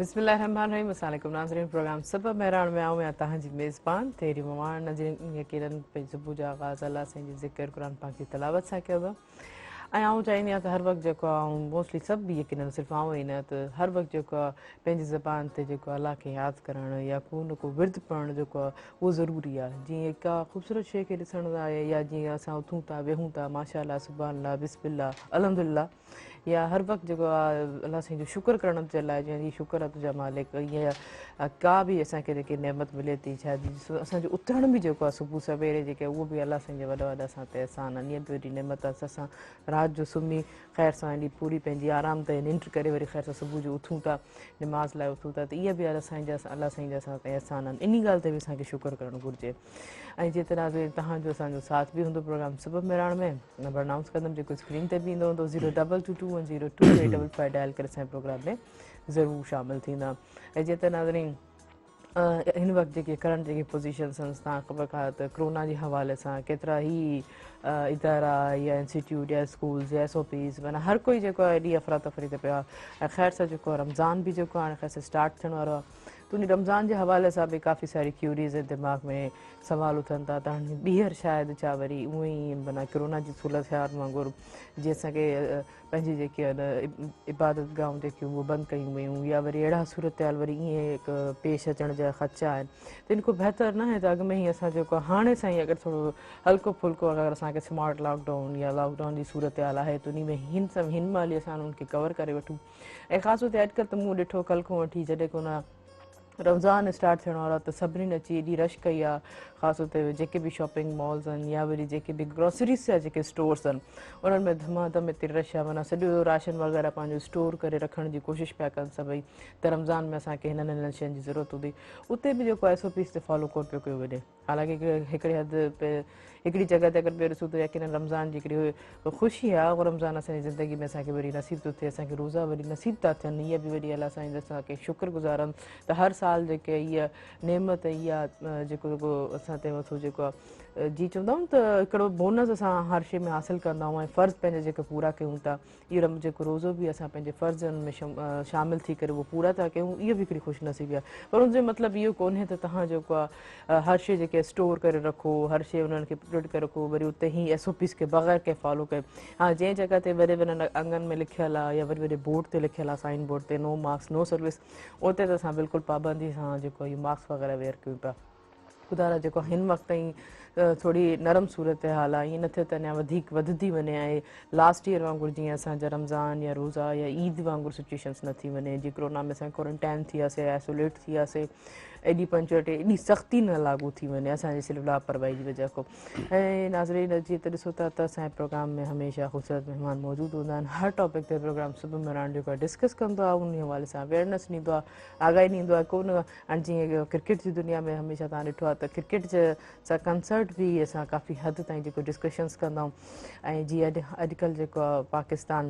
بسم الله الرحمن الرحيم السلام عليڪم ناظرين پروگرام صبح مهراڻ ۾ آئون آهيان توهان جي ميزبان تيري مواڻ. ناظرين يقينن پنهنجي صبح جو آغاز الله سائين جي ذڪر قرآن پاڪ جي تلاوت سان ڪيو ويو ۽ آئون چاهيندي آهيان ته هر وقت جيڪو آئون موسٽلي سڀ به يقينن صرف آئون ئي نه ته هر وقت جيڪو آهي پنهنجي زبان تي جيڪو الله کي ياد ڪرڻ يا ڪو نه ڪو ورد پڙهڻ جيڪو آهي اهو ضروري آهي. جيئن ڪا خوبصورت شيء کي ڏسڻ آهي يا جيئن اسان اٿون ٿا ويهون ٿا ماشاء الله سبحان الله بسم الله الحمد لله يا هر وقت جيڪو آهي الله سائين جو شڪر ڪرڻ جي لاء جيئن هي شڪر آهي تنهنجا مالڪ يا ڪا به اسان کي جيڪي نعمت ملي ٿي شايد اسان جو اٿڻ به جيڪو آهي صبح سويري جيڪي اهو به الله سائين جا وڏا وڏا اسان تي احسان آهن. اها به وڏي نعمت آهي اسان رات جو سمهي خير سان ايڏي پوري پنهنجي آرام تي ننڊ ڪري وري خير سان صبح جو اٿون ٿا نماز لاء اٿون ٿا ته اها به الله سائين جا الله سائين جا اسان تي احسان آهن. انهي ڳالهه تي به اسان کي شڪر ڪرڻ گهرجي. ۽ جيئن ته ناظرين توهان جو اسان جو ساٿ به هوندو پروگرام صبح مهراڻ ۾ نمبر انائونس ڪندم جيڪو اسڪرين تي به ايندو هوندو 02221022855 ڊائل ڪري اسان جي پروگرام ۾ ضرور شامل ٿيندا. ۽ جيئن ته ناظرين هن وقت جيڪي ڪرنٽ جيڪي پوزيشنس آهن توهان خبر کان ته ڪرونا جي حوالي سان ڪيترا ئي ادارا يا انسٽيٽيوٽ يا اسڪولز يا ايس او پيز معنيٰ هر ڪوئي جيڪو آهي ايڏي افراتفري تي پيو آهي ۽ خير سان جيڪو رمضان به جيڪو هاڻي خير سان اسٽارٽ ٿيڻ وارو آهي ته ان رمضان جي حوالي سان به ڪافي ساري ڪيوريز ۽ دماغ ۾ سوال اٿن ٿا ته هاڻي ٻيهر شايد ڇا وري اونئن ئي معنيٰ ڪرونا جي صورتحال وانگر جيئن اسان کي پنهنجي جيڪي آهن عبادت گاهون جيڪيون اهي بند ڪيون ويون يا وري اهڙا صورتحال وري ائين هڪ پيش اچڻ جا خدشا آهن ته ان کان بهتر نه آهي ته اڳ ۾ ئي اسان جيڪو آهي هاڻي سان ئي اگر ٿورو هلڪو ڦلڪو اگر اسان کي سمارٽ لاڪ ڊائون يا لاڪ ڊائون جي صورتحال آهي ته انهي ۾ هن سان هن مهل ئي اسان انهن کي ڪور ڪري وٺون. ۽ خاص طور تي اڄڪلهه ته مون ڏٺو ڪل کان وٺي جڏهن کان رمضان اسٽارٽ ٿيڻ وارو آهي ته سڀني اچي ايڏي رش ڪئي آهي خاص طور تي جيڪي به شاپنگ مالز آهن يا وري جيڪي به گروسريز جا جيڪي اسٽورس آهن انهن ۾ ڌماڌم ايتري رش آهي معنيٰ سڄو راشن وغيره پنهنجو اسٽور ڪري رکڻ جي ڪوشش پيا ڪن سڀئي ته رمضان ۾ اسان کي هنن هنن شين جي ضرورت هوندي اتي به جيڪو ايس او پيز تي فالو ڪونه پيو ڪيو وڃي. حالانڪه هڪڙي حد هڪڙي جڳهه تي اگر پيو ڏسون ته يقينن رمضان جي هڪڙي خوشي آهي اهو رمضان اسان جي زندگي ۾ اسان کي وري نصيب ٿو ٿئي اسان کي روزا وري نصيب ٿا ٿين اها به وڏي الله سائين اسان کي شڪر گذار آهن ته هر سال جيڪي اها نعمت اها جيڪو جيڪو اسان تي مٿو جيڪو آهي جي چوندا آهيون ته هڪڙو بونس اسان هر شيء ۾ حاصل ڪندا آهيون ۽ فرض پنهنجا جيڪي پورا ڪيون ٿا اهو رب جيڪو روزو به اسان پنهنجي فرضن ۾ شامل ٿي ڪري اهو پورا ٿا ڪيون اهو به هڪڙي خوش نصيبي آهي پر ان جو مطلب اهو ڪونهي ته توهان جيڪو آهي هر شيء جيڪي اسٽور ڪري رکو هر شيء انهن کي پرنٽ ڪري رکو وري اتي هي ايس او پيز کي بغير ڪنهن فالو ڪئي ها جنهن جڳهه تي وڏي وڏن انگن ۾ لکيل آهي يا وڏي وڏي بورڊ تي لکيل آهي سائن بورڊ تي نو ماسڪ نو سروس اتي ته اسان بلڪل پابندي سان جيڪو اهو ماسڪ وغيره ويئر ڪيون پيا. خدا را جيڪو هن وقت تائين ٿوري نرم صورتحال آهي ائين نه ٿئي ته اڃا وڌيڪ وڌندي وڃي ۽ لاسٽ ايئر وانگر جيئن اسان جا رمضان يا روزا يا عيد وانگر سچويشنس نه ٿي وڃي جيئن ڪرونا ۾ اسان ڪورنٽائن ٿي وياسي آئسوليٽ ٿي وياسي ايڏي پنچوئٽي ايڏي سختي نه لاڳو ٿي وڃي اسان جي صرف لاپرواهي جي وجه کان. ۽ ناظرين جيئن ته ڏسو ٿا ته اسان جي پروگرام ۾ هميشه خوبصورت مهمان موجود هوندا آهن هر ٽاپڪ تي پروگرام صبح مهراڻ جيڪو آهي ڊسڪس ڪندو آهي ان حوالي سان اويئرنيس ڏيندو آهي آگاهي ڏيندو آهي ڪو نه هاڻي جيئن ڪرڪيٽ جي دنيا ۾ هميشه توهان ڏٺو آهي ته ڪرڪيٽ سان ڪنسرٽ به اسان ڪافي حد تائين جيڪو ڊسڪشنس ڪندا آهيون ۽ جيئن اڄ اڄڪلهه جيڪو آهي پاڪستان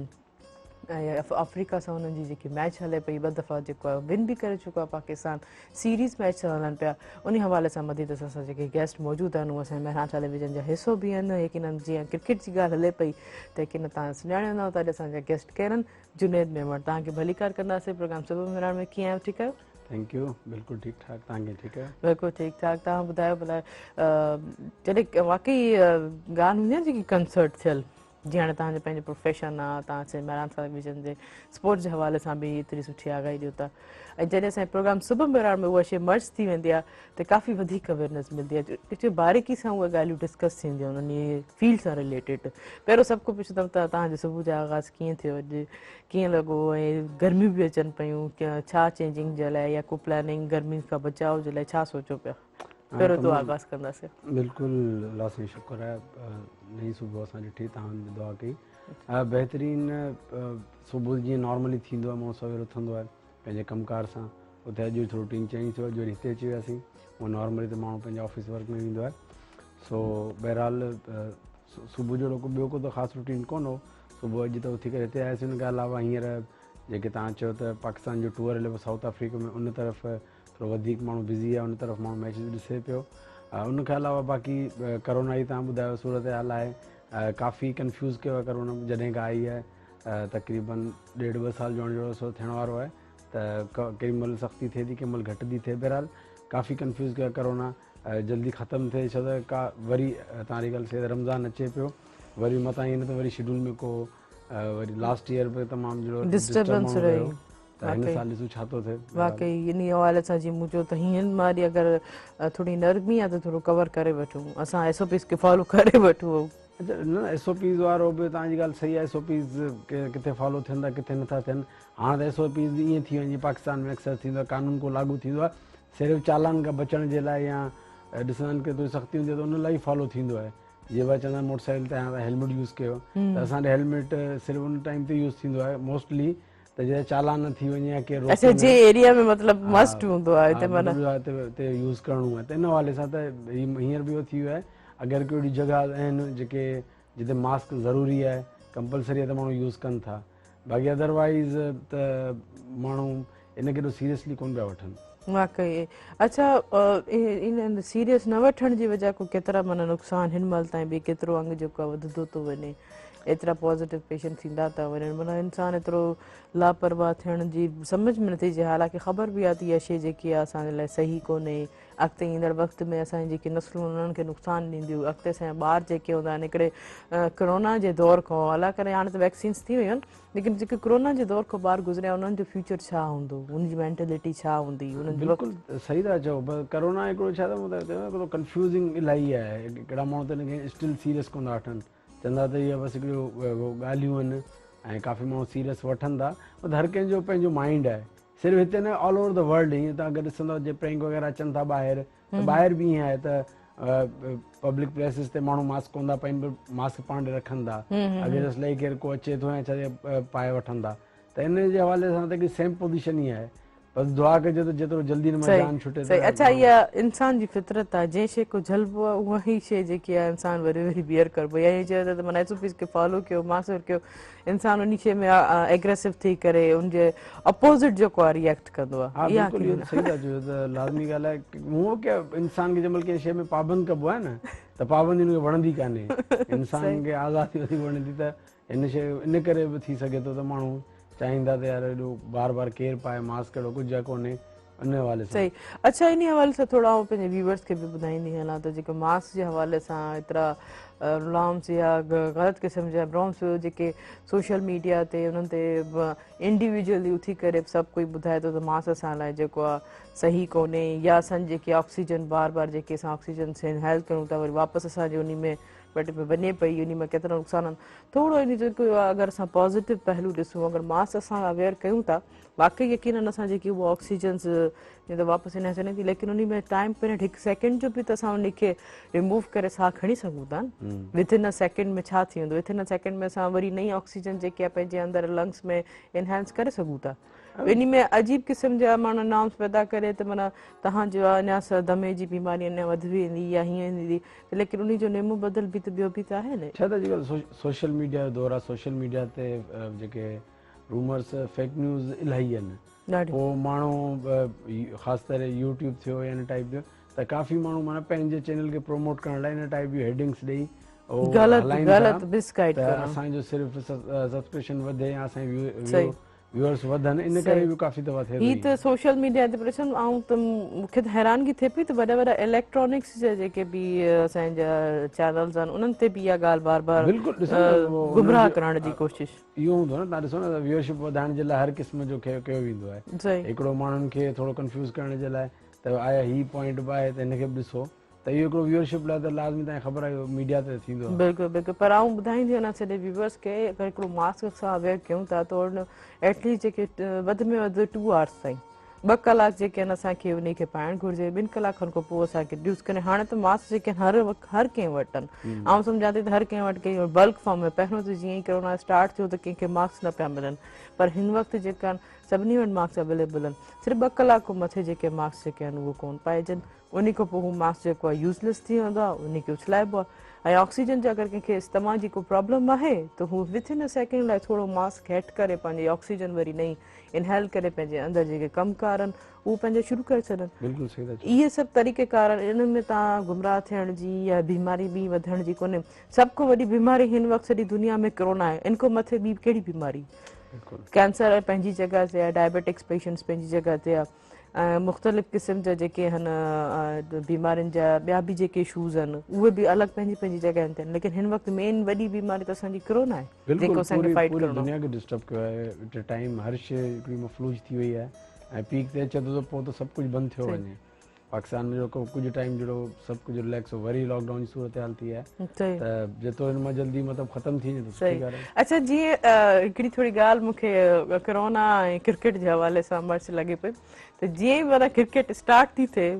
۽ آفريڪا سان انهن جي جيڪي ميچ هلي پئي ٻه دفعا جيڪو آهي ون به ڪري چڪو آهي پاڪستان سيريز ميچ هلن پيا ان حوالي سان مزيد اسان سان جيڪي گيسٽ موجود آهن اهي اسان مهراڻ ٽيليويزن جا حصو به آهن يقينن جيئن ڪرڪيٽ جي ڳالهه هلي پئي ته يقينن توهان سڃاڻي ويندا ته اڄ اسان جا گيسٽ ڪير آهن. جنيد ميمڻ توهان کي ڀليڪار ڪنداسين پروگرام صبح مهراڻ ۾ ڪيئن آهيو ٺيڪ آهيو؟ Thank you بلڪل ٺيڪ ٺاڪ توهان ڪيئن ٺيڪ آهيو؟ بلڪل ٺيڪ ٺاڪ توهان ٻڌايو ڀلا جڏهن واقعي ڳالهه هوندي آهي جيڪي ڪنسرٽ ٿيل جيئن هاڻي توهان جو پنهنجو پروفيشن آهي توهان سي مهراڻ ٽيليويزن جي اسپورٽس جي حوالي سان به ايتري سٺي آگاهي ڏيو ٿا ۽ جڏهن اسان جي پروگرام صبح مهراڻ ۾ اها شيء مرج ٿي ويندي آهي ته ڪافي وڌيڪ اويئرنيس ملندي آهي ڪجهه باريڪي سان اهي ڳالهيون ڊسڪس ٿينديون آهن انهي فيلڊ سان رليٽيڊ. پهريون سڀ کان پڇندم ته توهان جو صبح جو آغاز ڪيئن ٿيو اڄ ڪيئن لڳو ۽ گرميون به اچن پيون ڇا چينجنگ جي لاء يا ڪو پلاننگ گرمين کان بچاء جي لاء ڇا سوچو پيا پهريون تو آغاز ڪنداسين. بلڪل الله سائين شڪر آهي نئين صبح اسان ڏٺي توهان به دعا ڪئي بهترين صبح جيئن نارملي ٿيندو آهي ماڻهو سوير اٿندو آهي پنهنجي ڪم ڪار سان اتي اڄ ٿورو روٽين چينج ٿيو اڄ وري هتي اچي وياسين هونء نارملي ته ماڻهو پنهنجي آفيس ورڪ ۾ ويندو آهي سو بهرحال صبح جهڙو ڪو ٻيو ڪو ته خاص روٽين ڪونه هو صبح اڄ ته اٿي ڪري هتي آياسين ان کان علاوه هينئر جيڪي توهان چيو ته پاڪستان جو ٽوئر هلي پيو سائوٿ آفريڪا ۾ ان طرف ٿورو وڌيڪ ماڻهو بزي آهي ان طرف ماڻهو ميچز ڏسي پيو ان کان علاوه باقي ڪرونا جي توهان ٻڌايو صورتحال آهي ڪافي ڪنفيوز ڪيو آهي ڪرونا جڏهن کان آئي آهي تقريبن ڏيڍ ٻه سال جو جهڙو عرصو ٿيڻ وارو آهي. ته ڪيڏي مهل سختي ٿئي ٿي ڪنهن مهل گهٽ ٿي ٿئي بهرحال ڪافي ڪنفيوز ڪيو ڪرونا جلدي ختم ٿئي ڇو ته ڪا وري توهان جي ڳالهه صحيح رمضان اچي پيو وري متان ائين نه ته وري شيڊول ۾ ڪو وري لاسٽ ايئر به تمام جهڙو ڊسٽربنس رهي ته هن سال ڏسون ڇا ٿو ٿئي. واقعي انهي حوالي سان جي مون چيو ته هينئن ماري اگر ٿوري نرمي آ ته ٿورو ڪور ڪري وٺون اسان ايس او پيز کي فالو ڪري وٺون. اچا نه ايس او پيز وارو به توهان جي ڳالهه صحيح آهي ايس او پيز ڪٿي فالو ٿين ٿا ڪٿي نٿا ٿين هاڻ ته ايس او پيز به ائين ٿي ويا جيئن پاڪستان ۾ اڪثر ٿيندو آهي قانون ڪو لاڳو ٿيندو آهي صرف چالان کان بچڻ جي لاء يا ڏسندا آهن ڪي ٿوري سختي هوندي آهي ته ان لاء ئي فالو ٿيندو آهي جيئن ڀاء چوندا آهن موٽر سائيڪل تي آهيان ته هيلمٽ يوز ڪيو ته اسان ڏي هيلمٽ صرف ان ٽائيم تي يوز ٿيندو آهي موسٽلي ته جڏهن چالان نه ٿي وڃي يا ڪير روڪي اچا جي ايريا ۾ مطلب مسٽ هوندو آهي هتي معنيٰ هتي يوز ڪرڻو آهي ته ان حوالي سان ته هينئر به اهو ٿي ويو آهي اگر ڪي اهڙيون جڳهه آهن جيڪي جتي ماسڪ ضروري آهي ڪمپلسري آهي ته ماڻهو يوز ڪن ٿا باقي ادروائز ته ماڻهو ان کي ايڏو سيريسلي ڪون پيا وٺن. واقعي اڇا ان سيريس نه وٺڻ جي وجه کان ڪيترا معنيٰ نقصان هن مهل تائين به ڪيترو انگ جيڪو آهي وڌندو ٿو وڃي ايترا پازيٽو پيشنٽ ٿيندا ٿا وڃن معنيٰ انسان ايترو لاپرواهه ٿيڻ جي سمجھ ۾ نٿي اچي حالانڪه خبر به آهي ته اها شي جيڪي آهي اسان جي لاء صحيح ڪونهي اڳتي ايندڙ وقت ۾ اسان جي جيڪي نسلون انهن کي نقصان ڏينديون اڳتي اسان جا ٻار جيڪي هوندا آهن هڪڙي ڪرونا جي دور کان الله ڪري هاڻي ته ويڪسينس ٿي ويون آهن ليڪن جيڪي ڪرونا جي دور کان ٻار گذريا انهن جو فيوچر ڇا هوندو انهن جي مينٽلٽي ڇا هوندي انهن جو بلڪل صحيح ٿا چئو پر ڪرونا هڪڙو ڇا ته هڪڙو ڪنفيوزنگ الاهي آهي هڪڙا ماڻهو ته ان کي اسٽل سيريس ڪونه ٿا وٺن چوندا ته اهي بس هڪڙيون ڳالهيون آهن ۽ ڪافي ماڻهو سيريس وٺن ٿا پر هر ڪنهن جو پنهنجو مائنڊ آهي صرف هتي نه آل اوور the world هيئن تان اگر ڏسندو جي پرينڪ وغيره اچن ٿا ٻاهر ته ٻاهر به ائين آهي ته پبلڪ پليسز تي ماڻهو ماسڪ ڪون ٿا پائين پر ماسڪ پاڻ ڏي رکن ٿا اگر جسٽ لائڪ ڪير ڪو اچي ٿو يا ڇا پائي وٺن ٿا ته ان جي حوالي سان ته سيم پوزيشن ئي آهي بس دعا ڪجي ته جيترو جلدي ان مان جان ڇٽي ته اڇا اها انسان جي فطرت آهي جنهن شيء کي جهلبو آهي اها ئي شيء جيڪي آهي انسان وري وري ٻيهر ڪربو يا ائين چيو ته معنيٰ ايس او پيز کي فالو ڪيو ماسڪ ڪيو انسان انهي شيء ۾ ايگريسو ٿي ڪري ان جي اپوزٽ جيڪو آهي ريئيڪٽ ڪندو آهي. ها بلڪل اهو ته صحيح ٿا چئو ته لازمي ڳالهه آهي هونء به انسان کي جنهن مهل ڪنهن شيء ۾ پابند ڪبو آهي نه ته پابندي ان کي وڻندي ڪانهي انسان کي آزادي وڌيڪ وڻي ٿي ته ان شيء ان ڪري به ٿي سگهي ٿو ته ماڻهو چاهيندا ته يار ايڏو بار بار ڪير پائي ماسڪ اهڙو ڪجهه ڪونهي ان حوالي سان. صحيح اڇا انهي حوالي سان ٿورو آئون پنهنجي ويورز کي به ٻڌائيندي هلان ته جيڪو ماسڪ جي حوالي سان ايترا رلامس يا غلط قسم جا برامس جيڪي سوشل ميڊيا تي انهن تي انڊيويجولي اٿي ڪري سڀ ڪوئي ٻڌائي ٿو ته ماسڪ اسان لاء جيڪو آهي صحيح ڪونهي يا اسان جيڪي آڪسيجن بار بار جيڪي اسان آڪسيجن انهيل ڪريون ٿا وري واپس اسان جي انهي ۾ پيٽ ۾ وڃي پئي انهي مان ڪيترا نقصان آهن ٿورو انهي جو اگر اسان پازيٽو پهلو ڏسون اگر ماسڪ اسان اويئر ڪيون ٿا واقعي يقينن اسان جيڪي اهو آڪسيجنز جيئن ته واپس انهي سان ٿي ليڪن انهي ۾ ٽائيم پيريڊ هڪ سيڪنڊ جو به ته اسان انهي کي ريموو ڪري ساهه کڻي سگهون ٿا نه وٿ ان ا سيڪنڊ ۾ ڇا ٿي ويندو وٿ ان ا سيڪنڊ ۾ اسان وري نئين آڪسيجن جيڪي آهي پنهنجي اندر لنگس ۾ انهانس ڪري سگهون ٿا انهي ۾ عجيب قسم جا معنيٰ نارمس پيدا ڪري ته معنيٰ تهان جو اڃا دمي جي بيماري اڃا وڌ ويندي يا هيئن ٿيندي ليڪن انهي جو نعم البدل به ته ٻيو به ته آهي نه. ڇا ته اڄڪلهه سوشل ميڊيا جو دور آهي سوشل ميڊيا تي جيڪي رومرس فيڪ نيوز الاهي آهن پوء ماڻهو خاص طرح يوٽيوب ٿيو يا ان ٽائيپ جو ته ڪافي ماڻهو معنيٰ پنهنجي چينل کي پروموٽ ڪرڻ لاء ان ٽائيپ جون هيڊنگس ڏئي غلط غلط مس گائيڊ ته اسان جو صرف سبسڪرپشن وڌي يا اسان جي ويورس وڌن ان ڪري به ڪافي دفعا ٿئي هي ته سوشل ميڊيا تي پريشان آئون ته مونکي ته حيرانگي ٿئي پئي ته وڏا وڏا اليڪٽرانڪس جا جيڪي به اسان جا چينلز آهن انهن تي به اها ڳالهه بار بار بلڪل گمراهه ڪرڻ جي ڪوشش اهو هوندو آهي نه تهان ڏسو نه ته ويورشپ وڌائڻ جي لاء هر قسم جو ڪيو ويندو آهي هڪڙو ماڻهن کي ٿورو ڪنفيوز ڪرڻ جي لاء ته آيا هي پوائنٽ به آهي ته هن کي به ڏسو ته اهو هڪڙو ويورشپ لاء ته لازمي تهان کي خبر آهي ميڊيا تي ٿيندو آهي. بلڪل بلڪل پر آئون ٻڌائيندي وڃان سڄي ويورس کي اگر هڪڙو ماسڪ اسان اويئر ڪيون ٿا ته ان ايٽليسٽ جيڪي وڌ ۾ وڌ 2 آورس تائين ٻه ڪلاڪ جيڪي آهن اسان کي انهي کي پائڻ گهرجي ٻن ڪلاڪن کان پوء اسان کي يوز ڪري هاڻي ته ماسڪ جيڪي آهن هر وقت هر ڪنهن وٽ آهن آئون سمجهان ٿي ته هر ڪنهن وٽ ڪنهن بلڪ فارم ۾ پهريون ته جيئن ئي ڪرونا اسٽارٽ ٿيو ته ڪنهن کي ماسڪ نه پيا ملن پر هن وقت جيڪا آهن سڀني وٽ ماسڪ اويليبل آهن صرف ٻه ڪلاڪ کان مٿي جيڪي ماسڪ جيڪي آهن اهو ڪون پائجن انهي کان پوء هو ماسڪ جيڪو آهي يوزليس ٿي ويندو آهي انهي کي اڇلائبو آهي ۽ آڪسيجن جي اگر ڪنهن کي استما جي ڪو پرابلم آهي ته هو وٿ ان سيڪنڊ لاء ٿورو ماسڪ هيٺ ڪري پنهنجي آڪسيجن وري نئين انهيل ڪري پنهنجي اندر جيڪي ڪم ڪار آهن اهو پنهنجا شروع ڪري ڇڏن. بلڪل صحيح ٿا چئو. اهي سڀ طريقه ڪار آهن انهن ۾ توهان گمراهه ٿيڻ جي يا بيماري ٻي وڌڻ جي ڪونهي. سڀ کان وڏي بيماري هن وقت سڄي دنيا ۾ ڪرونا آهي ان کان مٿي ٻي ڪهڙي بيماري. ڪينسر پنهنجي جڳهه تي آهي، ڊائبيٽڪس پيشنٽس پنهنجي جڳهه تي آهي ۽ مختلف قسم جا جيڪي آهن بيمارين جا ٻيا به جيڪي اشوز آهن اهي به الڳ پنهنجي پنهنجي جڳهن تي آهن، ليڪن هن وقت مين وڏي بيماري ته اسان جي ڪرونا آهي جيڪو اسان کي فائٽ ڪرڻو. دنيا کي ڊسٽرب ڪيو آهي ايٽ اي ٽائيم هر شي هڪڙي مفلوج ٿي وئي آهي ۽ پيڪ تي اچي ٿو ته پوء ته سڀ ڪجهه بند ٿيو وڃي. پاڪستان ۾ جيڪو ڪجهه ٽائيم جهڙو سڀ ڪجهه رليڪس هو وري لاڪ ڊائون جي صورتحال ٿي آهي ته جيترو ان مان جلدي مطلب ختم ٿي وڃي ته سٺي ڳالهه آهي. اڇا جيئن هڪڙي ٿوري ڳالهه مون کي ڪرونا ۽ ڪرڪيٽ جي حوالي سان مرچ لڳي پئي ته جيئن ئي معنيٰ ڪرڪيٽ اسٽارٽ ٿي ٿئي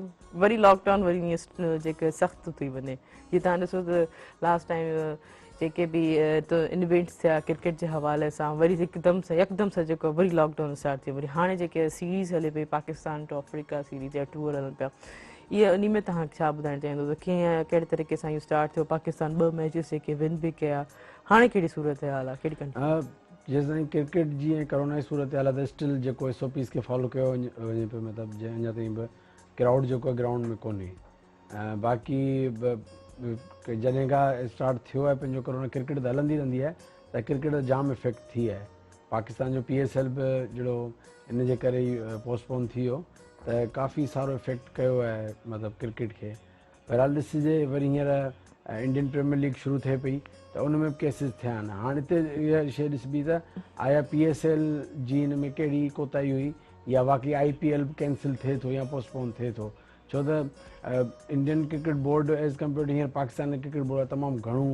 وري لاڪ ڊائون وري ائين جيڪي سخت ٿي وڃي جيئن تهان ڏسو ته لاسٽ ٽائيم جيڪي به انوينٽس ٿيا ڪرڪيٽ جي حوالي سان وري هڪدم سان يڪدم سان جيڪو وري لاڪ ڊائون اسٽارٽ ٿي وري هاڻي جيڪي سيريز هلي پئي پاڪستان ٽو آفريڪا سيريز جا ٽوئر هلن پيا اهي انهي ۾ توهان ڇا ٻڌائڻ چاهيندو ته ڪيئن ڪهڙي طريقي سان اهو اسٽارٽ ٿيو پاڪستان ٻه ميچز جيڪي ون به ڪيا هاڻي ڪهڙي صورتحال آهي ڪهڙي ڪنٽري جيستائين ڪرڪيٽ جي ۽ ڪرونا جي صورتحال آهي ته اسٽل جيڪو ايس او پيز کي فالو ڪيو وڃي پيو مطلب جي اڃا تائين به ڪرائوڊ جيڪو آهي گرائونڊ ۾ ڪونهي باقي جڏهن کان اسٽارٽ ٿيو آهي پنهنجو ڪرونا ڪرڪيٽ ته هلندي رهندي آهي ته ڪرڪيٽ تي جام افيڪٽ ٿي آهي پاڪستان جو پي ايس ايل به جهڙو ان جي ڪري ئي پوسٽ پون ٿي ويو ته ڪافي سارو افيڪٽ ڪيو آهي مطلب ڪرڪيٽ کي بهرحال ڏسجي وري هينئر انڊين پريميئر ليگ شروع ٿئي پئي ته ان ۾ به ڪيسز ٿيا آهن هاڻ هتي اها شيء ڏسبي ته آيا پي ايس ايل جي هن ۾ ڪهڙي ڪوتاهي هئي يا واقعي آء پي ايل به ڪينسل ٿئي ٿو يا پوسٽ پون ٿئي ٿو ڇو ته Indian cricket board as compared هينئر پاڪستان ڪرڪيٽ بورڊ تمام گهڻو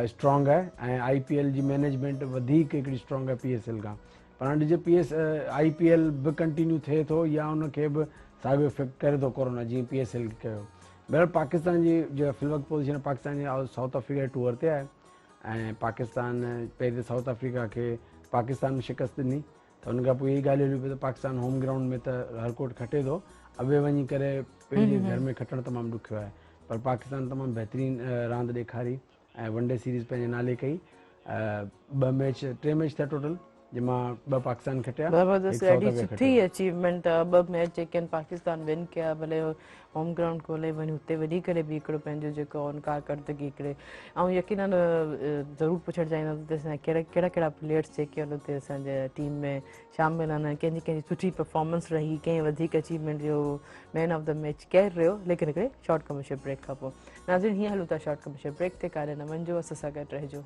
اسٽرانگ آهي ۽ آء پي ايل جي مينيجمينٽ وڌيڪ هڪڙي اسٽرانگ آهي پي ايس ايل کان پر هاڻي ڏسجي P S I P L به ڪنٽينيو ٿئي ٿو يا ان کي به ساڳيو افيڪٽ ڪري ٿو ڪورونا جيئن پي ايس ايل کي ڪيو. بهرحال پاڪستان جي جيڪا في الوقت پوزيشن پاڪستان جي سائوٿ آفريڪا جي ٽوئر تي آهي ۽ پاڪستان پهرين ته سائوٿ آفريڪا کي پاڪستان ۾ شڪست ڏني ته ان کان پوء اهي ڳالهيون هليون پيون ته پاڪستان هوم گرائونڊ ۾ ته هر ڪوٽ کٽي ٿو اوي وڃي ڪري پنهنجي گهر ۾ کٽڻ تمام ڏکيو آهي پر پاڪستان تمام بهترين راند ڏيکاري ۽ ون ڊي سيريز پنهنجي نالي ڪئي ٻه ميچ ٽي ميچ ٿيا ٽوٽل جنهن مان ٻه پاڪستان کٽيا زبردست ڏاڍي سٺي اچيومينٽ آ ٻه ميچ جيڪي آهن پاڪستان ون ڪيا ڀلي هوم گرائونڊ کولي وڃي اتي وڃي ڪري به هڪڙو پنهنجو جيڪو آن ڪارڪردگي هڪڙي آئون يقينن ضرور پڇڻ چاهيندس ته اسان ڪهڙا ڪهڙا ڪهڙا پليئرس جيڪي آهن اتي اسان جي ٽيم ۾ شامل آهن ۽ ڪنهن جي ڪنهن جي سٺي پرفارمنس رهي ڪنهن وڌيڪ اچيومينٽ جو مين آف the match ڪير رهيو ليڪن هڪڙي شارٽ ڪمرشل بريڪ کان پوء ناظرين هيئن هلون ٿا شارٽ ڪمرشل بريڪ تي ڪاڏي نه وڃجو اسان سان گڏ رهجو.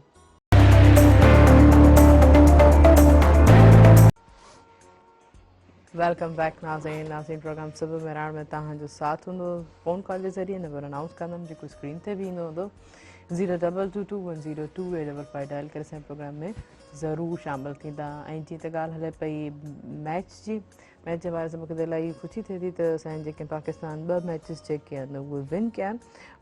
Welcome back ناظرين ناظرين پروگرام صبح مهراڻ ۾ توهان جو ساٿ هوندو فون ڪال جي ذريعي نمبر انائونس ڪندم جيڪو اسڪرين تي به ايندو هوندو zero double two two one zero two eight double five dial ڪري اسان پروگرام ۾ ضرور شامل ٿيندا ۽ جيئن ته ڳالهه هلي پئي ميچ جي ميچ جي حوالي سان مونکي ته الاهي خوشي ٿئي ٿي ته اسان جيڪي پاڪستان ٻه ميچز جيڪي آهن اهي ون ڪيا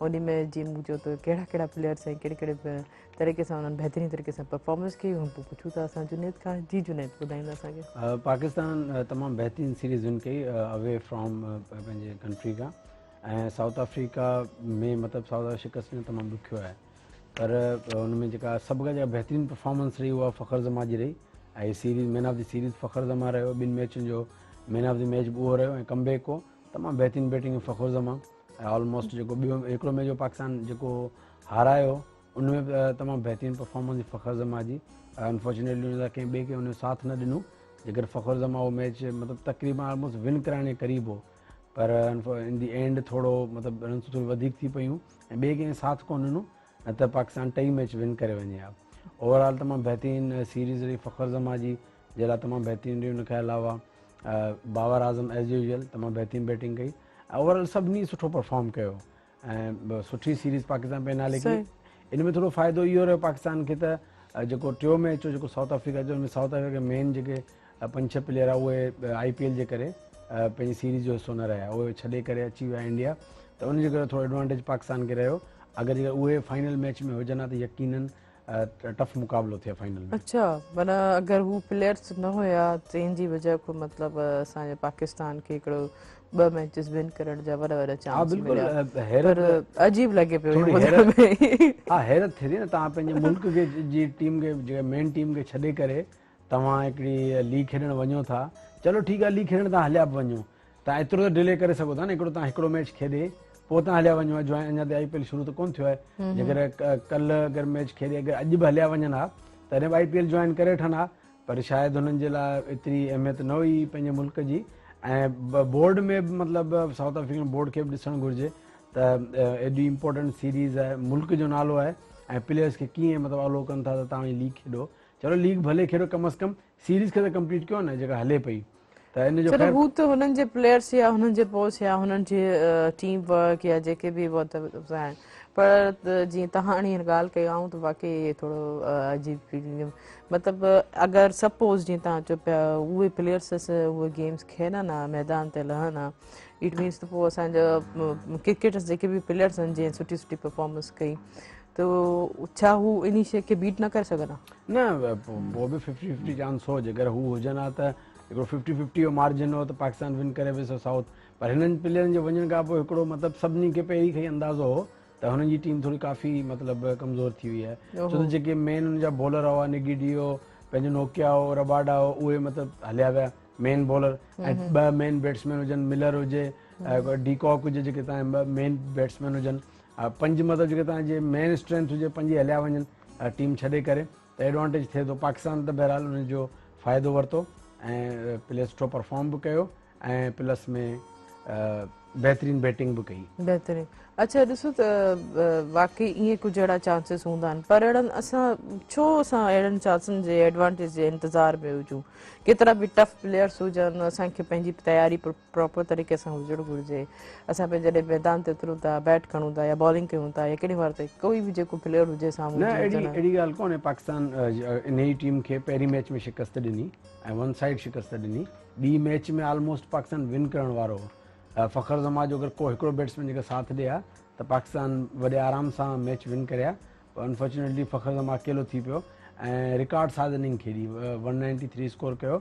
آهن ان ۾ جيئن مون چيو ته ڪهڙا ڪهڙا پليئرس ۽ ڪهڙي ڪهڙي طريقي سان انهن بهترين طريقي سان پرفارمنس ڪئي هو پوء پڇون ٿا اسان جنيد کان جي جنيد ٻڌائيندا اسان کي. پاڪستان تمام بهترين سيريز ون ڪئي اوي فرام پنهنجي ڪنٽري کان ۽ سائوٿ آفريڪا ۾ مطلب سائوٿ آفريڪا شڪست ڏيڻ تمام ڏکيو آهي پر ان ۾ جيڪا سڀ کان جيڪا بهترين پرفارمنس رهي اها فخر زمان جي رهي ۽ series man of the series Fakhar Zaman رهيو ٻن ميچن جو مين آف the match به اهو رهيو ۽ ڪم بيڪ هو تمام بهترين بيٽنگ فخر زمان ۽ آلموسٽ جيڪو ٻيو هڪڙو ميچ پاڪستان جيڪو هارايو ان ۾ به تمام بهترين پرفارمنس فخر زمان جي انفارچونيٽلي ان سان ڪنهن ٻئي کي ان ساٿ نه ڏنو جيڪر فخر زمان اهو ميچ مطلب تقريبا آلموسٽ ون ڪرائڻ جي قريب هو پر ان the and ٿورو مطلب رنسون ٿوري وڌيڪ ٿي پيون ۽ ٻئي ڪنهن ساٿ ڪونه ڏنو نه ته پاڪستان ٽئي ميچ ون ڪري وڃي ها اوور آل تمام بهترين سيريز رهي فخر زمان جي جي لاء تمام بهترين رهي ان کان علاوه بابر اعظم ايز يوزل تمام بهترين بيٽنگ ڪئي اوور آل سڀني سٺو پرفارم ڪيو ۽ سٺي سيريز پاڪستان پنهنجي نالي ڪئي ان ۾ ٿورو فائدو اهو رهيو پاڪستان کي ته جيڪو ٽيو ميچ هو جيڪو سائوٿ آفريڪا جو ان ۾ سائوٿ آفريڪا مين جيڪي پنج ڇهه پليئر اهي آئي پي ايل جي ڪري پنهنجي سيريز جو حصو نه رهيا اهي ڇڏي ڪري اچي ويا انڊيا ته ان جي ڪري ٿورو ايڊوانٽيج پاڪستان کي رهيو اگر جيڪر اهي فائنل ميچ ۾ هجن ها ته يقينن ٽف مقابلو ٿئي فائنل ۾. اڇا معنيٰ اگر هو پليئرس نه هيا تنهن جي وجه کان مطلب اسان جي پاڪستان کي هڪڙو ٻه ميچز ون ڪرڻ جا وڏا وڏا چانس مليا پر عجيب لڳي پيو اهو ٻڌڻ ۾. ها حيرت ٿئي ٿي نه توهان پنهنجي ملڪ کي جي ٽيم کي جيڪا مين ٽيم کي ڇڏي ڪري توهان هڪڙي ليگ کيڏڻ وڃو ٿا چلو ٺيڪ آهي ليگ کيڏڻ توهان هليا به وڃو توهان ايترو ته ڊلي ڪري سگهو ٿا نه هڪڙو توهان هڪڙو ميچ کيڏي پوء توهان هليا وڃو ها جوائن اڃا ته آئي پي ايل شروع ته ڪونه ٿيو آهي جيڪڏهن ڪلهه اگر ميچ کيڏي اگر اڄ به هليا وڃن ها تڏهن به آئي پي ايل جوائن ڪري وٺن ها پر شايد هنن جي لاء ايتري اهميت نه هئي پنهنجي ملڪ جي ۽ بورڊ ۾ به مطلب سائوٿ آفريڪن بورڊ کي به ڏسڻ گهرجي ته ايڏي امپورٽنٽ سيريز آهي ملڪ جو نالو آهي ۽ پليئرس کي ڪيئن مطلب الو ڪن ٿا ته توهان وڃي ليگ کيڏو چلو ليگ ڀلي کيڏو ڪم از ڪم سيريز کي ته ڪمپليٽ ڪيو نه جيڪا هلي پئي ته ان جو خير هو ته هنن جي پليئرس يا هنن جي پوسٽ يا هنن جي ٽيم ورڪ يا جيڪي به آهن پر جيئن توهان هاڻي ڳالهه ڪئي آئون ته واقعي ٿورو عجيب فيلنگ مطلب اگر سپوز جيئن توهان چئو پيا اهي پليئرس اهي گيمز کيڏن ها ميدان تي لهن ها it means ته پوء اسان جا ڪرڪيٽرس جيڪي به پليئرس آهن جنهن سٺي سٺي پرفارمنس ڪئي ته ڇا هو انهي شيء کي بيٽ نه ڪري سگهن ها؟ نه پوء به ففٽي ففٽي چانس هو جيڪر هو هجن ها ته هڪڙو ففٽي ففٽي جو مارجن هو ته پاڪستان ون ڪري ويس سائوٿ پر هنن پليئرن جي وڃڻ کان پوء هڪڙو مطلب سڀني کي پهرين کان ئي اندازو هو ته هنن جي ٽيم ٿوري ڪافي مطلب ڪمزور ٿي وئي آهي ڇو ته جيڪي مين هن جا بالر هئا نگيڊي هو پنهنجو نوڪيا هو رباڊا هو اهي مطلب هليا ويا مين بالر ۽ ٻه مين بيٽسمين هجن ملر هجي ڊي ڪاڪ هجي جيڪي تان ٻه مين بيٽسمين هجن پنج مطلب جيڪي تان جي مين اسٽرينٿ هجي پنج هليا وڃن ٽيم ڇڏي ڪري ته ايڊوانٽيج ٿئي ٿو پاڪستان ته بهرحال ان جو فائدو ورتو ۽ پليئر سٺو پرفارم به ڪيو ۽ پلس ۾ بهترين بيٽنگ به ڪئي. بهترين اڇا ڏسو ته واقعي ائين ڪجهه اهڙا چانسز هوندا آهن پر اهڙن اسان ڇو اسان اهڙن چانسن جي ايڊوانٽيج جي انتظار ۾ هجون ڪيترا به ٽف پليئرس هجن اسان کي پنهنجي تياري پراپر طريقي سان هجڻ گهرجي اسان پنهنجي جڏهن ميدان تي اترون ٿا بيٽ کڻون ٿا يا بالنگ ڪيون ٿا يا ڪهڙي وار تي ڪوئي به جيڪو پليئر هجي سامهون نه اهڙي اهڙي ڳالهه ڪونهي پاڪستان انهي ٽيم کي پهرين ميچ ۾ شڪست ڏني ۽ ون سائيڊ شڪست ڏني ٻي ميچ ۾ آلموسٽ پاڪستان ون ڪرڻ وارو هو فخر زمان جو اگر ڪو هڪڙو بيٽسمين جيڪر ساٿ ڏي ها ته پاڪستان وڏي آرام سان ميچ ون ڪري ها پر انفارچونيٽلي فخر زمان اڪيلو ٿي پيو ۽ رڪارڊ ساز اننگ کيڏي 193 اسڪور ڪيو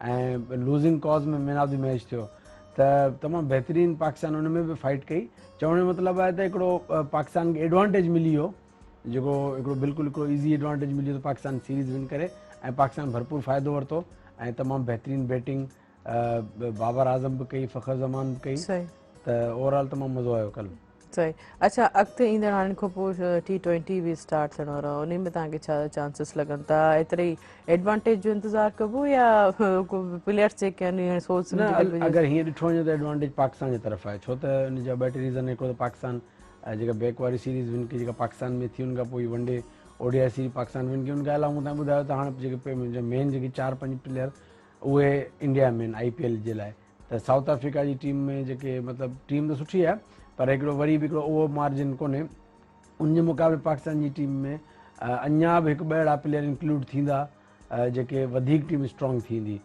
۽ losing cause ۾ man of the match ٿيو ته تمام بهترين پاڪستان ان ۾ به فائٽ ڪئي چوڻ جو مطلب آهي ته هڪڙو پاڪستان کي ايڊوانٽيج ملي ويو جيڪو هڪڙو بلڪل هڪڙو ايزي ايڊوانٽيج ملي ويو ته پاڪستان سيريز ون ڪري ۽ پاڪستان ڀرپور فائدو ورتو ۽ تمام بهترين بيٽنگ بابر اعظم به ڪئي فخر زمان به ڪئي ته اوور آل تمام مزو آيو ڪل. صحيح اڇا اڳتي ايندڙ هاڻي کان پوء ٽي ٽوئنٽي به اسٽارٽ ٿيڻ وارو آهي انهي ۾ توهان کي ڇا چانسز لڳن ٿا ايتري ايڊوانٽيج جو انتظار ڪبو يا پليئرس جيڪي آهن اهي سوچ سمجهي نه اگر هيئن ڏٺو وڃي ته ايڊوانٽيج پاڪستان جي طرف آهي ڇو ته ان جا ٻه ٽي ريزن هڪڙو ته پاڪستان جيڪا بيڪ واري سيريز ون ڪئي جيڪا پاڪستان ۾ ٿي ان کان پوء one day O D I series Pakistan win ڪئي ان کان علاوه مون تهان ٻڌايو ته هاڻي جيڪي مين جيڪي چار پنج پليئر اهي انڊيا ۾ آهن آئي پي ايل جي لاء ته سائوٿ آفريڪا جي ٽيم ۾ جيڪي مطلب ٽيم ته سٺي آهي پر هڪڙو وري به هڪڙو اهو مارجن ڪونهي ان جي مقابلي پاڪستان جي ٽيم ۾ اڃا به هڪ ٻه اهڙا پليئر انڪلوڊ ٿيندا جيڪي وڌيڪ ٽيم اسٽرانگ ٿيندي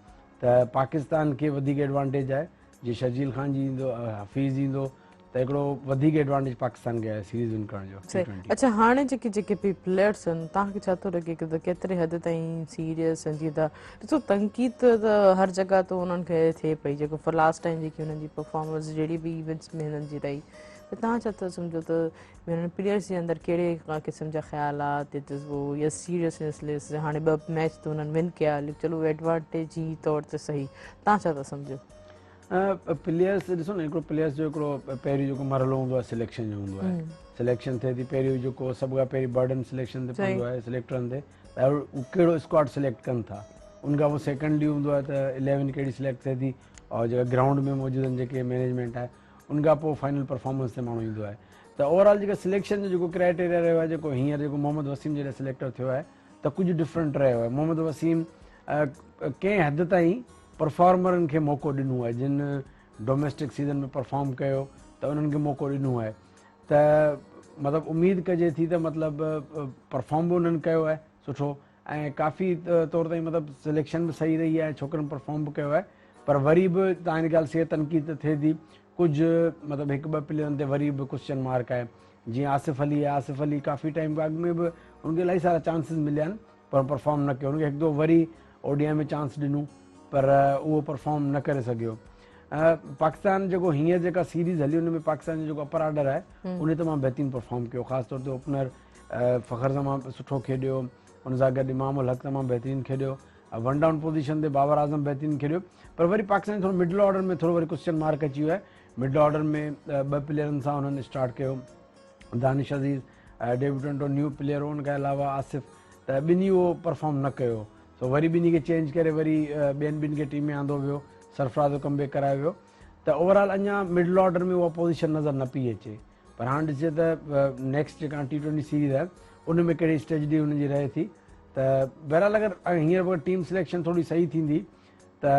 ته پاڪستان کي وڌيڪ ايڊوانٽيج آهي جي شرجيل خان جي ايندو حفيظ ايندو ته هڪڙو وڌيڪ ايڊوانٽيج پاڪستان کي آهي سيريز ون ڪرڻ جو ٽي ٽوئنٽي. اڇا هاڻي جيڪي جيڪي به پليئرس آهن توهان کي ڇا ٿو لڳي ته ڪيتري حد تائين سيريس آهن جيئن ته ڏسو تنقيد ته هر جڳهه تي انهن کي ٿئي پئي جيڪو لاسٽ ٽائيم جيڪي انهن جي پرفارمنس جهڙي به ايونٽس ۾ هنن جي رهي ته توهان ڇا ٿا سمجهو ته هنن پليئرس جي اندر ڪهڙي قسم جا خيالات يا جذبو يا سيريسنس ليس هاڻي ٻه ميچ ته انهن ون ڪيا چلو ايڊوانٽيج جي طور تي صحيح توهان ڇا ٿا سمجهو؟ پليئرس ڏسو نه هڪڙو پليئرس جو هڪڙو پهريون جيڪو مرحلو هوندو آهي سليڪشن جو هوندو آهي سليڪشن ٿئي ٿي پهريون جيڪو سڀ کان پهرين برڊن سليڪشن تي پوندو آهي سليڪٽرن تي ته هو ڪهڙو اسڪواڊ سليڪٽ ڪن ٿا ان کان پوء سيڪنڊلي هوندو آهي ته اليون ڪهڙي سليڪٽ ٿئي ٿي اور جيڪا گرائونڊ ۾ موجود آهن جيڪي مينيجمينٽ آهي ان کان پوء فائنل پرفارمنس تي ماڻهو ايندو آهي ته اوور آل جيڪا سليڪشن جو جيڪو ڪرائيٽيريا رهيو آهي جيڪو هينئر جيڪو محمد وسيم جڏهن سليڪٽر ٿيو آهي ته ڪجهه ڊفرنٽ رهيو آهي محمد وسيم ڪنهن حد تائين پرفارمرن کي موقعو ڏنو آهي جن ڊوميسٽڪ سيزن ۾ پرفارم ڪيو ته انهن کي موقعو ڏنو آهي ته مطلب اميد ڪجي ٿي ته مطلب پرفارم به انهن ڪيو آهي سٺو ۽ ڪافي طور تائين مطلب سليڪشن به صحيح رهي آهي ڇوڪرن پرفارم به ڪيو آهي پر وري به تان هن ڳالهه سي تنقيد ته ٿئي ٿي ڪجهه مطلب هڪ ٻه پليئرن تي وري به ڪوشچن مارڪ آهي جيئن آصف علي آهي آصف علي ڪافي ٽائيم کان اڳ ۾ به ان کي الاهي سارا چانسز مليا آهن پر پرفارم نه ڪيو ان کي هڪ دفعو وري او ڊي I ۾ chance ڏنو پر اهو پرفارم نه ڪري سگهيو پاڪستان جيڪو هينئر جيڪا سيريز هلي ان ۾ پاڪستان جو جيڪو اپر آرڊر آهي ان تمام بهترين پرفارم ڪيو خاص طور تي اوپنر فخر زمان سٺو کيڏيو ان سان گڏ امام الحق تمام بهترين کيڏيو ون ڊائون پوزيشن تي بابر اعظم بهترين کيڏيو پر وري پاڪستان ٿورو مڊل آرڊر ۾ ٿورو وري ڪوشچن مارڪ اچي ويو آهي مڊل آرڊر ۾ ٻه پليئرن سان انهن اسٽارٽ ڪيو دانش عزيز ڊيبيوٽنٽ نيو پليئر ان کان علاوه آصف ته ٻنهي اهو پرفارم نه ڪيو سو وري ٻنهي کي چينج ڪري وري ٻين ٻن کي ٽيم ۾ آندو ويو، سرفراز جو ڪم بيڪ ڪرايو ويو ته اوور آل اڃا مڊل آرڊر ۾ اها پوزيشن نظر نه پئي اچي پر هاڻ ڏسجي ته نيڪسٽ جيڪا ٽي ٽوئنٽي سيريز آهي ان ۾ ڪهڙي اسٽريٽجي هنن جي رهي ٿي ته بهرحال اگر هينئر به ٽيم سليڪشن ٿوري صحيح ٿيندي ته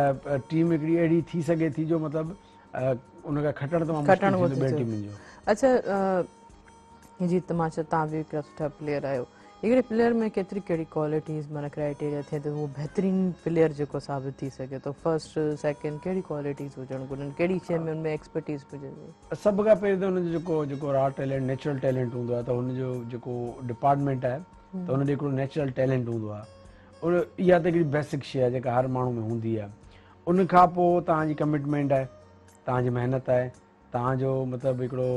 ٽيم هڪڙي اهڙي ٿي سگهي ٿي جو مطلب ان کان کٽڻ تمام مشڪل ٿيندو ٻين ٽيمن جو. اڇا جي تماشا تان به هڪڙا سٺا پليئر آهيو هڪڙي پليئر ۾ ڪيتري ڪهڙي ڪوالٽيز معنيٰ ڪرائيٽيريا ٿئي ته هو بهترين پليئر جيڪو ثابت ٿي سگهي ٿو فرسٽ سيڪنڊ ڪهڙي ڪوالٽيز هجڻ گهرجن ڪهڙي شيء ۾ ان ۾ ايڪسپرٽيز هجي. سڀ کان پهرين ته ان جو جيڪو جيڪو را ٽيلنٽ نيچرل ٽيلنٽ هوندو آهي ته هن جو جيڪو ڊپارٽمينٽ آهي ته ان ڏي هڪڙو نيچرل ٽيلنٽ هوندو آهي اها ته هڪڙي بيسڪ شيء آهي جيڪا هر ماڻهو ۾ هوندي آهي ان کان پوء توهان جي ڪمٽمينٽ آهي توهان جي محنت آهي توهان جو مطلب هڪڙو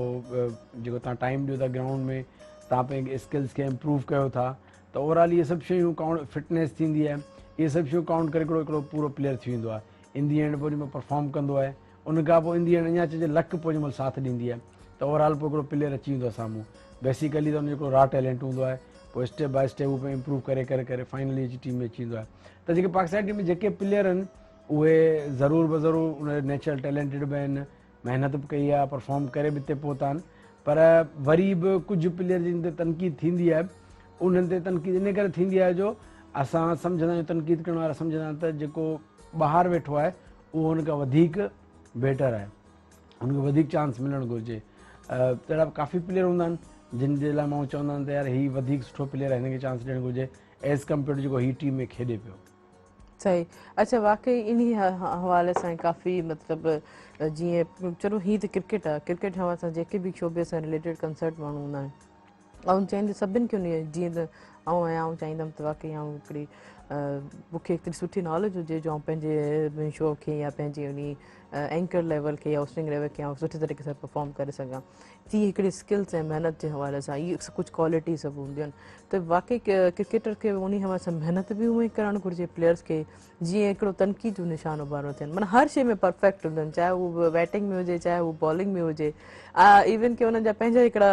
جيڪو توهان ٽائيم ڏيو ٿا گرائونڊ ۾ توهان پنهنجي اسڪلز کي امپروو ڪيو ٿا ته اوور آل اهي سڀ شيون ڪائونٽ فٽنيس ٿيندي آهي اهي سڀ شيون ڪائونٽ ڪري هڪڙو هڪڙو پورو پليئر ٿي ويندو آهي ان the and پوء جنهن مهل پرفارم ڪندو آهي ان کان پوء ان the and اڃا چئجي لڪ پوء جنهن مهل ساٿ ڏيندي آهي ته اوور آل پوء هڪڙو پليئر اچي ويندو آهي سامهون بيسيڪلي ته ان جو هڪڙو را ٽيلنٽ هوندو آهي پوء اسٽيپ باء اسٽيپ هو پوء امپروو ڪري ڪري ڪري فائنلي اچي ٽيم ۾ اچي ويندو آهي ته جيڪي پاڪستان ٽيم ۾ جيڪي پليئر آهن اهي ضرور بضرور ان نيچرل ٽيلنٽيڊ به آهن محنت به ڪئي آهي پرفارم ڪري به اتي پهتا آهن پر وري به ڪجهه پليئر جن تي تنقيد ٿيندي آهي انهن تي تنقيد ان ڪري ٿيندي آهي جو اسان سمجهندا آهيون تنقيد ڪرڻ وارا سمجهندا آهن ته جيڪو ٻاهر ويٺو آهي اهو هن کان وڌيڪ بيٽر آهي هن کي وڌيڪ چانس ملڻ گهرجي اهڙا به ڪافي پليئر هوندا آهن جن جي لاء ماڻهو چوندا آهن ته يار هي وڌيڪ سٺو پليئر آهي هن کي چانس ڏيڻ گهرجي ايز ڪمپيئر ٽو جيڪو هي ٽيم ۾ کيڏي پيو. صحيح اڇا واقعي انهي حوالي سان ڪافي مطلب جيئن چلو هي ته ڪرڪيٽ آهي ڪرڪيٽ حوالي سان جيڪي به شعبي سان رليٽيڊ ڪنسرٽ ماڻهو هوندا آهن آئون چاهيندس سڀن کي انهي جيئن ته آئون آهيان آئون چاهيندم ته واقعي آئون هڪڙي مون کي هڪڙي سٺي ناليج هجي جو آئون پنهنجي شو کي يا پنهنجي انهي اينڪر ليول کي يا هوسٽنگ ليول کي آئون سٺي طريقي سان پرفارم ڪري سگهان ٿي هڪڙي اسڪلس ۽ محنت جي حوالي سان اهي سڀ ڪجهه ڪوالٽي سڀ هونديون آهن ته واقعي ڪرڪيٽر کي انهي حوالي سان محنت به اونئي ڪرڻ گهرجي پليئرس کي جيئن هڪڙو تنقيد جو نشانو بڻيو ٿين معنيٰ هر شيء ۾ پرفيڪٽ هجن چاهي هو بيٽنگ ۾ هجي چاهي هو بالنگ ۾ هجي ايون ڪي انهن جا پنهنجا هڪڙا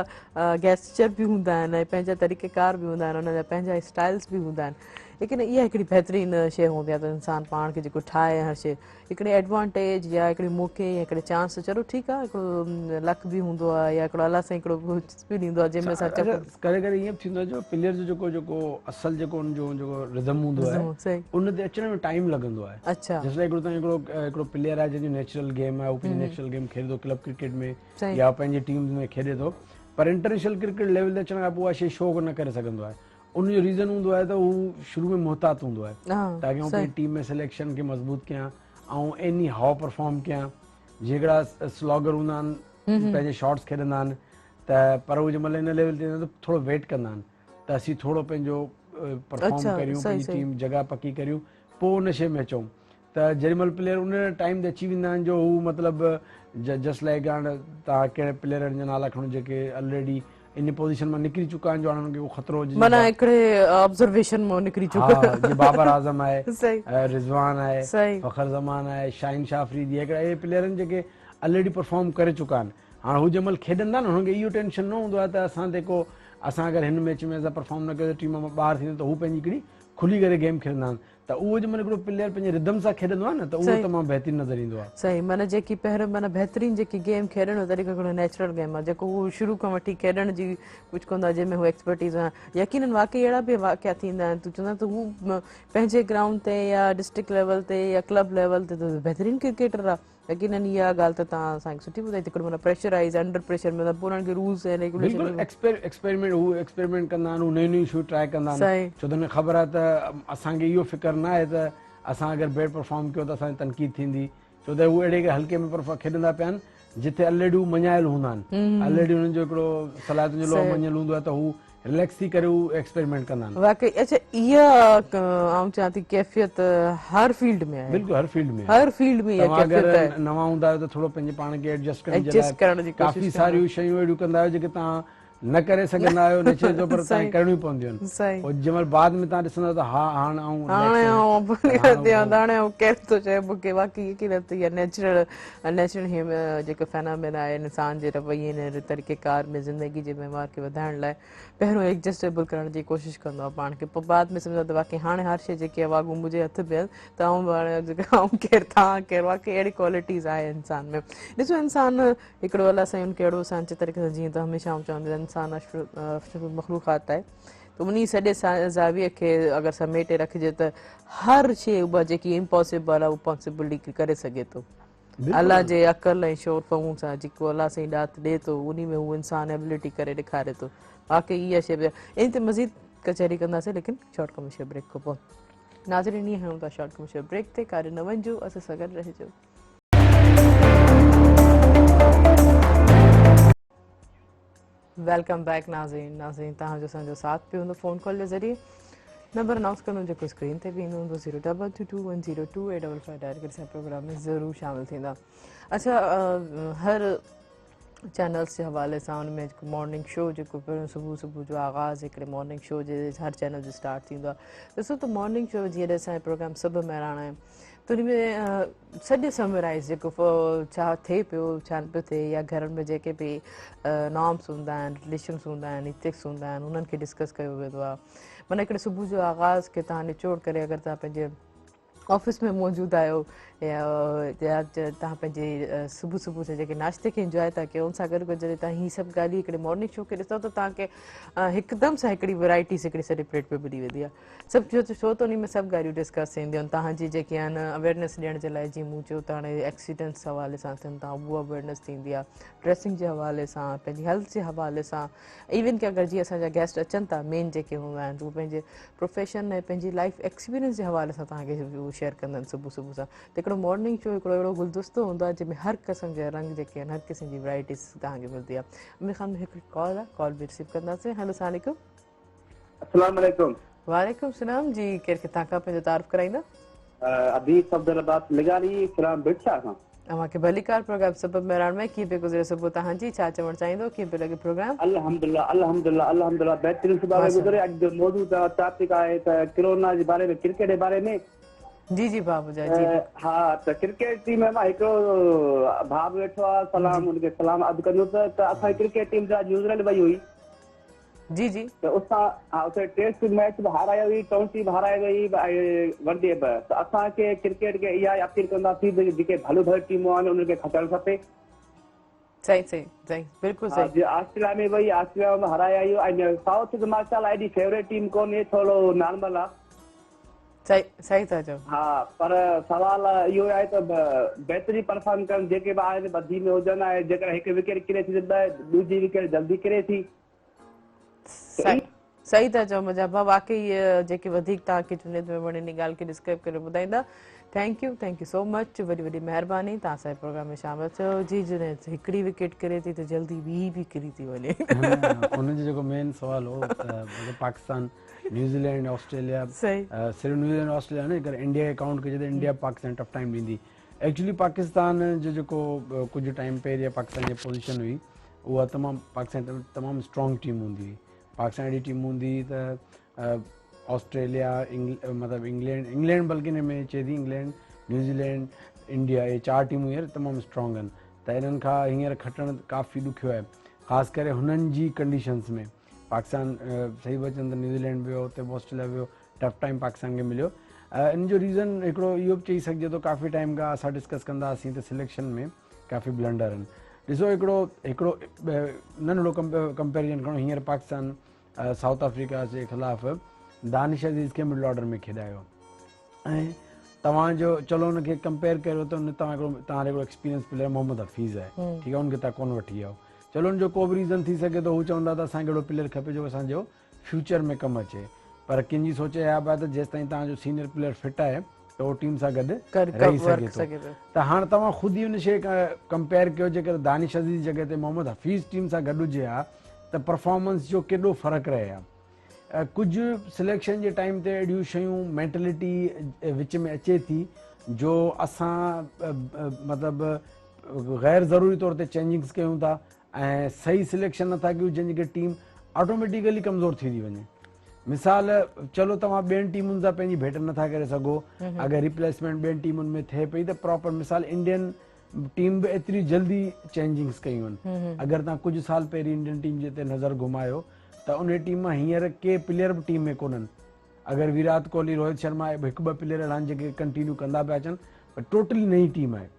گيسچر به هوندا آهن ۽ پنهنجا طريقه ڪار به هوندا آهن انهن جا پنهنجا اسٽائلس به هوندا آهن ليڪن اها هڪڙي بهترين شيء هوندي آهي ته انسان پاڻ کي جيڪو ٺاهي هر شيء هڪڙي ايڊوانٽيج يا هڪڙي موقعي يا هڪڙي چانس چلو ٺيڪ آ هڪڙو لڪ به هوندو آ يا هڪڙو الله سائين هڪڙو به ڏيندو آ جنهن ۾ اسان چپ ڪڏهن ڪڏهن ائين به ٿيندو آ جو پليئر جو جيڪو جيڪو اصل جيڪو ان جو جيڪو رزم هوندو آهي ان تي اچڻ ۾ ٽائيم لڳندو آهي اڇا جس لائڪ هڪڙو تان هڪڙو هڪڙو پليئر آهي جنهن جو نيچرل گيم آهي هو پنهنجي نيچرل گيم کيڏي ٿو ڪلب ڪرڪيٽ ۾ يا پنهنجي ٽيمز ۾ کيڏي ٿو پر انٽرنيشنل ڪرڪيٽ ليول تي اچڻ کان پوء اها شي شو نه ڪري سگهندو آهي ان جو ريزن هوندو آهي ته هو شروع ۾ محتاط هوندو آهي تاڪه آئون پنهنجي ٽيم ۾ سليڪشن کي مضبوط ڪيان آئون ايني هاء پرفارم ڪيان جيئن هڪڙا سلاگر هوندا آهن پنهنجي شاٽس کيڏندا آهن ته پر هو جنهن مهل ان ليول تي ايندا آهن ته ٿورو ويٽ ڪندا آهن ته اسين ٿورو پنهنجو پرفارم ڪريون پنهنجي ٽيم جڳهه پڪي ڪريون پوء ان شي ۾ اچون ته جيڏي مهل پليئر ان ٽائيم تي اچي ويندا آهن جو هو مطلب جسٽ لائيڪ هاڻ توهان ڪهڙي پليئرن جا نالا کڻو جيڪي الريڊي ان پوزيشن مان نڪري چڪا آهن جو هاڻ انهن کي ڪو خطرو هجي معنيٰ هڪڙي آبزرويشن مان نڪري چڪا ها جي بابر اعظم آهي رضوان آهي فخر زمان آهي شاهين شاهه آفريدي هڪڙا اهي پليئر آهن جيڪي الريڊي پرفارم ڪري چڪا آهن هاڻ هو جنهن مهل کيڏندا آهن انهن کي اهو ٽينشن نه هوندو آهي ته اسان تي ڪو اسان اگر هن ميچ ۾ اسان پرفارم نه ڪيو ته ٽيم مان ٻاهر ٿي ويندو ته هو پنهنجي هڪڙي کلي ڪري گيم کيڏندا آهن ته اهو جنهن مهل هڪڙو پليئر پنهنجي ردم سان کيڏندو آهي نه ته اهو تمام بهترين نظر ايندو آهي. صحيح معنيٰ جيڪي پهريون معنيٰ بهترين جيڪي گيم کيڏڻ جو طريقو هڪڙو نيچرل گيم آهي جيڪو هو شروع کان وٺي کيڏڻ جي ڪجهه ڪندو آهي جنهن ۾ هو ايڪسپرٽيز آهي يقينن واقعي اهڙا به واقعا ٿيندا آهن تون چوندا ته هو پنهنجي گرائونڊ تي يا ڊسٽرڪٽ ليول تي يا ڪلب ليول تي ته بهترين ڪرڪيٽر آهي يقينن اها ڳالهه ته توهان اسان کي سٺي ٻڌائي ته هڪڙو معنيٰ پريشرائيز انڊر پريشر ۾ پوء انهن کي رولز ۽ ريگوليشن بلڪل ايڪسپيرمينٽ هو ايڪسپيرمينٽ ڪندا آهن هو نيون نيون شيون ٽرائي ڪندا آهن ڇو ته انهن کي خبر آهي ته اسان کي اهو فڪر نه آهي ته اسان اگر بيڊ پرفارم ڪيو ته اسان جي تنقيد ٿيندي ڇو ته هو اهڙي هلڪي ۾ پرفارم کيڏندا پيا آهن جتي الريڊي هو مڃايل هوندا آهن الريڊي انهن جو هڪڙو صلاحيتن جو لوهه مڃيل هوندو آهي ته هو رليڪس ٿي ڪري هو ايڪسپيرمينٽ ڪندا آهن. واقعي اڇا اها آئون چوان ٿي ڪيفيت هر فيلڊ ۾ آهي. بلڪل هر فيلڊ ۾ هر فيلڊ ۾ اها ڪيفيت آهي. توهان اگر نوان هوندا آهيو ته ٿورو پنهنجي پاڻ کي ايڊجسٽ ڪرڻ جي لاء ڪافي ساريون شيون اهڙيون ڪندا آهيو جيڪي توهان نه ڪري سگهندا آهيو نه چئي ٿو پر توهان کي ڪرڻيون پونديون آهن پوء جنهن مهل بعد ۾ توهان ڏسندا ته ها هاڻ آئون هاڻي آئون هاڻي آئون ڪير ٿو چئي مون کي واقعي يقين ته اها نيچرل نيچرل جيڪو فينامينا آهي انسان جي رويي ۽ طريقي ڪار ۾ زندگي جي وهنوار کي وڌائڻ لاء پهريون ايڊجسٽيبل ڪرڻ جي ڪوشش ڪندو آهي پاڻ کي پوء بعد ۾ سمجهندو ته واقعي هاڻي هر شيء جيڪي آهي واڳون منهنجي هٿ ۾ آهن ته آئون به هاڻي آئون ڪير تان ڪير واقعي اهڙي ڪوالٽيز آهي انسان ۾ ڏسو انسان هڪڙو الله سائين ان کي اهڙو سانچي طريقي سان جيئن ته هميشه آئون چوندي آهيان انسان اشرف المخلوقات آهي ته انهي سڄي زاويي کي اگر سميٽي رکجي ته هر شيء اها جيڪي امپاسيبل آهي اها پاسيبل ڪري سگهي ٿو الله جي عقل ۽ شعور فهم سان جيڪو الله سائين ڏات ڏي ٿو انهي ۾ هو انسان ابلٽي ڪري ڏيکاري ٿو واقعي اها شيء به ان تي مزيد ڪچهري ڪنداسين ليڪن شارٽ ڪمرشل بريڪ کان پوء ناظرين هي هڻون ٿا شارٽ ڪمرشل بريڪ تي ڪاڏي نه وڃجو اسان سان گڏ رهجو. Welcome back ناظرين ناظرين توهان جو اسان جو ساٿ پيو هوندو فون ڪال جي ذريعي نمبر اناؤنس ڪندم جيڪو اسڪرين تي به ايندو هوندو zero double two two one zero two eight double five dial ڪري اسان پروگرام ۾ ضرور شامل ٿيندا اچها هر چينلز جي حوالي سان ان ۾ جيڪو مارننگ شو جيڪو پهريون صبح صبح جو آغاز هڪڙي مارننگ شو جي هر چينل جو اسٽارٽ ٿيندو آهي ڏسو ته مارننگ شو جيئن اسان جو پروگرام صبح مهراڻ آهي ته ان ۾ سڄو سمرائز جيڪو ڇا ٿئي پيو ڇا نه پيو ٿئي يا گهرن ۾ جيڪي به نارمس هوندا آهن رليشنس هوندا آهن ايٿڪس هوندا آهن انهن کي ڊسڪس ڪيو ويندو آهي معنيٰ هڪڙي صبح جو آغاز کي تهان نچوڙ ڪري اگر تهان پنهنجي آفيس ۾ موجود آهيو يا تهان پنهنجي صبح صبح سان جيڪي ناشتي کي انجواء ٿا ڪيو ان سان گڏ گڏ جڏهن تهان هي سڀ ڳالهيون هڪڙي مارننگ شو کي ڏسو ته تهان کي هڪدم سان هڪڙي ورائٽيز هڪڙي سڄي پليٽ ۾ ملي ويندي آهي سڀ ڇو ته ڇو ته انهي ۾ سڀ ڳالهيون ڊسڪس ٿينديون آهن توهان جي جيڪي آهن اويرنيس ڏيڻ جي لاء جيئن مون چيو ته هاڻي ايڪسيڊنٽس حوالي سان ٿين ٿا اهو اويرنيس ٿيندي آهي ڊريسنگ جي حوالي سان پنهنجي هيلٿ جي حوالي سان ايون ڪي اگر جيئن اسان جا گيسٽ اچن ٿا مين جيڪي هوندا آهن هو پنهنجي پروفيشن ۽ پنهنجي لائف ايڪسپيرينس جي حوالي سان توهان کي هو شيئر ڪندا آهن صبح صبح سان ته هڪڙو مارننگ شو هڪڙو اهڙو گلدستو هوندو آهي جنهن ۾ هر قسم جا رنگ جيڪي آهن هر قسم جي ورائٽيز توهان کي ملندي آهي امير خان ۾ هڪڙي ڪال آهي ڪال به رسيو ڪنداسين هلو السلام عليڪم السلام عليڪم. وعليڪم السلام جي ڪير ڪٿان کان پنهنجو تعارف ڪرائيندا. ابي صفدر عباس لغاري فرام ڀٽ شاهه کان. اوهان کي ڀليڪار پروگرام سبب مهراڻ ۾ ڪيئن پيو گذري صبح توهان جي ڇا چوڻ چاهيندو ڪيئن پيو لڳي پروگرام. الحمدلله الحمدلله الحمدلله بهترين صبح پئي گذري اڄ جو موضوع ته ٽاپڪ آهي ته ڪرونا جي باري ۾ ڪرڪيٽ جي باري ۾. جي جي ڀاء ٻڌايو جي. ها ته ڪرڪيٽ ٽيم ۾ مان هڪڙو ڀاء به ويٺو آهي سلام ان کي سلام عرض ڪندس ته اسان جي ڪرڪيٽ ٽيم جا نيوزيلينڊ وئي هئي. جي جي. ته اسان ها اتي ٽيسٽ ميچ به هارائي وئي ٽونٽي به هارائي وئي ۽ ون ڊي به ته اسان کي ڪرڪيٽ کي اها ئي اپيل ڪنداسين ته جيڪي ڀليون ڀليون ٽيمون آهن انهن کي کٽڻ کپي. صحيح صحيح صحيح بلڪل ها صحيح. جي آسٽريليا ۾ وئي آسٽريليا ۾ هارائي آئي ۽ سائوٿ ته ماشاء الله ايڏي فيوريٽ ٽيم ڪونهي ٿورو نارمل آ. صحيح صحيح ٿا چئو. ها پر سوال اهو آهي ته بهترين پرفارم ڪرڻ جيڪي به آهن ٻڌي ۾ هجن ۽ جيڪڏهن هڪ وڪيٽ ڪري ٿي ته ٻه ڏوجي وڪيٽ جلدي ڪري ٿي. صحيح صحيح ٿا چئو منهنجا ڀاء واقعي جيڪي وڌيڪ توهان کي جنيد ميمڻ ان ڳالهه کي ڊسڪرائب ڪري ٻڌائيندا thank you thank you so much وڏي وڏي مهرباني توهان اسان جي پروگرام ۾ شامل ٿيو جي جنيد هڪڙي وڪيٽ ڪري ٿي ته جلدي ٻي به ڪري ٿي وڃي. ان جو جيڪو مين سوال هو ته مطلب پاڪستان نيوزيلينڊ آسٽريليا صرف نيوزيلينڊ آسٽريليا نه اگر انڊيا کي ڪائونٽ ڪجي ته انڊيا پاڪستان ٽف ٽائيم ڏيندي ايڪچولي پاڪستان جو جيڪو ڪجهه ٽائيم پهرين پاڪستان جي پوزيشن هئي اها تمام پاڪستان تمام اسٽرانگ ٽيم هوندي هئي پاڪستان اهڙي ٽيم هوندي هئي ته آسٽريليا مطلب انگلينڊ انگلينڊ بلڪه ان ۾ چئي ٿي انگلينڊ نيوزيلينڊ انڊيا اهي چار ٽيمون هينئر تمام اسٽرانگ آهن ته انهن کان هينئر کٽڻ ڪافي ڏکيو آهي خاص ڪري هنن جي ڪنڊيشنز ۾ پاڪستان صحيح پيا چون ته نيوزيلينڊ ويو اتي به آسٽريليا ويو ٽف ٽائيم پاڪستان کي مليو ان جو ريزن هڪڙو اهو به چئي سگهجي ٿو ڪافي ٽائيم کان اسان ڊسڪس ڪندا هئاسين ته سليڪشن ۾ ڪافي بلنڊر آهن ڏسو هڪڙو هڪڙو ننڍڙو ڪمپيريزن کڻو هينئر پاڪستان سائوٿ آفريڪا جي خلاف دانش عزيز کي مڊل آرڊر ۾ کيڏايو ۽ توهان جو چلو ان کي ڪمپيئر ڪريو ته ان توهان هڪڙو توهان هڪڙو ايڪسپيرينس پليئر محمد حفيظ آهي ٺيڪ آهي ان کي توهان ڪونه وٺي آيو چلو ان جو ڪو به ريزن ٿي سگهي ٿو هو چوندا ته اسان کي اهڙو پليئر کپي جيڪو اسان جو فيوچر ۾ ڪم اچي پر ڪن جي سوچ اها به آهي ته جيستائين توهان جو سينيئر پليئر فٽ آهي ته اهو ٽيم سان گڏ رهي سگهي ٿو ته هاڻ توهان خود ئي ان شيء ڪمپيئر ڪيو جيڪر دانش عزيز جي جڳهه تي محمد حفيظ ٽيم سان گڏ هجي ها ته پرفارمنس جو ڪيڏو فرق رهي ها ڪجهه سليڪشن جي ٽائيم تي اهڙيون شيون مينٽلٽي وچ ۾ اچي ٿي جو اسان مطلب غير ضروري طور تي چينجنگس ڪيون ٿا ۽ صحيح سليڪشن نٿا ڪيون جنهن جي ڪري ٽيم آٽوميٽيڪلي ڪمزور ٿي ٿي وڃي. مثال چلو توهان ٻين ٽيمن سان پنهنجي ڀيٽ نٿا ڪري سگهو اگر ريپليسمينٽ ٻين ٽيمن ۾ ٿئي پئي ته پراپر مثال انڊين ٽيم به ايتري جلدي چينجنگس ڪيون آهن اگر توهان ڪجهه سال پهرين انڊين ٽيم جي تي نظر گهمايو ته ان ٽيم مان هينئر ڪي پليئر به ٽيم ۾ ڪونهن اگر ويرات ڪوهلي روهت شرما هڪ ٻه پليئر اهڙا آهن جيڪي ڪنٽينيو ڪندا پيا اچن پر ٽوٽلي نئين ٽيم آهي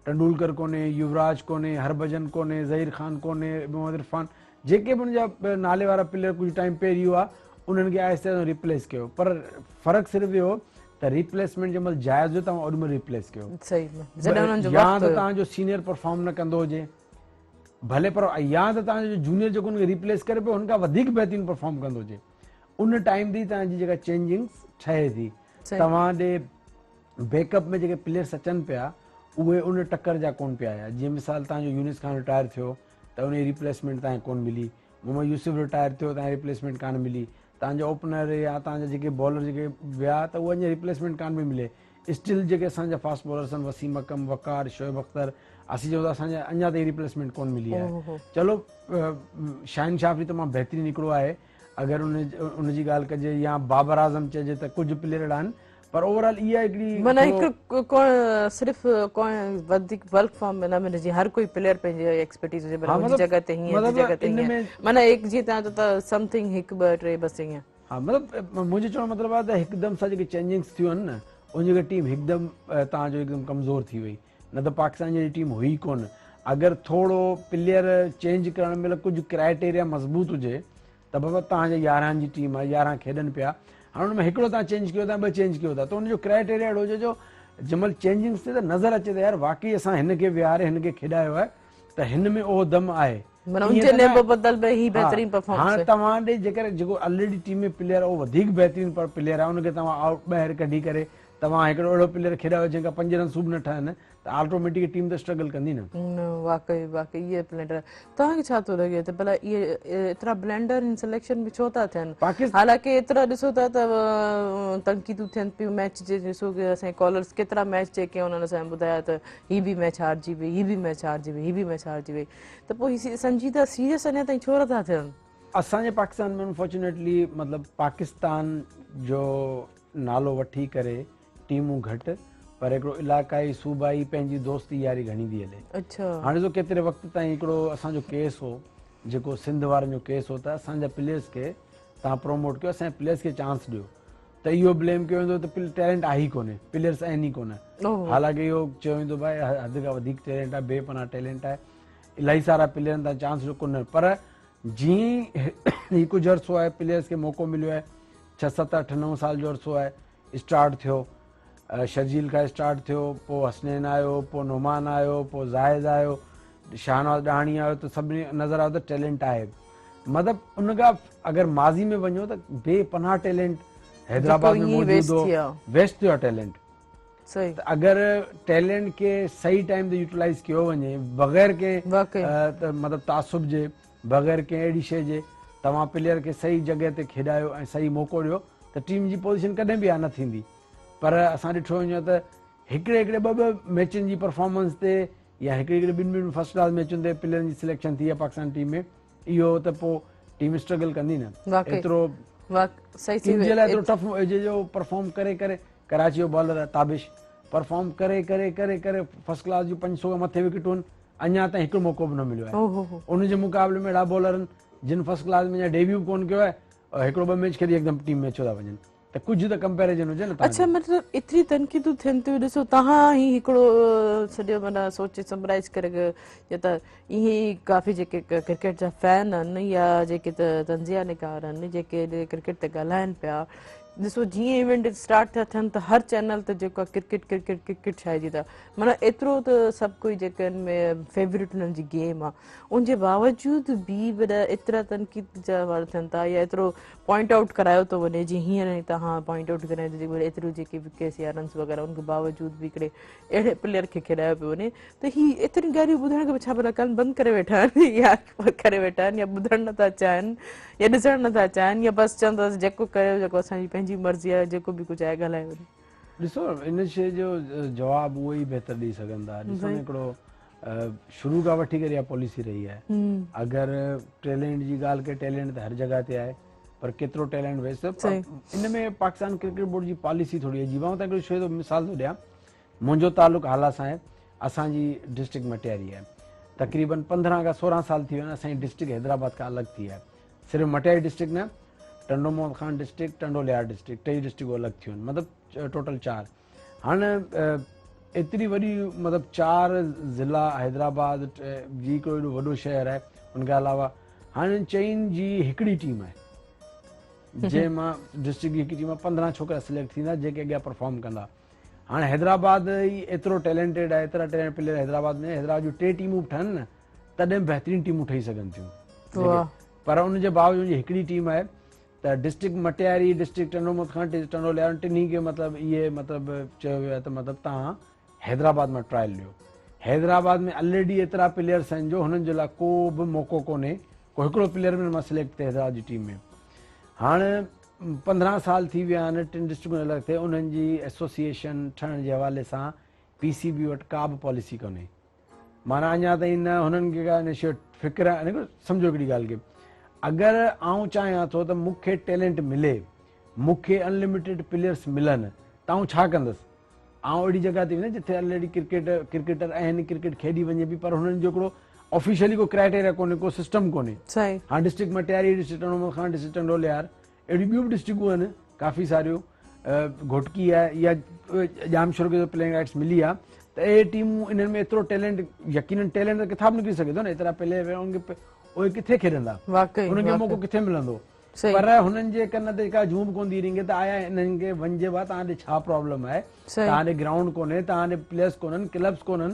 ٽنڊولڪر ڪونهي، يووراج ڪونهي، هرڀجن ڪونهي، ظهير خان ڪونهي، محمد عرفان جيڪي به ان جا نالي وارا پليئر ڪجهه ٽائيم پهرين هئا انهن کي آهستي آهستي ريپليس ڪيو پر فرق صرف اهو ته ريپليسمينٽ جنهن مهل جائز هجي توهان اوڏي مهل ريپليس ڪيو جڏهن انهن جو يا ته توهان جو سينيئر پرفارم نه ڪندو هجي ڀلي پر يا ته توهان جو جونيئر جيڪو ان کي ريپليس ڪري پيو ان کان وڌيڪ بهترين پرفارم ڪندو هجي ان ٽائيم تي توهان جي جيڪا چينجنگس ٺهي ٿي توهان ڏي بيڪ اپ ۾ جيڪي پليئرس اچن پيا اهي ان ٽڪر جا ڪون پيا آيا جيئن مثال تان جو يونس خان رٽائر ٿيو ته ان جي ريپليسمينٽ تان کي ڪون ملي محمد يوسف رٽائر ٿيو تان ريپليسمينٽ ڪان ملي تان جا اوپنر يا تان جا جيڪي بالر جيڪي ويا ته اهي اڃا ريپليسمينٽ ڪان پئي ملي اسٽل جيڪي اسان جا فاسٽ بالرس آهن وسيم اڪرم وقار شعيب اختر اسين چئون ٿا اسان جا اڃا تائين ريپليسمينٽ ڪون ملي آهي چلو شاهين شاهه به تمام بهترين هڪڙو آهي اگر ان ان جي ڳالهه ڪجي يا بابر اعظم چئجي ته ڪجهه پليئر اهڙا آهن پر اوور آل اها هڪڙي معنيٰ هڪ ڪو صرف ڪو وڌيڪ بلڪ فارم ۾ نه ملي جي هر ڪوئي پليئر پنهنجي ايڪسپرٽيز هجي پر هن جي جڳهه تي هيئن جي جڳهه تي هيئن معنيٰ هڪ جي تان ته سمٿنگ هڪ ٻه ٽي بس هيئن. ها مطلب منهنجو چوڻ مطلب آهي ته هڪدم سان جيڪي چينجنگس ٿيون آهن نه ان جي ڪري ٽيم هڪدم تان جو هڪدم ڪمزور ٿي وئي نه ته پاڪستان جهڙي ٽيم هئي ڪونه اگر ٿورو پليئر چينج ڪرڻ مهل ڪجهه ڪرائيٽيريا مضبوط هجي ته بابا توهان جا 11 جي ٽيم آهي 11 کيڏن پيا هاڻي ان ۾ هڪڙو توهان چينج ڪيو ٿا ٻه چينج ڪيو ٿا ته ان جو ڪرائيٽيريا اهڙو هجي جو جنهن مهل چينجنگس ٿئي ته نظر اچي ته يار واقعي اسان هن کي ويهاري هن کي کيڏايو آهي ته هن ۾ اهو دم آهي. معنيٰ ان جي نيبو بدل ۾ هي بهترين پرفارمنس هاڻي توهان ڏي جيڪر جيڪو آلريڊي ٽيم ۾ پليئر اهو وڌيڪ بهترين پليئر آهي ان کي توهان آئوٽ ٻاهر ڪڍي ڪري توهان هڪڙو اهڙو پليئر کيڏايو جنهن کان 5 رنسون به نه ٺهن ته آٽوميٽڪ ٽيم ته اسٽرگل ڪندي نه. واقعي واقعي اهي بلينڊر توهان کي ڇا ٿو لڳي ته ڀلا اهي ايترا بلينڊر ان سليڪشن ۾ ڇو ٿا ٿين حالانڪه ايترا ڏسو ٿا ته تنقيدون ٿين پيون ميچ جي ڏسو ڪي اسان جي ڪالرز ڪيترا ميچ جيڪي انهن اسان کي ٻڌايا ته هي به ميچ هارجي وئي هي به ميچ هارجي وئي هي به ميچ هارجي وئي ته پوء هي سنجيده سيريس اڃا تائين ڇو نٿا ٿين. اسان جي پاڪستان ۾ انفارچونيٽلي مطلب پاڪستان جو نالو وٺي ڪري ٽيمون گهٽ پر هڪڙو علاقائي صوبائي پنهنجي دوستي ياري گهڻي ٿي هلي. هاڻي ڏسو ڪيتري وقت تائين هڪڙو اسان جو ڪيس هو جيڪو سنڌ وارن جو ڪيس هو ته اسان جا پليئرس کي توهان پروموٽ ڪيو اسان جي پليئرس کي چانس ڏيو ته اهو بليم ڪيو ويندو ته ٽيلنٽ آهي ئي ڪونهي پليئرس آهن ئي ڪونه حالانڪه اهو چيو ويندو ڀائي حد کان وڌيڪ ٽيلنٽ آهي بي پناهه ٽيلنٽ آهي الاهي سارا پليئرن تان چانس ڏيو ڪونه پر جيئن هي ڪجهه عرصو آهي پليئرس کي موقعو مليو آهي 6 7 8 9 سال جو عرصو آهي اسٽارٽ ٿيو شرجيل کان اسٽارٽ ٿيو پوء حسنين آيو پوء نعمان آيو پوء زاهد آيو شاهنواز ڏاهاڻي آيو ته سڀني نظر آيو ته ٽيلنٽ آهي مطلب ان کان اگر ماضي ۾ وڃو ته بي پناهه ٽيلنٽ حيدرآباد ۾ موجود هو ويسٽ ٿيو ٽيلنٽ ته اگر ٽيلنٽ کي صحيح ٽائيم تي يوٽيلائز ڪيو وڃي بغير ڪنهن مطلب تعصب جي بغير ڪنهن اهڙي شيء جي توهان پليئر کي صحيح جڳهه تي کيڏايو ۽ صحيح موقعو ڏيو ته ٽيم جي پوزيشن ڪڏهن به اها نه ٿيندي پر اسان ڏٺو وڃو ته هڪڙي هڪڙي ٻه ٻه ميچن جي پرفارمنس تي يا هڪڙي هڪڙي ٻن ٻن فرسٽ ڪلاس ميچن تي پليئرن جي سليڪشن ٿي آهي پاڪستان ٽيم ۾ اهو ته پوء ٽيم اسٽرگل ڪندي نه ايترو ٽيم جي لاء ايترو ٽف هجي جو پرفارم ڪري ڪري ڪراچي جو بالر آهي تابش پرفارم ڪري ڪري ڪري ڪري فرسٽ ڪلاس جون 500 کان مٿي وڪيٽون اڃا تائين هڪ موقعو به نه مليو آهي ان جي مقابلي ۾ اهڙا بالر آهن جن فرسٽ ڪلاس ۾ اڃا ڊيبيو به ڪونه ڪيو آهي هڪڙو ٻه ميچ کيڏي هڪدم ٽيم ۾ اچيو ٿا وڃن ته ڪجهه ته ڪمپيريزن هجي نه. اڇا مطلب ايتري تنقيدون ٿين ٿيون ڏسو توهان هي هڪڙو سڄو معنيٰ سوچي سمرائز ڪري يا ته اهي ئي ڪافي جيڪي ڪرڪيٽ جا فين آهن يا جيڪي تجزيه نگار آهن جيڪي ڪرڪيٽ تي ڳالهائن پيا ڏسو جيئن ايونٽ اسٽارٽ ٿيا ٿين ته هر چينل تي جيڪو آهي ڪرڪيٽ ڪرڪيٽ ڪرڪيٽ ڇائجي ٿا معنيٰ ايترو ته سڀ ڪوئي جيڪي ان ۾ فيورٽ انهن جي گيم آهي ان جي باوجود به وڏا ايترا تنقيد جا وار ٿين ٿا يا ايترو پوائنٽ آئوٽ ڪرايو ٿو وڃي جي هينئر توهان پوائنٽ آئوٽ ڪرايو ٿو جيڪي ايتريون جيڪي وڪيٽس يا رنس وغيره ان کي باوجود به هڪڙي اهڙي پليئر کي کيڏايو پيو وڃي ته هي ايتريون ڳالهيون ٻڌڻ کان ڇا ڀلا ڪن بند ڪري ويٺا آهن يا ڪري ويٺا آهن يا ٻڌڻ نٿا چاهن يا ڏسڻ نٿا چاهن يا بس چون ٿا جيڪو ڪريو جيڪو اسان جي پنهنجي مرضي آهي جيڪو به ڪجهه آهي ڳالهايو وڃي. ڏسو ان شيء جو جواب اهي ئي بهتر ڏئي سگهن ٿا. ڏسو نه هڪڙو شروع کان وٺي ڪري اها پاليسي رهي آهي. اگر ٽيلنٽ جي ڳالهه ڪري ٽيلنٽ ته هر جڳهه تي آهي پر ڪيترو ٽيلنٽ ويس ان ۾ پاڪستان ڪرڪيٽ بورڊ جي پاليسي ٿوري عجيب آهي. تان هڪڙو شيء جو مثال ٿو ڏيان، منهنجو تعلق هالا سان آهي، اسان جي ڊسٽرڪٽ مٽياري آهي، تقريبن 15 کان 16 سال ٿي ويا آهن اسان جي ڊسٽرڪٽ حيدرآباد کان الڳ ٿي آهي. صرف مٽياري ڊسٽرڪٽ نه، ٽنڊو محمد خان ڊسٽرڪٽ، ٽنڊو ليار ڊسٽرڪٽ، ٽئي ڊسٽرڪٽون الڳ ٿيون آهن، مطلب ٽوٽل 4. هاڻ ايتري وڏي مطلب 4 ضلع حيدرآباد جي هڪڙو ايڏو وڏو شهر آهي، ان کان علاوه هاڻ انهن چئن جي هڪڙي ٽيم آهي جنهن مان ڊسٽرڪٽ جي هڪ ٽيم مان 15 ڇوڪرا سليڪٽ ٿيندا جيڪي اڳيان پرفارم ڪندا. هاڻ حيدرآباد ئي ايترو ٽيلنٽيڊ آهي، ايترا ٽيلنٽ پليئر حيدرآباد ۾ حيدرآباد جون 3 ٽيمون به ٺهن نه تڏهن به بهترين ٽيمون ٺهي سگهن ٿيون، پر ان جي باوجود هڪڙي ٽيم آهي ته district Matiari, district Tando Muhammad Khan, district Tando Allahyar ٽنهي کي مطلب اهي مطلب چيو ويو آهي ته مطلب توهان حيدرآباد مان ٽرائل ڏيو. حيدرآباد ۾ الريڊي ايترا پليئرس آهن جو هنن جي لاء ڪو به موقعو ڪونهي، ڪو هڪڙو پليئر به هن مان سليڪٽ ٿئي حيدرآباد جي ٽيم ۾. هاڻ 15 سال ٿي ويا آهن ٽن ڊسٽرڪٽن الڳ ٿئي، انهن جي ايسوسيئيشن ٺهڻ جي حوالي سان پي سي بي وٽ ڪا به پاليسي ڪونهي. معنيٰ اڃا تائين نه هنن کي ڪا ان شيء فڪر آهي. سمجهو هڪڙي ڳالهه کي، اگر آئون چاهيان ٿو ته مون کي ٽيلنٽ ملي، مون کي انلميٽيڊ پليئرس ملن ته آئون ڇا ڪندس؟ آئون اهڙي جڳهه تي ويندس جتي الريڊي ڪرڪيٽر آهن، ڪرڪيٽ کيڏي وڃي پئي، پر هنن جو هڪڙو آفيشلي ڪو ڪرائيٽيريا ڪونهي، ڪو سسٽم ڪونهي. هاڻ district Matiari, district Tando Muhammad Khan, district Tando Allahyar, اهڙيون ٻيون به ڊسٽرڪٽون آهن ڪافي ساريون، گهوٽڪي آهي يا ڄامشورو کي پليئنگ رائٽس ملي آهي ته اهي ٽيمون انهن ۾ ايترو ٽيلنٽ يقينن ٽيلنٽ ته ڪٿان به نڪري سگهي ٿو نه، ايترا پليئر انهن کي اهي ڪٿي کيڏندا، انهن کي موقعو ڪٿي ملندو؟ پر هنن جي ڪن تي ڪا جون به ڪونه ٿي رينگي ته آيا انهن کي وڃجي با توهان ڏي ڇا پرابلم آهي، توهان ڏي گرائونڊ ڪونهي، توهان ڏي پليئرس ڪونهن، ڪلبس ڪونهن،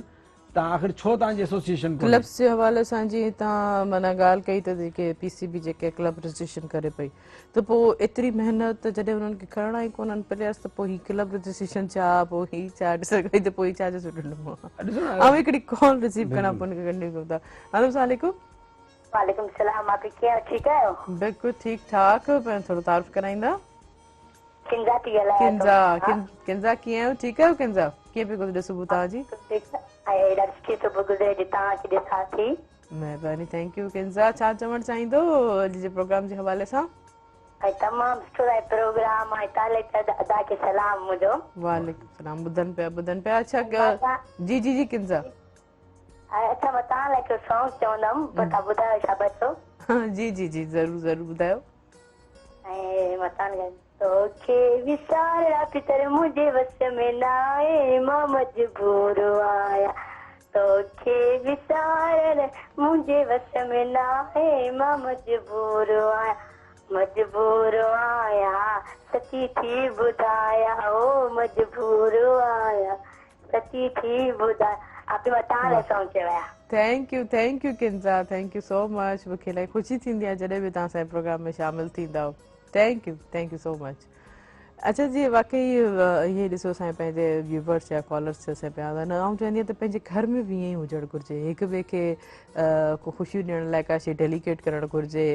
تان آخر ڇو تان جي ايسوسيئيشن ڪونهي؟ ڪلبس جي حوالي سان جي تان معنيٰ ڳالهه ڪئي ته جيڪي پي سي بي جيڪي ڪلب رجسٽريشن ڪري پئي ته پوء ايتري محنت جڏهن انهن کي کڻڻا ئي ڪونهن پليئرس ته پوء هي ڪلب رجسٽريشن ڇا پوء هي ڇا ڏسو ته پوء هي ڇا جو سٺو ڏنو آئون هڪڙي ڪال رسيو ڪران پوء ان کي ڪنٽينيو ڪيون ٿا. هلو السلام عليڪم. وعليڪم السلام آپي ڪيئن آهيو ٺيڪ آهيو؟ بلڪل ٺيڪ ٺاڪ پنهنجو ٿورو تعارف ڪرائيندا. ڪنزا ٿي ڳالهايان. ڪنزا ڪنزا ڪيئن آهيو ٺيڪ آهيو ڪنزا ڪيئن پئي گذري صبح توهان جي؟ ۽ ڏاڍي سٺي صبح گذري جي توهان کي ڏسان ٿي. مهرباني thank you ڪنزا ڇا چوڻ چاهيندو اڄ جي پروگرام جي حوالي سان؟ ۽ تمام سٺو آهي پروگرام ۽ طالب ادا کي سلام منهنجو. وعليڪم سلام ٻڌن پيا ٻڌن پيا اڇا جي جي جي ڪنزا. اڇا مان توهان لاء هڪڙو سانگ چوندم پوء توهان ٻڌايو شابس هو. جي جي جي ضرور ضرور ٻڌايو. ۽ متان ڳائين. توکي وسارڻ پتر منهنجي وس ۾ ناهي مان مجبور آهيان توکي وسارڻ منهنجي وس ۾ ناهي مان مجبور آهيان مجبور آهيان سچي ٿي ٻڌايان او مجبور آهيان سچي ٿي ٻڌايان آپي مان توهان لاء سانگ چيو آهي. Thank you thank you Kinza thank you so much مونکي الاهي خوشي ٿيندي آهي جڏهن به توهان اسان جي پروگرام ۾ شامل ٿيندا آهيو thank you thank you so much اچها جي واقعي اهي ڏسو اسان پنهنجي ويورس يا ڪالرس اسان پيا نه آئون چوندي آهيان ته پنهنجي گهر ۾ به ائين ئي هجڻ گهرجي هڪ ٻئي کي ڪو خوشيون ڏيڻ لاء ڪا شي ڊيليڪيٽ ڪرڻ گهرجي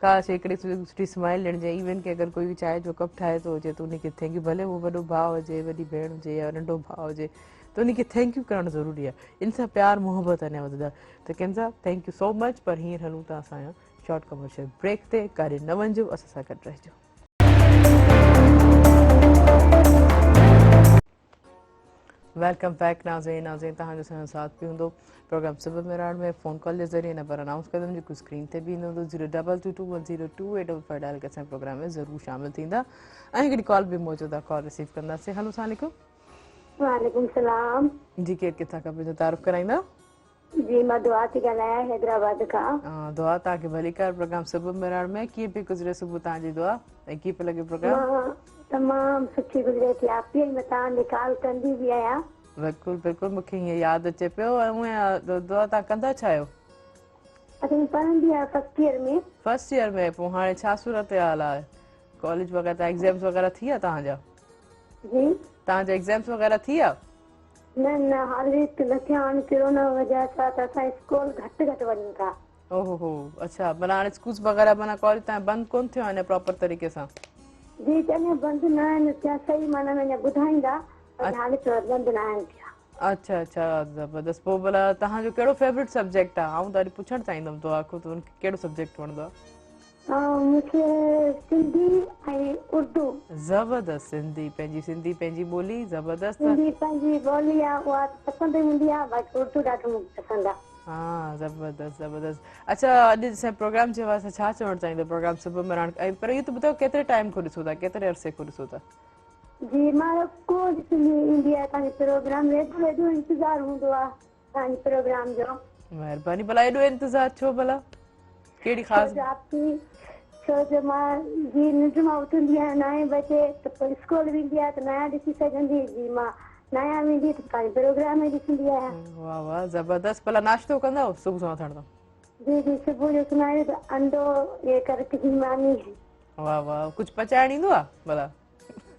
ڪا شي هڪڙي سٺي اسمائل ڏيڻ جي ايون ڪي اگر ڪوئي چانهه جو ڪپ ٺاهي ٿو هجي ته ان کي thank you ڀلي هو وڏو ڀاء هجي وڏي ڀيڻ هجي يا ننڍو ڀاء هجي ته ان کي thank you ڪرڻ ضروري آهي ان سان پيار محبت اڃا وڌندا ته ڪنزا thank you so مچ پر هينئر هلون ٿا اسان جا شارٽ ڪمرشل بريڪ تي ڪاڏي نه وڃجو اسان سان گڏ رهجو. Welcome back ناظرين ناظرين توهان جو سهڻو ساٿ به هوندو پروگرام صبح مهراڻ ۾ فون ڪال جي ذريعي نمبر انائونس ڪندم جيڪو اسڪرين تي به ايندو هوندو zero double two two one zero two eight double five dial ڪري اسان پروگرام ۾ ضرور شامل ٿيندا ۽ هڪڙي ڪال به موجود آهي ڪال رسيو ڪنداسين هلو السلام عليڪم. وعليڪم السلام. جي ڪير ڪٿان کان پنهنجو تعارف ڪرائيندا؟ جي مان دعا ٿي ڳالهايان حيدرآباد کان. دعا توهان کي ڀليڪار پروگرام صبح مهراڻ ۾ ڪيئن پئي گذري صبح توهان جي دعا ۽ ڪيئن پئي لڳي پروگرام؟ مان تمام سٺي گذري ٿي آپي ۽ مان توهان ڏي ڪال ڪندي به آهيان. بلڪل بلڪل مون کي هيئن ياد اچي پيو ۽ هونئن دعا توهان ڪندا ڇا آهيو؟ اڇا مان پڙهندي آهيان فرسٽ ايئر ۾. فرسٽ ايئر ۾ پوء هاڻي ڇا صورتحال آهي ڪاليج وغيره تان ايگزامس وغيره ٿي ويا توهان جا؟ جي توهان جا ايگزامس وغيره ٿي ويا؟ نه نه حالي ته نه ٿيا آهن ڪرونا وجه سان ته اسان اسڪول گهٽ گهٽ وڃون ٿا. اوهو هو اڇا معنيٰ هاڻي اسڪولس وغيره معنيٰ ڪاليج تان بند ڪون ٿيو آهن پراپر طريقي سان؟ جي اڃا بند نه آهن ٿيا صحيح معنيٰ ۾ اڃا ٻڌائيندا پر حالي ته بند نه آهن ٿيا. اڇا اڇا زبردست پوءِ ڀلا توهان جو ڪهڙو فيورٽ سبجيڪٽ آهي؟ آئون ته اڄ پڇڻ چاهيندم دعا کان ته هن کي ڪهڙو سبجيڪٽ وڻندو آهي؟ مون کي سنڌي ۽ اردو. زبردست سنڌي پنهنجي سنڌي پنهنجي ٻولي زبردست. سنڌي پنهنجي ٻولي آهي اها ته پسند ئي هوندي آهي باقي اردو ڏاڍو مون کي پسند آهي. ها زبردست زبردست اڇا اڄ اسان پروگرام جي حوالي سان ڇا چوڻ چاهيندو پروگرام صبح مهراڻ ۽ پر اهو ته ٻڌايو ڪيتري ٽائيم کان ڏسو ٿا ڪيتري عرصي کان ڏسو ٿا؟ جي مان ڪو ڏسندي ايندي آهي توهان جو پروگرام ايڏو ايڏو انتظار هوندو آهي توهان جي پروگرام جو. مهرباني ڀلا ايڏو انتظار ڇو ڀلا ڪهڙي خاص. ڇو جو مان جي ننڊ مان اٿندي آهيان نائين بجي ته پوء اسڪول ويندي آهيان ته ناهيان ڏسي سگهندي جي مان ناهيان ويندي ته توهان جو پروگرام ئي ڏسندي آهيان. واه واه زبردست ڀلا ناشتو ڪندا آهيو صبح سان اٿڻ سان. جي جي صبح جو اٿندا آهيون ته انڊو ۽ ڪرڪ جي ماني. واه واه ڪجهه پچائڻ ايندو آ ڀلا.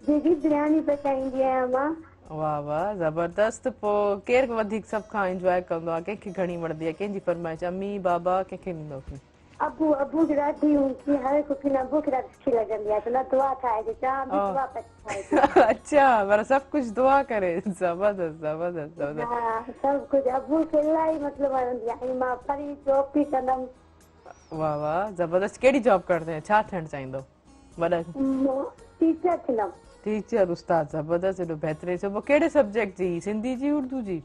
جي جي برياني پچائيندي آهيان مان. واه واه زبردست پو ڪير وڌيڪ سڀ کان انجواء ڪندو آ ڪنهن کي گهڻي وڻندي آ ڪنهن جي فرمائش امي بابا ڪنهن کي ڏيندو آ؟ ابو ابو کي ڏاڍي هوندي هر ڪوڪنگ ابو کي ڏاڍي سٺي لڳندي آ چوندا دعا ٺاهجي چانهه به دعا پچائجي. اڇا پر سڀ ڪجهه دعا ڪري زبردست زبردست زبردست. ها سڀ ڪجهه ابو کي الاهي مطلب وڻندي آ ۽ مان پري جاب به ڪندم. واه واه زبردست ڪهڙي جاب ڪرڻ چاهيندو ڇا ٿيڻ چاهيندو وڏا؟ مان ٽيچر ٿيندم. ٽيچر استاد زبردست ايڏو بهترين سو پوء ڪهڙي سبجيڪٽ جي سنڌي جي اردو جي؟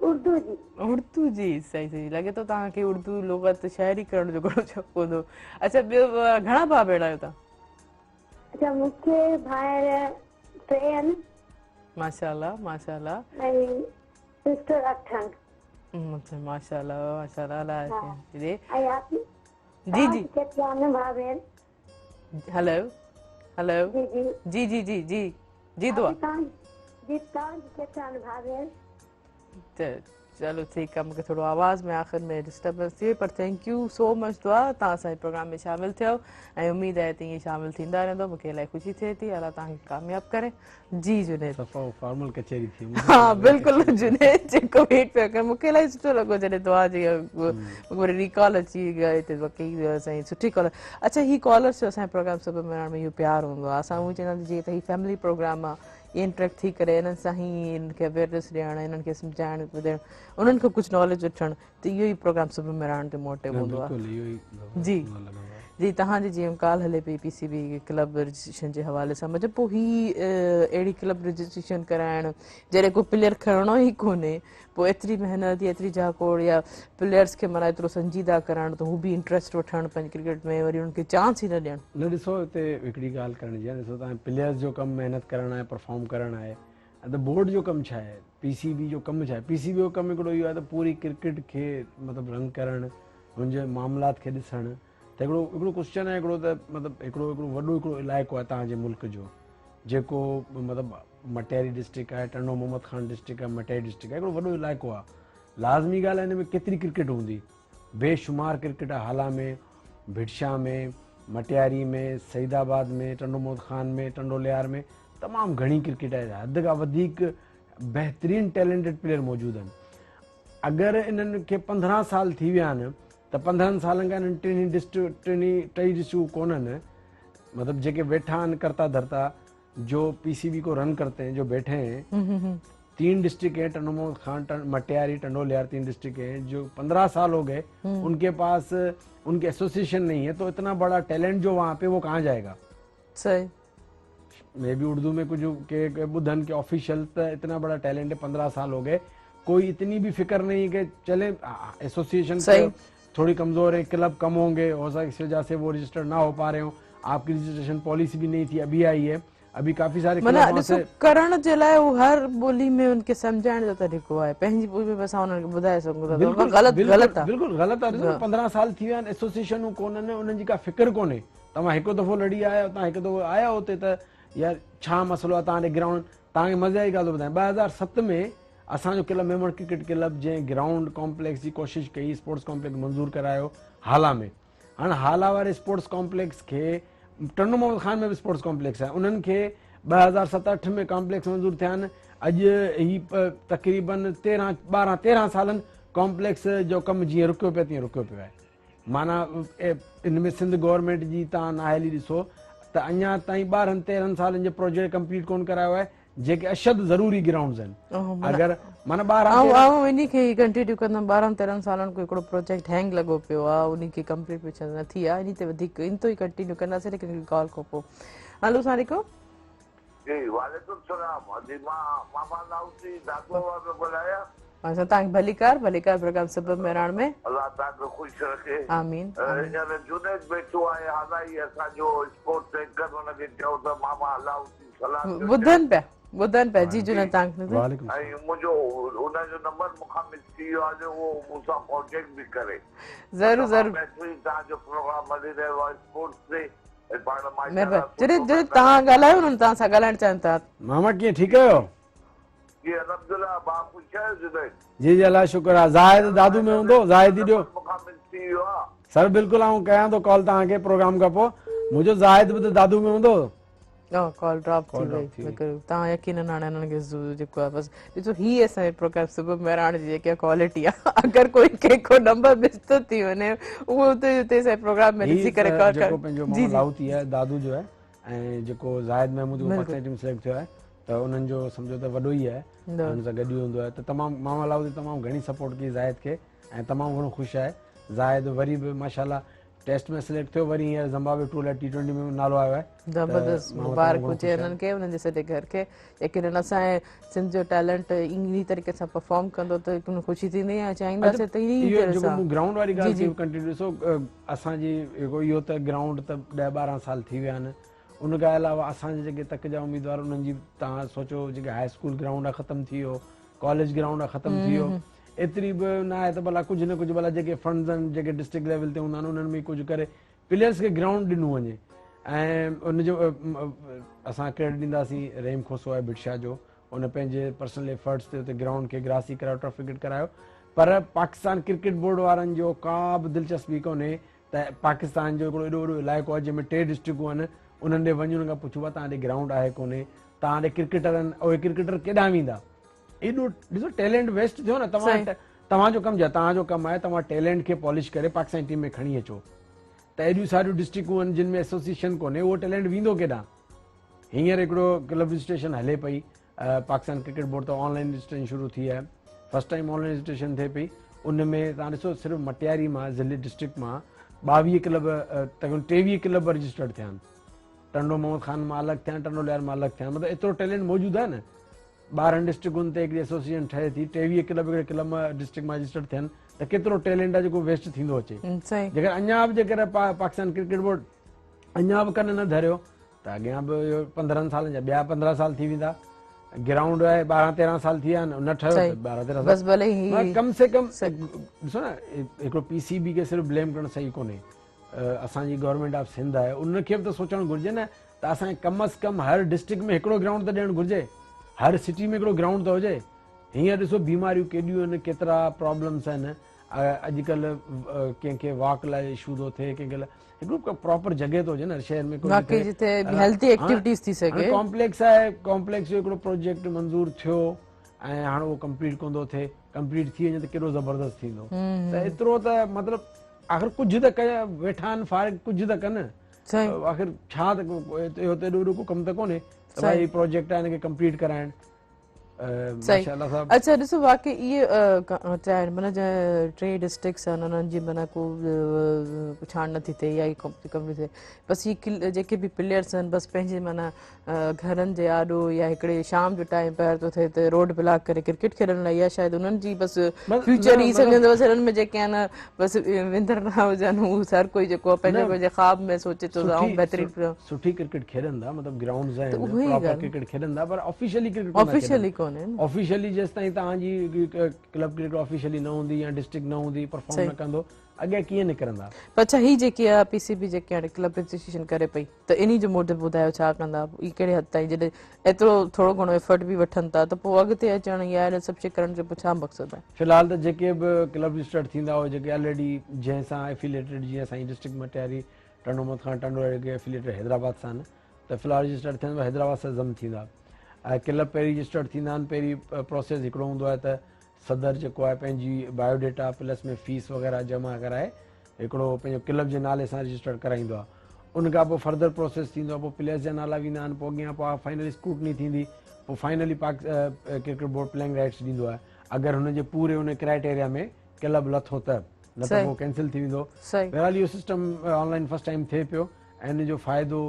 اردو جي. اردو جي صحيح صحيح لڳي ٿو توهان کي اردو لغت شاعري ڪرڻ جو گهڻو شوق هوندو. اڇا ٻيو گهڻا ڀاء ڀيڻ آهيو توهان؟ اڇا مون کي ڀائر ٽي آهن. ماشاءالله ماشاءالله. ۽ سسٽر اٺ آهن. اڇا ماشاءالله ماشاءالله الله ڏي. ۽ آپ جي جي. ڪيترا آهن ڀاء ڀيڻ؟ هلو هلو جي جي جي جي جي جي جي دعا. جي توهان ڪيترا آهن ڀاء ڀيڻ؟ ته چلو ٺيڪ آ مونکي ٿورو آواز ۾ آخر ۾ ڊسٽربنس ٿي وئي پر thank you سو مچ دعا توهان اسان جي پروگرام ۾ شامل ٿيو ۽ اميد آهي ته ائين شامل ٿيندا رهندو مونکي الاهي خوشي ٿئي ٿي الله توهان کي ڪامياب ڪري جي جنيد صفا فارمل ڪچهري ٿي ها بلڪل جنيد جيڪو ويٽ پيو ڪري مونکي الاهي سٺو لڳو جڏهن دعا جي وري ريڪال اچي گئي ته واقعي سائين سٺي ڪالر اڇا هي ڪالرس جو اسان جي پروگرام صبح مهراڻ ۾ اهو پيار هوندو آهي اسان اهو چوندا آهيون جيئن ته هي فيملي پروگرام آهي انٽريڪٽ ٿي ڪري انهن سان ئي انهن کي اويئرنيس ڏيڻ انهن کي سمجهائڻ ٻڌائڻ انهن کان ڪجهه ناليج وٺڻ ته اهو ئي پروگرام صبح مهراڻ جو موٽو هوندو آهي جي جي توهان جي جيئن ڪال هلي پئي پي سي بي ڪلب رجسٽريشن جي حوالي سان مطلب پوء هي اهڙي ڪلب رجسٽريشن ڪرائڻ جڏهن ڪو پليئر کڻڻو ئي ڪونهي پوء ايتري محنت يا ايتري جاکوڙ يا پليئرس کي معنيٰ ايترو سنجيده ڪرائڻ ته هو به انٽريسٽ وٺڻ پنهنجي ڪرڪيٽ ۾ وري انهن کي چانس ئي نه ڏيڻ. نه ڏسو هتي هڪڙي ڳالهه ڪرڻ جي آهي ڏسو توهان پليئرس جو ڪم محنت ڪرڻ آهي پرفارم ڪرڻ آهي ۽ ته بورڊ جو ڪم ڇا آهي پي سي بي جو ڪم ڇا آهي پي سي بي جو ڪم هڪڙو اهو آهي ته پوري ڪرڪيٽ کي مطلب رن ڪرڻ هن جي معاملات کي ڏسڻ ته هڪڙو هڪڙو ڪوسچن آهي هڪڙو ته مطلب هڪڙو هڪڙو وڏو هڪڙو علائقو آهي توهان جي ملڪ جو جيڪو مطلب مٽياري ڊسٽرڪٽ آهي ٽنڊو محمد خان ڊسٽرڪٽ آهي مٽياري ڊسٽرڪٽ آهي هڪڙو وڏو علائقو آهي لازمي ڳالهه آهي هن ۾ ڪيتري ڪرڪيٽ هوندي بي شمار ڪرڪيٽ آهي هالا ۾ ڀٽشاهه ۾ مٽياري ۾ سعيد آباد ۾ ٽنڊو محمد خان ۾ ٽنڊو ليار ۾ تمام گهڻي ڪرڪيٽ آهي حد کان وڌيڪ بهترين ٽيلنٽيڊ پليئر موجود آهن اگر انهن کي 15 سال ٿي ويا آهن ته 15 سالن کان انهن ٽنهي ڊسٽرڪٽ ٽنهي ٽئي ڊسٽرڪٽون ڪونهن مطلب جيڪي ويٺا آهن ڪرتا ڌرتا جو پي سي بي کو رن ڪرتي هين جو بيٺي هين تين ڊسٽرڪٽ هين ٽنڊو محمد خان مٽياري ٽنڊو ليار تين ڊسٽرڪٽ هين جو 15 سال هو گئي ان ڪي پاس ان ڪي ايسوسيئيشن نهين هي تو اتنا بڙا ٽيلنٽ جو وهان پي وو ڪهان جائي گا صحيح مي بي اردو ۾ ڪجهه ڪي ٻڌن ڪي آفيشل ته اتنا بڙا ٽيلنٽ هي 15 سال هو گئي ڪوئي اتني به فڪر نهين ڪي چلي ايسوسيئيشن ٿوري ڪمزور هي ڪلب ڪم هونگي هو سڪتا اس وجه سي وو رجسٽرڊ نه هو پا رهي هو آپ ڪي رجسٽريشن پاليسي به نهين ٿي ابي آئي هي ابي ڪافي ساري ڪلب وهان سي ڪرڻ جي لاء هو هر ٻولي ۾ ان کي سمجهائڻ جو طريقو آهي پنهنجي ٻولي ۾ به اسان انهن کي ٻڌائي سگهون ٿا ته غلط غلط آهي بلڪل غلط آهي ڏسو 15 سال ٿي ويا آهن ايسوسيئيشنون ڪونهن انهن جي ڪا فڪر ڪونهي توهان هڪ دفعو لڙي آيا توهان هڪ دفعو آيا اتي ته يار ڇا مسئلو آهي توهان ڏي گرائونڊ توهان کي مزي جي ڳالهه ٿو ٻڌايان 2007 ۾ اسان جو ڪلب ميمڻ ڪرڪيٽ ڪلب جنهن گرائونڊ ڪامپليڪس جي ڪوشش ڪئي اسپورٽس ڪامپليڪس منظور ڪرايو هالا ۾ هاڻ هالا واري اسپورٽس ڪامپليڪس کي ٽنڊو محمد خان ۾ به اسپورٽس ڪامپليڪس آهي انهن کي 2007 8 ۾ ڪامپليڪس منظور ٿيا آهن اڄ هي تقريبن 13 12 13 سالن ڪامپليڪس جو ڪم جيئن رڪيو پيو تيئن رڪيو پيو آهي معنيٰ ان ۾ سنڌ گورنمينٽ جي تان نااهلي ڏسو ته اڃا تائين 12 13 سالن جي پروجيڪٽ ڪمپليٽ ڪون ڪرايو آهي. جيڪي اشد ضروري گرائونڊز آهن اگر معنيٰ 12 آئون آئون انهي کي ئي ڪنٽينيو ڪندم 12 13 سالن کان هڪڙو پروجيڪٽ هينگ لڳو پيو آ انهي کي ڪمپليٽ پڇ نه ٿي آ انهي تي وڌيڪ ان تو ئي ڪنٽينيو ڪنداسين ليڪن ڪال کان پوء هلو السلام عليڪم. جي وعليڪم السلام جي مان ماما لاهوتي دادو مان پيو ڳالهايان. اسان توهان کي ڀليڪار ڀليڪار پروگرام صبح مهراڻ ۾. الله توهان کي خوش رکي. آمين آمين. هينئر جنيد ويٺو آهي هالائي اسان جو اسپورٽس اينڪر ان کي چئو ته ماما لاهوتي سلام ٿو چئي. ٻڌن پيا ٻڌن پيا جي جنيد توهان کي. وعليڪم ۽ السلام. منهنجو ان جو نمبر مون کان مس ٿي ويو آهي جو اهو مون سان ڪانٽيڪٽ به ڪري. ضرور تمام ضرور. بهترين توهان جو پروگرام هلي رهيو آهي اسپورٽس تي. مهرباني جڏهن جڏهن توهان ڳالهايو انهن توهان سان ڳالهائڻ چاهين ٿا. ماما ڪيئن ٺيڪ آهيو. جي الحمدلله ڀاء خوش آهيو جنيد. جي جي الله شڪر آ زاهد دادو ۾ هوندو زاهد ئي ڏيو. مون کان مس ٿي ويو آ. سر بلڪل آئون ڪيان ٿو ڪال توهان کي پروگرام کان پوء منهنجو زاهد به ته دادو ۾ هوندو. ڪال ڊراپ ٿي وئي توهان يقينن هاڻي انهن کي جيڪو آهي بس ڏسو هي اسان جي پروگرام صبح مهراڻ جي جيڪا ڪوالٽي آهي اگر ڪوئي ڪنهن کان نمبر مس ٿو ٿي وڃي اهو اتي اتي اسان جي پروگرام ۾ ڏسي ڪري ڪال جيڪو پنهنجو محمد لاهوتي آهي دادو جو آهي ۽ جيڪو زاهد محمود جيڪو پاڪستان ٽيم سليڪٽ ٿيو آهي ته انهن جو سمجهو ته وڏو ئي آهي ان سان گڏ ئي هوندو آهي ته تمام ماما لاهوتي تمام گهڻي سپورٽ ڪئي زاهد کي ۽ تمام گهڻو خوش آهي زاهد وري به ماشاءالله ٽيسٽ ۾ سليڪٽ ٿيو وري هينئر زمبابوي ٽور لاء ٽي ٽوئنٽي ۾ نالو آيو آهي. زبردست مبارڪ هجي انهن کي انهن جي سڄي گهر کي يقينن اسان جي سنڌ جو ٽيلنٽ انهي طريقي سان پرفارم ڪندو ته هڪ خوشي ٿيندي ۽ چاهينداسين ته انهي طرح سان جيڪو مون گرائونڊ واري ڳالهه ڪئي ڪنٽينيو ڏسو اسان جي هڪ اهو ته گرائونڊ ته 10 12 سال ٿي ويا آهن ان کان علاوه اسان جي جيڪي تڪ جا اميدوار انهن جي توهان سوچو جيڪي هاء اسڪول گرائونڊ آهي ختم ٿي ويو ڪاليج گرائونڊ آهي ختم ٿي ويو ايتري به نه آهي ته ڀلا ڪجهه نه ڪجهه ڀلا جيڪي فنڊز آهن جيڪي ڊسٽرڪٽ ليول تي هوندا آهن انهن ۾ ڪجهه ڪري پليئرس کي گرائونڊ ڏنو وڃي ۽ ان جو اسان ڪريڊٽ ڏينداسين رحيم کوسو آهي ڀٽ شاهه جو ان پنهنجي پرسنل ايفرٽس تي اتي گرائونڊ کي گراسي ڪرايو ٽرف وڪيٽ ڪرايو پر پاڪستان ڪرڪيٽ بورڊ وارن جو ڪا به دلچسپي ڪونهي ته پاڪستان جو هڪڙو ايڏو وڏو علائقو آهي جنهن ۾ ٽي ڊسٽرڪٽون آهن انهن ڏي وڃي انهن کان پڇو توهان ڏي گرائونڊ آهي ڪونهي توهان ڏي ڪرڪيٽر آهن اهي ڪرڪيٽر ڪيڏانهن ويندا ايڏو ڏسو ٽيلنٽ ويسٽ ٿيو نه توهان توهان جو ڪم توهان جو ڪم آهي توهان ٽيلنٽ کي پالش ڪري پاڪستان ٽيم ۾ کڻي اچو ته ايڏيون ساريون ڊسٽرڪٽون آهن جن ۾ ايسوسيئيشن ڪونهي اهو ٽيلنٽ ويندو ڪيڏانهن هينئر هڪڙو ڪلب رجسٽريشن هلي پئي پاڪستان ڪرڪيٽ بورڊ ته آن لائن رجسٽريشن شروع ٿي آهي first time on line registration ٿئي پئي ان ۾ توهان ڏسو صرف مٽياري مان ضلعي ڊسٽرڪٽ مان 22 ڪلب تقريبن 23 ڪلب رجسٽرڊ ٿيا آهن ٽنڊو محمد خان مان الڳ ٿيا آهن ٽنڊو ليار مان الڳ ٿيا آهن مطلب ايترو ٽيلنٽ موجود آهي نه 12 ڊسٽرڪٽن تي هڪڙي ايسوسيئيشن ٺهي ٿي، 23 ڪلب هڪڙي ڪلب مان ڊسٽرڪٽ مان رجسٽرڊ ٿين ته ڪيترو ٽيلنٽ آهي جيڪو ويسٽ ٿيندو اچي. جيڪر اڃا به جيڪر پاڪستان ڪرڪيٽ بورڊ اڃا به ڪن نه ڌريو ته اڳيان به اهو 15 سالن جا ٻيا 15 سال ٿي ويندا. گرائونڊ آهي 12 13 سال ٿي ويا آهن نه ٺهيو ته 12 13 سال بس ڀلي هي ڪم سي ڪم ڏسو نه هڪڙو پي سي بي کي صرف بليم ڪرڻ صحيح ڪونهي. اسان جي گورنمينٽ آف سنڌ آهي ان کي به ته سوچڻ گهرجي نه ته اسان کي ڪم از ڪم هر ڊسٽرڪٽ ۾ هڪڙو گرائونڊ ته ڏيڻ گهرجي هر سٽي ۾ هڪڙو گرائونڊ ته هجي هينئر ڏسو بيماريون ڪيڏيون آهن ڪيترا پرابلمس آهن اڄڪلهه ڪنهن کي واڪ لاء اشو ٿو ٿئي ڪنهن کي هڪڙو پراپر جڳهه ته هجي نه هر شهر ۾ واقعي جتي هيلٿي ايڪٽيوٽيز ٿي سگهي. ڪامپليڪس آهي ڪامپليڪس جو هڪڙو پروجيڪٽ منظور ٿيو ۽ هاڻ اهو ڪمپليٽ ڪونه ٿو ٿئي ڪمپليٽ ٿي وڃي ته ڪيڏو زبردست ٿيندو ته ايترو ته مطلب آخر ڪجهه ته ڪيا ويٺا آهن فارغ ڪجهه ته ڪن آخر ڇا ته اهو ته ايڏو وڏو ڪو ڪم ته ڪونهي ته ڀائي هي پروجيڪٽ آهي هن کي ڪمپليٽ ڪرائڻ ماشاءالله صاحب. اڇا ڏسو واقعي اهي چاهي معنيٰ جا ٽي ڊسٽرڪٽس آهن انهن جي معنيٰ ڪو پڇاڻ نٿي ٿئي يا ڪم ٿئي بس هي جيڪي به پليئرس آهن بس پنهنجي معنيٰ گهرن جي آڏو يا هڪڙي شام جو ٽائيم پهر ٿو ٿئي ته روڊ بلاڪ ڪري ڪرڪيٽ کيڏڻ لاء يا شايد انهن جي بس فيوچر ئي سمجهندو بس هنن ۾ جيڪي آهن بس وندر نه هجن هو هر ڪوئي جيڪو پنهنجي پنهنجي خواب ۾ سوچي ٿو ته آئون بهترين سٺي ڪرڪيٽ کيڏن ٿا مطلب گرائونڊز آهن پراپر ڪرڪيٽ کيڏن ٿا پر آفيشلي ڪرڪيٽ آفيشلي ڪونهي آفيشلي جيستائين توهان جي ڪلب ڪرڪيٽ آفيشلي نه هوندي يا ڊسٽرڪٽ نه هوندي پرفارم نه ڪندو اڳيان ڪيئن نڪرندا. پر اڇا هي جيڪي آهي پي سي بي جيڪي هاڻي ڪلب رجسٽريشن ڪري پئي ته انهي جو موٽو ٻڌايو ڇا ڪندا هي ڪهڙي حد تائين جڏهن ايترو ٿورو گهڻو ايفرٽ به وٺن ٿا ته پوء اڳتي اچڻ يا اهڙي سڀ شي ڪرڻ جو پوء ڇا مقصد آهي. في الحال ته جيڪي به ڪلب رجسٽرڊ ٿيندا اهي جيڪي الريڊي جنهن سان افيليٽيڊ جيئن اسان جي ڊسٽرڪٽ مٽياري ٽنڊو محمد خان ٽنڊو جيڪي افيليٽيڊ حيدرآباد سان آهن ته في الحال رجسٽرڊ ٿين حيدرآباد سان ضم ٿيندا ۽ ڪلب پهرين رجسٽرڊ ٿيندا آهن پهرين پروسيس هڪڙو هوندو آهي ته صدر جيڪو آهي پنهنجي بايو ڊيٽا پلس ۾ فيس وغيره جمع ڪرائي هڪڙو پنهنجو ڪلب جي نالي سان رجسٽرڊ ڪرائيندو آهي ان کان پوء فردر پروسيس ٿيندو آهي پوء پليئرس جا نالا ويندا آهن پوء اڳيان پوء فائنل اسڪروٽني ٿيندي پوء finally Pak cricket board playing rights ڏيندو آهي اگر هن جي پوري ان ڪرائيٽيريا ۾ ڪلب لٿو ته نه ته پوء ڪينسل ٿي ويندو. بهرحال اهو system on line first time ٿئي پيو ۽ ان جو فائدو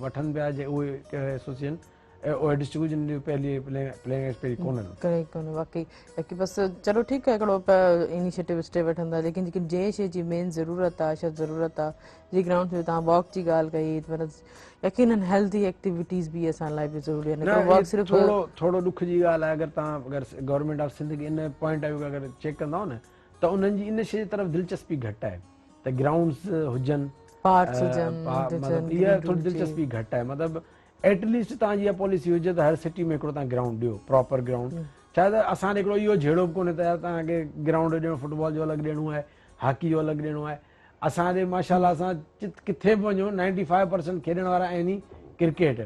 وٺن پيا جي اهي ايسوسيئيشن اهي ڊسٽرڪٽ جن جو پهلي پليئنگ رائٽس پهرين ڪونه هو. ڪري ڪونه واقعي باقي بس چلو ٺيڪ آهي هڪڙو انيشيٽو اسٽيپ وٺندا ليڪن جيڪي جنهن شي جي مين ضرورت آهي اشد ضرورت آهي جي گرائونڊ تي توهان واڪ جي ڳالهه ڪئي ته معنيٰ يقينن هيلٿي ايڪٽيوٽيز به اسان لاء به ضروري آهن هڪڙو واڪ صرف ٿورو ٿورو ڏک جي ڳالهه آهي اگر توهان اگر گورنمينٽ آف سنڌ کي ان پوائنٽ آف ويو اگر چيڪ ڪندؤ نه ته انهن جي ان شي جي طرف دلچسپي گهٽ آهي ته گرائونڊز هجن پارڪس هجن مطلب اها ٿوري دلچسپي گهٽ آهي مطلب ايٽ ليسٽ توهان جي اها پاليسي هجي ته هر سٽي ۾ هڪڙو توهان گرائونڊ ڏيو پراپر گرائونڊ ڇا ته اسان ڏي هڪڙو اهو جهيڙو به ڪونهي ته يار توهان کي گرائونڊ ڏيڻو فٽبال جو الڳ ڏيڻو آهي هاڪي جو الڳ ڏيڻو آهي اسان ڏي ماشاءالله اسان ڪٿي به وڃو نائنٽي فائيو پرسنٽ کيڏڻ وارا آهن ئي ڪرڪيٽ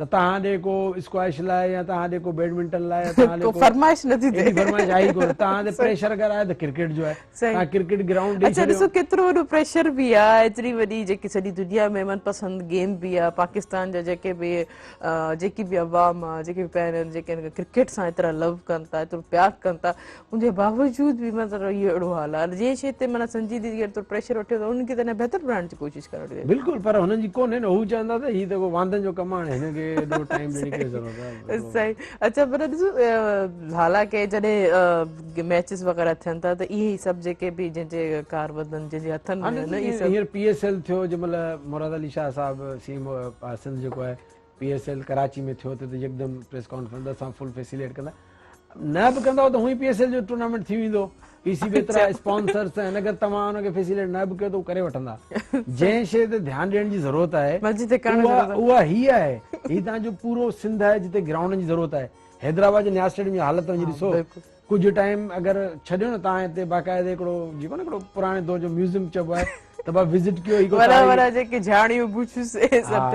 ته توهان ڏي ڪو اسڪواش لاء يا توهان ڏي ڪو بيڊمنٽن لاء يا توهان ڏي ڪو فرمائش نٿي ٿئي ايڏي فرمائش آهي ئي ڪونه توهان تي پريشر اگر آهي ته ڪرڪيٽ جو آهي توهان ڪرڪيٽ گرائونڊ ڏئي اڇا ڏسو ڪيترو وڏو پريشر به آهي ايتري وڏي جيڪي سڄي دنيا ۾ من پسند گيم به آهي پاڪستان جا جيڪي به جيڪي به عوام آهي جيڪي به پيرنٽس جيڪي ڪرڪيٽ سان ايترا لو ڪن ٿا ايترو پيار ڪن ٿا ان جي باوجود به مطلب اهو اهڙو حال آهي جنهن شيء تي معنيٰ سنجيدگي ايترو پريشر وٺيو ته انهن کي ته اڃا بهتر بڻائڻ جي ڪوشش ڪرڻ گهرجي. بلڪل پر هنن جي ڪونهي نه هو چوندا ته هي ته ڪو واندن جو ڪم آهي هاڻي هن کي ايڏو ٽائيم ڏيڻ جي ڪهڙي ضرورت آهي. صحيح اڇا پر ڏسو حالانڪه جڏهن ميچز وغيره ٿين ٿا ته اهي ئي سڀ جيڪي به جنهن جي ڪاربندن جنهن جي هٿن ۾ آهن اهي سڀ هينئر پي ايس ايل ٿيو جنهن مهل مراد علي شاهه صاحب سي ايم او سنڌ جيڪو آهي پي ايس ايل ڪراچي ۾ ٿيو ته يڪدم پريس ڪانفرنس اسان فل فيسيليٽ ڪندا نه به ڪندؤ ته هونئن پي ايس ايل جو ٽورنامينٽ ٿي ويندو پي سي بي ايترا اسپانسرس آهن اگر توهان ان کي فيسيليٽ نه به ڪيو ته هو ڪري وٺندا جنهن شيء تي ڌيان ڏيڻ جي ضرورت آهي اها هي آهي هي توهان جو پورو سنڌ آهي جتي گرائونڊن جي ضرورت آهي حيدرآباد جي نياز اسٽيڊيم جي حالت وڃي ڏسو ڪجهه ٽائيم اگر ڇڏيو نه توهان هتي باقاعده هڪڙو جيڪو نه هڪڙو پراڻي دور جو ميوزيم چئبو آهي ته با وزٽ ڪيو هي وڏا وڏا جيڪي جهاڙيون بوڇون سي سڀ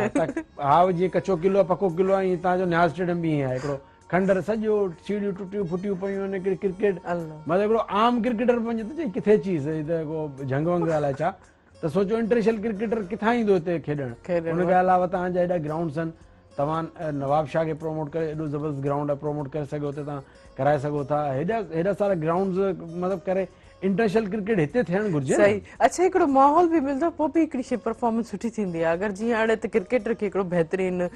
ها جيئن ڪچو قلعو آهي پڪو قلعو آهي ائين توهان جو نياز اسٽيڊيم به ائين آهي هڪڙو کنڊر سڄو سيڙهيون ٽٽيون ڦٽيون پيون آهن هڪڙي ڪرڪيٽ مطلب هڪڙو عام ڪرڪيٽر به وڃي ته چئي ڪٿي اچي ويس هي ته ڪو جهنگ ونگ الائي ڇا ته سوچو انٽرنيشنل ڪرڪيٽر ڪٿان ايندو هتي کيڏڻ ان کان علاوه توهان جا هيڏا گرائونڊس آهن توهان نواب شاهه کي پروموٽ ڪري ايڏو زبردست گرائونڊ آهي پروموٽ ڪري سگهو ٿا توهان ڪرائي سگهو ٿا هيڏا هيڏا سارا گرائونڊز مطلب ڪري انٽرنيشنل ڪرڪيٽ هتي ٿيڻ گهرجي صحيح اڇا هڪڙو ماحول به ملندو پوء به هڪڙي شي پرفارمنس سٺي ٿيندي آهي اگر جيئن اڙي ته ڪرڪيٽر کي هڪڙو بهترين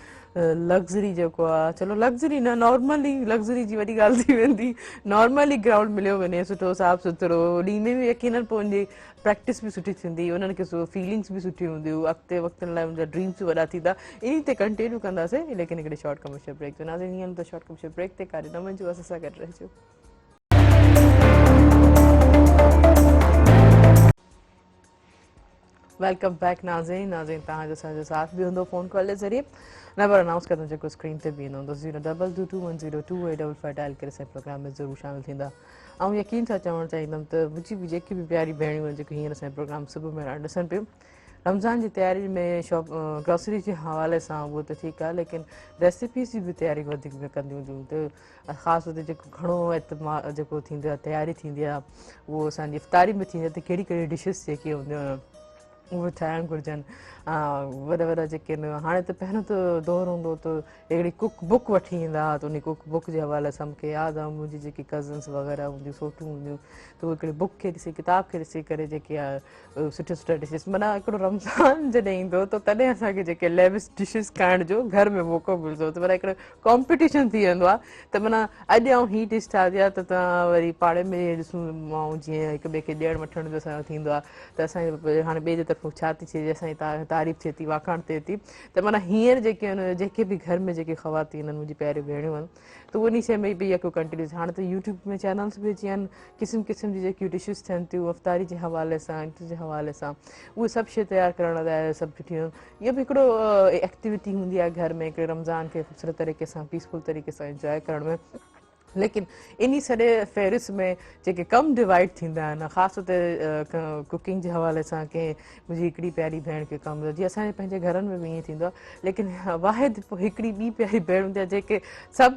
لگزري جيڪو آهي چلو لگزري نه نارملي لگزري جي وڏي ڳالهه ٿي ويندي نارملي گرائونڊ مليو وڃي سٺو صاف سٿرو انهي ۾ به يقينن پوء ان جي پريڪٽس به سٺي ٿيندي انهن کي فيلنگس به سٺي هونديون اڳتي وقت لاء ان جا ڊريمس به وڏا ٿيندا انهي تي ڪنٽينيو ڪنداسين ليڪن هڪڙي شارٽ ڪمرشل بريڪ جو ناظرين هينئر ته شارٽ ڪمرشل بريڪ تي ڪاڏي نه وڃجو اسان سان گڏ رهجو. Welcome back ناظرين ناظرين توهان جو اسان جو ساٿ به هوندو فون ڪال جي ذريعي نمبر انائونس ڪندم جيڪو اسڪرين تي به ايندو هوندو zero double two two one zero two eight double five dial ڪري اسان پروگرام ۾ ضرور شامل ٿيندا آئون يقين سان چوڻ چاهيندم ته منهنجي به جيڪي به پياري ڀيڻيون آهن جيڪي هينئر اسان پروگرام صبح ۾ ڏسن پيون رمضان جي تياري ۾ شاپ گروسري جي حوالي سان اهو ته ٺيڪ آهي ليڪن ريسيپيز جي به تياري وڌيڪ ۾ ڪنديون هونديون ته خاص طور تي جيڪو گهڻو اعتماد جيڪو ٿيندو آهي تياري ٿيندي آهي اهو اسان جي افطاري ۾ ٿيندي آهي ته ڪهڙي ڪهڙي ڊشز جيڪي هونديون آهن اهي ٺاهڻ گهرجن وڏا وڏا جيڪي آهن هاڻي ته پهريون ته دور هوندو ته هڪڙي ڪڪ بڪ وٺي ايندا هئا ته ان ڪڪ بڪ جي حوالي سان مونکي ياد آهي منهنجي جيڪي ڪزنس وغيره هونديون سوٽون هونديون ته اهي هڪڙي بڪ کي ڏسي ڪتاب کي ڏسي ڪري جيڪي آهي سٺيون سٺيون ڊشز معنيٰ هڪڙو رمضان جڏهن ايندو ته تڏهن اسان کي جيڪي ليوش ڊشز کائڻ جو گهر ۾ موقعو ملندو ته معنيٰ هڪڙو ڪامپيٽيشن ٿي ويندو آهي ته معنيٰ اڄ آئون هي ڊش ٺاهي آهي ته توهان وري پاڙي ۾ ڏسون ماڻهو جيئن هڪ ٻئي کي ڏيڻ وٺڻ جو اسان جو ٿيندو آهي ته اسان جي هاڻي ٻئي جي طرفون ڇا ٿي ٿئي اسان جي تعريف ٿئي ٿي واکاڻ ٿئي ٿي ته معنيٰ هينئر جيڪي آهن جيڪي به گهر ۾ جيڪي خواتين آهن منهنجي پياريون ڀيڻيون آهن ته انهي شيء ۾ به يڪو ڪنٽينيوس هاڻي ته يوٽيوب ۾ چينلس به اچي ويا آهن قسم قسم جي جيڪيون ڊشز ٿين ٿيون افطاري جي حوالي سان جي حوالي سان اهي سڀ شيء تيار ڪرڻ لاء سڀ سٺيون اهو به هڪڙو ايڪٽيوٽي هوندي آهي گهر ۾ هڪڙي رمضان کي خوبصورت طريقي سان پيسفل طريقي سان انجواء ڪرڻ ۾ ليڪن انهي سڄي فهرست ۾ جيڪي ڪم ڊوائيڊ ٿيندا آهن خاص طور تي ڪوڪنگ جي حوالي سان ڪنهن منهنجي هڪڙي پياري ڀيڻ کي ڪم جي اسان جي پنهنجي گهرن ۾ به ائين ٿيندو آهي ليڪن واحد پوء هڪڙي ٻي پياري ڀيڻ هوندي آهي جيڪي سڀ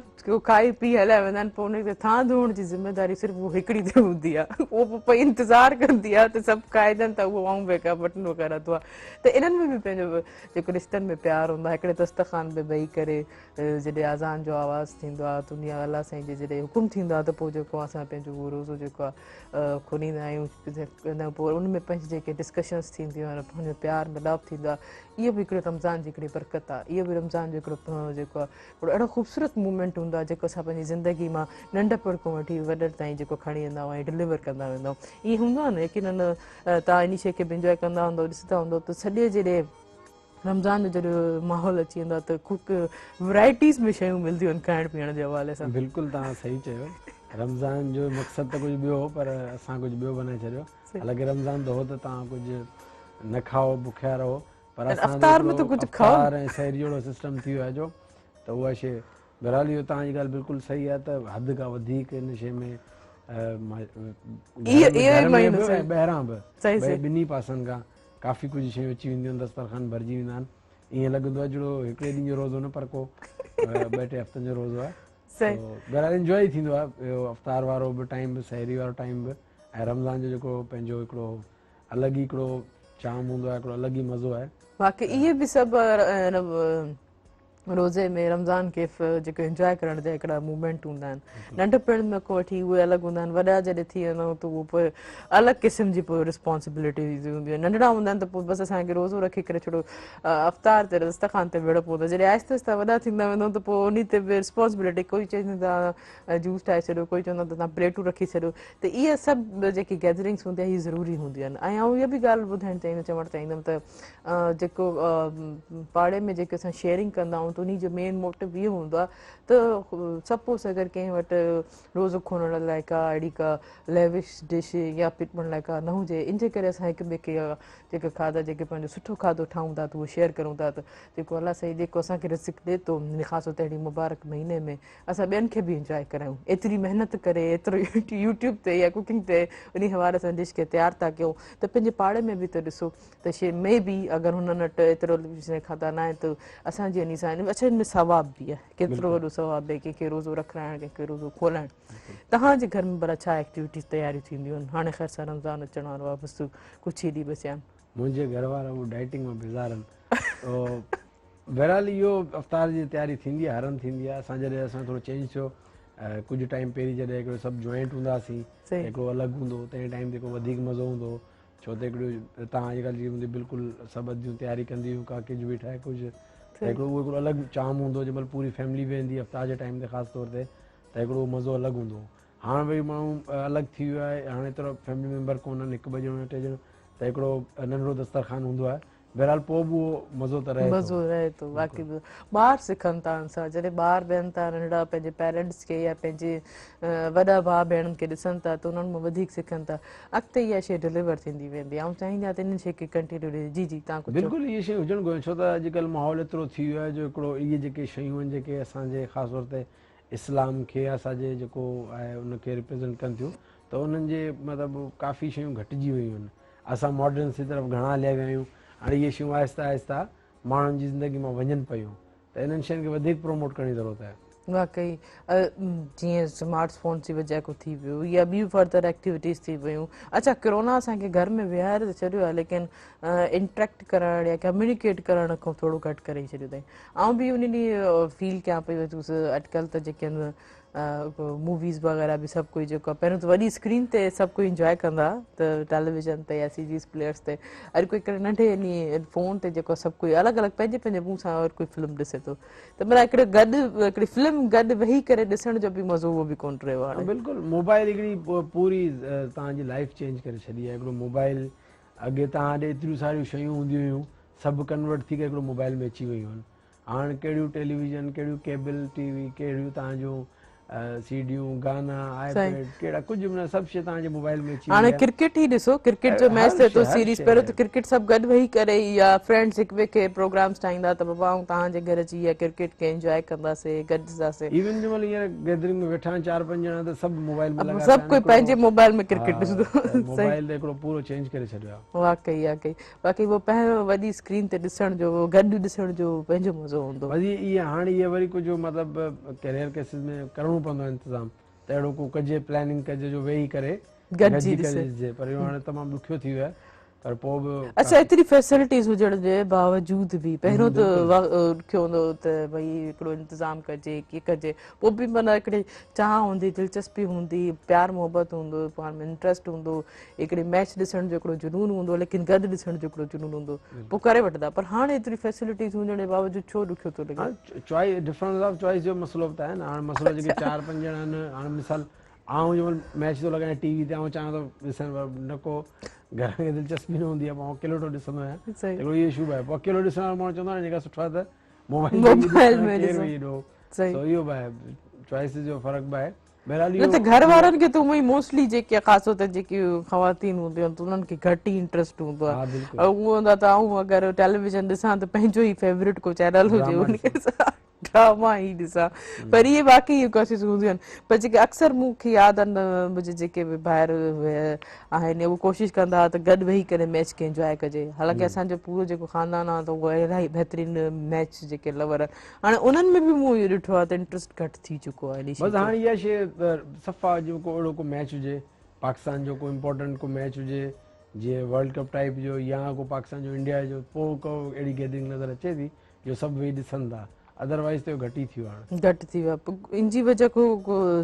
کائي پي هليا ويندا آهن پوء ان کي ٿانء ڌوئڻ جي ذميواري صرف هو هڪڙي تي هوندي آهي اهو پوء پئي انتظار ڪندي آهي ته سڀ کائجن ته اهو آئون به بٽن وغيره ڌوئان ته انهن ۾ به پنهنجو جيڪو رشتن ۾ پيار هوندو آهي هڪڙي دسترخوان ۾ ويهي ڪري جڏهن اذان جو آواز ٿيندو آهي ته انهي الله سائين جي جڏهن حڪم ٿيندو آهي ته پوء جيڪو اسان پنهنجو اهو روزو جيڪو آهي کوليندا آهيون پوء ان ۾ پنهنجي جيڪي ڊسڪشنس ٿينديون آهن پنهنجو پيار ملاپ ٿيندو آهي اهو به هڪڙو رمضان جي هڪڙي برڪت آهي اهو به رمضان جو هڪڙو جيڪو آهي هڪڙو اهڙو خوبصورت مومينٽ هوندو آهي جيڪو اسان پنهنجي زندگي مان ننڍپڻ کان وٺي وڏن تائين جيڪو کڻي ويندا آهيون ۽ ڊليور ڪندا ويندا آهيون ائين هوندو آهي نه يقينن توهان انهي شيء کي به انجوائي ڪندا هوندو ڏسندا هوندو ته سڄي جڏهن رمضان جو جڏهن ماحول اچي ويندو آهي ته خوب ورائٽيز ۾ شيون ملنديون آهن کائڻ پيئڻ جي حوالي سان. بلڪل توهان صحيح چيو رمضان جو مقصد ته ڪجهه ٻيو هو پر اسان ڪجهه ٻيو بنائي ڇڏيو حالانڪه رمضان ته هو ته توهان ڪجهه نه کائو بکيا رهو پر اسان افطار ۾ ته ڪجهه کائو افطار ۽ سحري جهڙو سسٽم ٿي ويو آهي جو ته اها شيء بهرحال اهو توهان جي ڳالهه بلڪل صحيح آهي ته حد کان وڌيڪ ان شيء ۾ گهر ۾ به ۽ ٻاهران به ٻنهي پاسن کان ڪافي ڪجهه شيون اچي وينديون آهن دسترخوان ڀرجي ويندا آهن ائين لڳندو آهي جهڙو هڪڙي ڏينهن جو روزو نه پر ڪو ٻه ٽي هفتن جو روزو آهي بهرحال انجوائي ئي ٿيندو آهي اهو افطار وارو به ٽائيم به سحري وارو ٽائيم به ۽ رمضان جو جيڪو پنهنجو هڪڙو الڳ ئي هڪڙو چام هوندو آهي هڪڙو الڳ ئي مزو آهي. واقعي اهي به سڀ روزي ۾ رمضان کي جيڪو انجواء ڪرڻ جا هڪڙا مومينٽ هوندا آهن ننڍپڻ ۾ کان وٺي اهي الڳ هوندا آهن وڏا جڏهن ٿي ويندا آهيون ته اهو پوء الڳ قسم جي پوء رسپانسبلٽيز هونديون آهن ننڍڙا هوندا آهن ته پوء بس اسان کي روزو رکي ڪري ڇڙو افطار تي دسترخوان تي ويهڻو پوندو آهي جڏهن آهستي آهستي وڏا ٿيندا ويندا آهيون ته پوء انهي تي به رسپانسبلٽي ڪوئي چئي ٿو ته جوس ٺاهي ڇڏيو ڪوئي چوندو ته توهان پليٽون رکي ڇڏيو ته اهي سڀ جيڪي گيدرنگس هوندي آهي اهي ضروري هونديون آهن ۽ آئون اها به ڳالهه ٻڌائڻ چاهيندم چوڻ چاهيندم ته جيڪو پاڙي ۾ جيڪي اسان شيئرنگ ڪندا آهيون ته انهي جو مين موٽو اهو هوندو آهي ته سپوز اگر ڪنهن وٽ روزو کولڻ لاء ڪا اهڙي ڪا ليوش ڊش يا پيٽ ڀرڻ لاء ڪا نه هجي ان جي ڪري اسان هڪ ٻئي کي جيڪي کاڌا جيڪي پنهنجو سٺو کاڌو ٺاهيون ٿا ته اهو شيئر ڪريون ٿا ته جيڪو الله سائين جيڪو اسان کي رزق ڏي ٿو خاص طور تي اهڙي مبارڪ مهيني ۾ اسان ٻين کي به انجواء ڪرايون ايتري محنت ڪري ايترو يوٽيوب تي يا ڪوڪنگ تي انهي حوالي سان ڊش کي تيار ٿا ڪيون ته پنهنجي پاڙي ۾ به ته ڏسو ته شي مي بي اگر هنن وٽ ايترو کاڌا نه آهن ته اسان جي انهي سان اڇا ان ۾ ثواب به آهي ڪيترو وڏو ثواب آهي ڪنهن کي روزو رکرائڻ ڪنهن کي روزو کولائڻ توهان جي گهر ۾ ڀلا ڇا ايڪٽيوٽيز تياريون ٿينديون آهن هاڻي خير سان رمضان اچڻ وارو آهي بس ڪجهه ئي ڏينهن بچيا آهن منهنجي گهر وارا اهو ڊائٽنگ مان بيزار آهن بهرحال اهو افطار جي تياري ٿيندي آهي هر هنڌ ٿيندي آهي اسان جڏهن اسان ٿورو چينج ٿيو ڪجهه ٽائيم پهرين جڏهن هڪڙو سڀ جوائنٽ هوندا هئاسين هڪڙو الڳ هوندو هو تنهن ٽائيم تي هڪڙو وڌيڪ مزو هوندو هو ڇو ته هڪڙو توهان جي ڳالهه جي هوندي بلڪل سڀ اديون تياري ڪندي هيون ڪا ڪجهه به ٺاهي ڪجهه ته هڪڙو اهو هڪڙو الڳ چام هوندو هو جنهن مهل پوري فيملي ويهندي افطار جي ٽائيم تي خاص طور تي ته هڪڙو مزو الڳ هوندو هو هاڻ وري ماڻهو الڳ ٿي ويو آهي هاڻي ايترو فيملي ميمبر ڪونهن هڪ ٻه ڄڻو يا ٽي ڄڻو ته هڪڙو ننڍڙو دسترخوان هوندو آهي بهرحال پوء به اهو مزو ته رهي ٿو. مزو رهي ٿو باقي به ٻار سکن ٿا ان سان جڏهن ٻار ويهن ٿا ننڍڙا پنهنجي پيرنٽس کي يا پنهنجي وڏا ڀاء ڀيڻن کي ڏسن ٿا ته انهن مان وڌيڪ سکن ٿا اڳتي اها شيء ڊليور ٿيندي ويندي آئون چاهيندي آهيان ته انهن شيء کي ڪنٽينيو ڏجي جي جي توهان ڪجهه چئو. بلڪل اهي شيون هجڻ گهرجن ڇو ته اڄڪلهه ماحول ايترو ٿي ويو آهي جو هڪڙو اهي جيڪي شيون آهن جيڪي اسان جي خاص طور تي اسلام کي اسان جي جيڪو آهي ان کي ريپريزنٽ ڪن ٿيون ته انهن جي مطلب ڪافي شيون گهٽجي ويون آهن اسان ماڊرنس جي طرف گهڻا هليا ويا آهيون هاڻي اهي شيون آهستي آهستي ماڻهن جي زندگي مان وڃن پيون ته انهن شين کي وڌيڪ پروموٽ ڪرڻ جي ضرورت آهي. واقعي جيئن سمارٽ فونز جي وجه کان ٿي ويو يا ٻيون فرڌر ايڪٽيوٽيز ٿي ويون اڇا ڪرونا اسان کي گهر ۾ ويهاري ته ڇڏيو آهي ليڪن انٽريڪٽ ڪرڻ يا ڪميونيڪيٽ ڪرڻ کان ٿورو گهٽ ڪري ڇڏيو اٿائين آئون به ان ڏينهن فيل ڪيان پئي اڄڪلهه ته جيڪي آهن موويز وغيره به سڀ ڪوئي جيڪو پهريون ته وڏي اسڪرين تي سڀ ڪوئي انجوائي ڪندا ته ٽيليويزن تي يا سي جيز پليئرس تي اڄ ڪوئي هڪڙي ننڍي اني فون تي جيڪو سڀ ڪوئي الڳ الڳ پنهنجي پنهنجي منهن سان هر ڪوئي فلم ڏسي ٿو ته معنيٰ هڪڙي گڏ هڪڙي فلم گڏ ويهي ڪري ڏسڻ جو به مزو اهو به ڪونه رهيو هاڻي. بلڪل موبائل هڪڙي پوري توهان جي لائف چينج ڪري ڇڏي آهي هڪڙو موبائل اڳي توهان ڏي ايتريون ساريون شيون هونديون هيون سڀ ڪنورٽ ٿي ڪري هڪڙو موبائل ۾ اچي ويون آهن هاڻ ڪهڙيون ٽيليويزن، ڪهڙيون ڪيبل ٽي وي، ڪهڙيون توهان جون سيڊيون گانا آئي پيڊ ڪهڙا ڪجهه به نه سڀ شي توهان جي موبائل ۾ اچي هاڻي ڪرڪيٽ ئي ڏسو ڪرڪيٽ جو ميچ ٿئي ٿو سيريز پهريون ته ڪرڪيٽ سڀ گڏ ويهي ڪري يا فرينڊز هڪ ٻئي کي پروگرامز ٺاهيندا ته بابا آئون توهان جي گهر اچي يا ڪرڪيٽ کي انجواء ڪنداسي گڏ ڏسنداسي. ايون جنهن مهل هينئر گيدرنگ ۾ ويٺا آهن چار پنج ڄڻا ته سڀ موبائل ۾ لڳا پيا آهن سڀ ڪوئي پنهنجي موبائل ۾ ڪرڪيٽ ڏسندو موبائل ته هڪڙو پورو چينج ڪري ڇڏيو آهي. واقعي واقعي باقي اهو پنهنجو وڏي اسڪرين تي ڏسڻ جو گڏ ڏسڻ جو پنهنجو مزو هوندو. بس اهي هاڻي اهي وري ڪجهه مطلب ڪيريئر ڪيسز ۾ ڪرڻو پوندو آهي انتظام ته اهڙو ڪو ڪجي پلاننگ ڪجي جو ويهي ڪري گڏجي ڪري ڏسجي پر اهو هاڻي تمام ڏکيو ٿي ويو آهي پر پوء به اڇا ايتري فيسلٽيز هجڻ جي باوجود به پهريون ته ڏکيو هوندو هو ته ڀئي هڪڙو انتظام ڪجي ڪيئن ڪجي پوء به معنيٰ هڪڙي چاهه هوندي دلچسپي هوندي پيار محبت هوندو پاڻ ۾ انٽرسٽ هوندو هڪڙي ميچ ڏسڻ جو هڪڙو جنون هوندو ليڪن گڏ ڏسڻ جو هڪڙو جنون هوندو پوء ڪري وٺندا پر هاڻي ايتري فيسلٽيز هجڻ جي باوجود ڇو ڏکيو ٿو لڳي؟ چوائس ڊفرنس آف چوائس جو مسئلو به ته آهي نه هاڻي مسئلو جيڪي چار پنج ڄڻا آهن هاڻي مثال آئون جنهن مهل ميچ ٿو لڳايان ٽي وي تي آئون چاهيان ٿو ڏسڻ پر نه ڪو گهر کي دلچسپي نه هوندي آهي پوء آئون اڪيلو ٿو ڏسندو آهيان هڪڙو اهو اشو به آهي پوء اڪيلو ڏسڻ وارو ماڻهو چوندو آهي جيڪا سٺو آهي ته موبائل ۾ ڏسو سو اهو به آهي چوائس جو فرق به آهي نه ته گهر وارن کي ته هونئن ئي موسٽلي جيڪي خاص طور تي جيڪي خواتين هونديون آهن ته انهن کي گهٽ ئي انٽرسٽ هوندو آهي اهو هوندو آهي ته آئون اگر ٽيليويزن ڏسان ته پنهنجو ئي فيورٽ ڪو چينل هجي ان کي ڊراما ئي ڏسان پر اهي واقعي اهي ڪوششون هونديون آهن پر جيڪي اڪثر مون کي ياد آهن منهنجي جيڪي به ڀائر آهن اهي ڪوشش ڪندا هئا ته گڏ ويهي ڪري ميچ کي انجواء ڪجي حالانڪه اسان جو پورو جيڪو خاندان آهي ته اهو الاهي بهترين ميچ جيڪي لور آهن هاڻي انهن ۾ به مون اهو ڏٺو آهي ته انٽرسٽ گهٽ ٿي چڪو آهي انهي شي بس هاڻي اها شي صفا جو ڪو اهڙو ڪو ميچ هجي پاڪستان جو ڪو امپورٽنٽ ڪو ميچ هجي جيئن ورلڊ ڪپ ٽائپ جو يا ڪو پاڪستان جو انڊيا جو پوء ڪو اهڙي گيدرنگ نظر اچي ٿي جو سڀ ويهي ڏسن ٿا ادروائز ته اهو گهٽ ئي ٿي ويو هاڻي. گهٽ ٿي ويو آهي ان جي وجه ڪو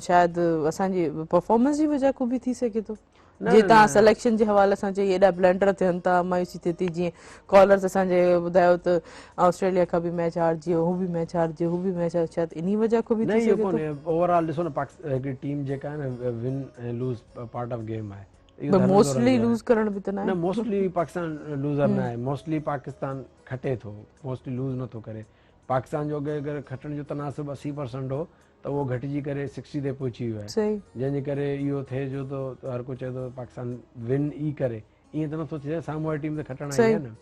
شايد اسان جي پرفارمنس جي وجه کان به ٿي سگهي ٿو. جي توهان سليڪشن جي حوالي سان چئي ايڏا بلنڊر ٿين ٿا مايوسي ٿئي ٿي جيئن ڪالرز اسان جي ٻڌايو ته آسٽريليا کان به ميچ هارجي ويو هو به ميچ هارجي ويو هو به ميچ هارجي شايد انهي وجه کان به ٿي سگهي ٿو نه اهو ڪونهي اوور آل ڏسو نه هڪڙي ٽيم جيڪا آهي نه won ۽ lose part of game آهي پر موسٽلي لوز ڪرڻ به ته ناهي نه موسٽلي پاڪستان لوزر نه آهي موسٽلي پاڪستان کٽي ٿو موسٽلي لوز نه ٿو ڪري پاڪستان جو اگر کٽڻ جو تناسب 80% هو ته اهو گهٽجي ڪري سڪسٽي تي پهچي ويو آهي جنهن جي ڪري اهو ٿئي جو ته هر ڪو چئي ٿو پاڪستان ون ئي ڪري ائين ته نٿو ٿي سگهي سامهون واري ٽيم ته کٽڻ آئي آهي نه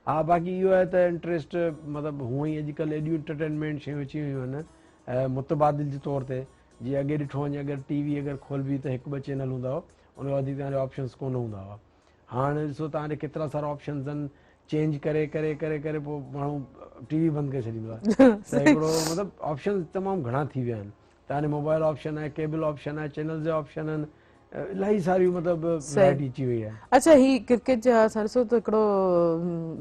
ها باقي اهو آهي ته انٽريسٽ مطلب هونئن ئي اڄڪلهه ايڏيون انٽرٽينمينٽ شيون اچي ويون آهن متبادل جي طور تي جي اڳي ڏٺو وڃي اگر ٽي وي اگر کولبي ته هڪ ٻه چينل هوندا هئا ان کان وڌيڪ توهان جا آپشنس ڪونه هوندا هئا هاڻ ڏسو توهان ڏي ڪيترا سارا آپشنز آهن چينج ڪري ڪري ڪري ڪري پوء ماڻهو ٽي وي بند ڪري ڇڏيندو آهي ته هڪڙو مطلب آپشنز تمام گهڻا ٿي ويا آهن توهان ڏي موبائل آپشن آهي ڪيبل آپشن آهي چينلز جا آپشن آهن الاهي ساريون مطلب ورائٽي اچي وئي آهي. اڇا هي ڪرڪيٽ جا اسان ڏسو ته هڪڙو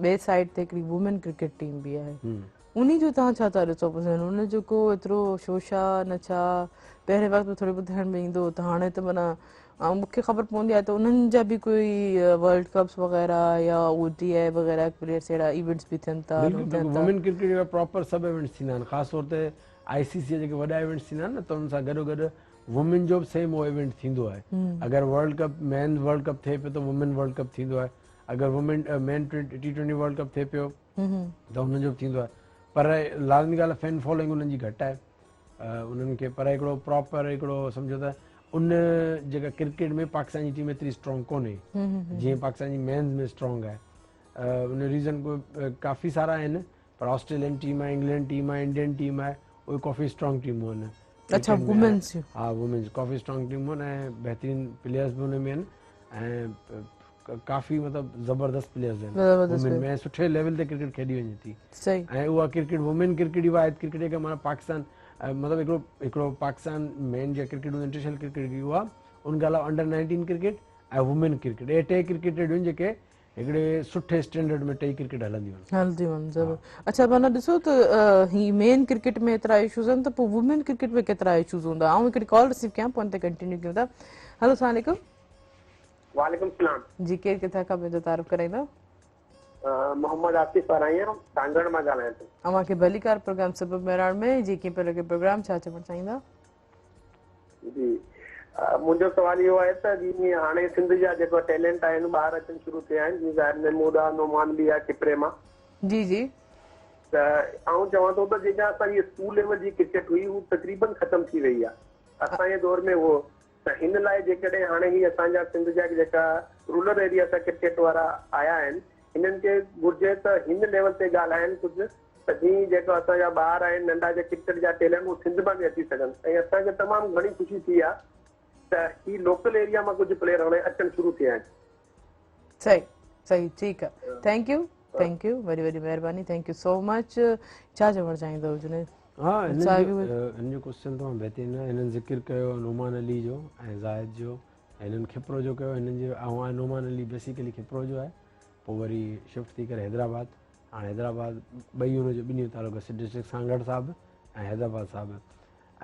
ٻئي سائيڊ تي هڪڙي وومين ڪرڪيٽ ٽيم به آهي انهي جو توهان ڇا ٿا ڏسو پسند ان جو ڪو ايترو شوشا نه ڇا پهرين وقت ۾ ٿورو ٻڌائڻ ۾ ايندو هو ته هاڻي ته معنيٰ مون کي خبر پوندي آهي ته انهن جا به ڪوئي ورلڊ ڪپس وغيره يا او ڊي I وغيره پليئرس اهڙا ايونٽس به ٿين ٿا. بلڪل بلڪل وومين ڪرڪيٽ جا پراپر سڀ ايونٽس ٿيندا آهن خاص طور تي آء سي سي جا جيڪي وڏا ايونٽس ٿيندا آهن نه ته انهن سان گڏو گڏ وومين جو به سيم اهو ايونٽ ٿيندو آهي اگر ورلڊ ڪپ مين ورلڊ ڪپ ٿئي پيو ته وومين ورلڊ ڪپ ٿيندو آهي اگر وومين مين ٽي ٽوئنٽي ورلڊ ڪپ ٿئي پيو ته انهن جو به ٿيندو آهي پر لازمي ڳالهه آهي فين فالوئنگ انهن جي گهٽ آهي انهن کي پر هڪڙو پراپر هڪڙو سمجهو ته ان جيڪا ڪرڪيٽ ۾ پاڪستان جي ٽيم ايتري اسٽرانگ ڪونهي جيئن پاڪستان جي مينز ۾ اسٽرانگ آهي ان ريزن ڪو ڪافي سارا آهن پر آسٽريلين ٽيم آهي انگلينڊ ٽيم آهي انڊين ٽيم آهي اهي ڪافي اسٽرانگ ٽيمون آهن اڇا وومينز ها وومينز ڪافي اسٽرانگ ٽيمون آهن ۽ بهترين پليئرز به ان ۾ آهن ۽ ڪافي مطلب زبردست پليئرز آهن وومين ۾ سٺي ليول تي ڪرڪيٽ کيڏي وڃي ٿي صحيح ۽ اها ڪرڪيٽ وومين ڪرڪيٽ ئي واحد ڪرڪيٽ جيڪا معنيٰ پاڪستان مطلب هڪڙو هڪڙو پاڪستان مين جيڪا ڪرڪيٽ هوندي انٽرنيشنل ڪرڪيٽ هڪڙي اها ان کان علاوه انڊر 19 ڪرڪيٽ ۽ وومين ڪرڪيٽ اهي ٽي ڪرڪيٽ اهڙيون جيڪي هڪڙي سٺي اسٽينڊرڊ ۾ ٽئي ڪرڪيٽ هلنديون آهن هلنديون آهن ضرور اڇا معنيٰ ڏسو ته هي مين ڪرڪيٽ ۾ ايترا اشوز آهن ته پوء وومين ڪرڪيٽ ۾ ڪيترا اشوز هوندا آئون هڪڙي ڪال رسيو ڪيان پوء ان تي ڪنٽينيو ڪيون ٿا هلو السلام عليڪم وعليڪم السلام. جي ڪير ڪٿان کان پنهنجو تعارف ڪرائيندا. محمد آصف آرائيان سانگهڙ مان ڳالهايان ٿو. اوهان کي ڀليڪار پروگرام سبب مهراڻ ۾ جي ڪيئن پيو لڳي پروگرام ڇا چوڻ چاهيندا. جي منهنجو سوال اهو آهي ته جي هاڻي سنڌ جا جيڪو ٽيلنٽ آهن ٻاهر اچڻ شروع ٿيا آهن جي ظاهر محمود آ نعمان به آ کپري مان. جي جي. ته آئون چوان ٿو ته جيڪا اسان جي اسڪول ليول جي ڪرڪيٽ هئي هو تقريبن ختم ٿي وئي آ. اسان جي دور ۾ اهو ته هن لاء جيڪڏهن هاڻي هي اسان جا سنڌ جا جيڪا رورل ايريا سان ڪرڪيٽ وارا آيا آهن هنن کي گهرجي ته هن ليول تي ڳالهائن ڪجهه ته جيئن جيڪو اسان جا ٻار آهن ننڍا جا ڪرڪيٽ جا ٽيلنٽ اهي سنڌ مان به اچي سگهن ۽ اسان کي تمام گهڻي خوشي ٿي آهي ته هي لوڪل ايريا مان ڪجهه پليئر هاڻي اچڻ شروع ٿيا آهن. صحيح صحيح ٺيڪ آ thank you thank you وڏي وڏي مهرباني thank you so much ڇا چوڻ چاهيندو جنيد ها هن جو ڪوسچن تمام بهترين آهي هنن ذڪر ڪيو نعمان علي جو ۽ زاهد جو ۽ هنن کپرو جو ڪيو هنن جي ۽ نعمان علي بيسيڪلي کپرو جو آهي پوء وري شفٽ ٿي ڪري حيدرآباد هاڻي حيدرآباد ٻئي هن جو ٻنهي جو تعلق آهي ڊسٽرڪٽ سانگهڙ سان به ۽ حيدرآباد سان به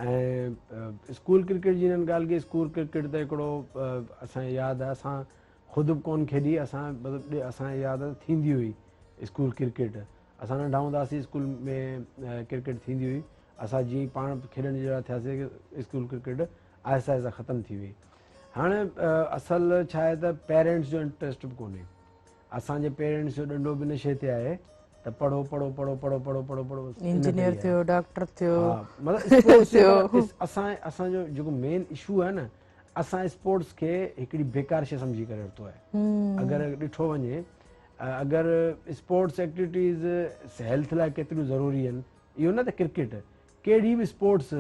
۽ اسڪول ڪرڪيٽ جي هنن ڳالهه ڪئي اسڪول ڪرڪيٽ ته هڪڙو اسان کي ياد آهي اسان خود به ڪون کيڏي اسان مطلب اسان کي ياد آهي ٿيندي هئي اسڪول ڪرڪيٽ اسان ننڍا هوندا هئاسين اسڪول ۾ ڪرڪيٽ ٿيندي هئي اسان جيئن پاڻ کيڏڻ جهڙا ٿياسين اسڪول ڪرڪيٽ آهستي آهستي ختم ٿي وئي هاڻي اصل ڇا آهي ته پيرنٽس جو انٽرسٽ به ڪونهي اسان جي پيرنٽس جو ڏنڊو به ان شيء تي آهي ته پڙهو پڙهو پڙهو پڙهو پڙهو پڙهو پڙهو بس انجنيئر ٿيو ڊاڪٽر ٿيو ها مطلب اسپورٽس اسان اسان جو جيڪو مين اشو آهي نه اسان اسپورٽس کي هڪڙي بيڪار شيء سمجهي ڪري ورتو آهي اگر ڏٺو وڃي اگر اسپورٽس ايڪٽيوٽيز هيلٿ لاء ڪيتريون ضروري آهن اهو نه ته ڪرڪيٽ ڪهڙي به اسپورٽس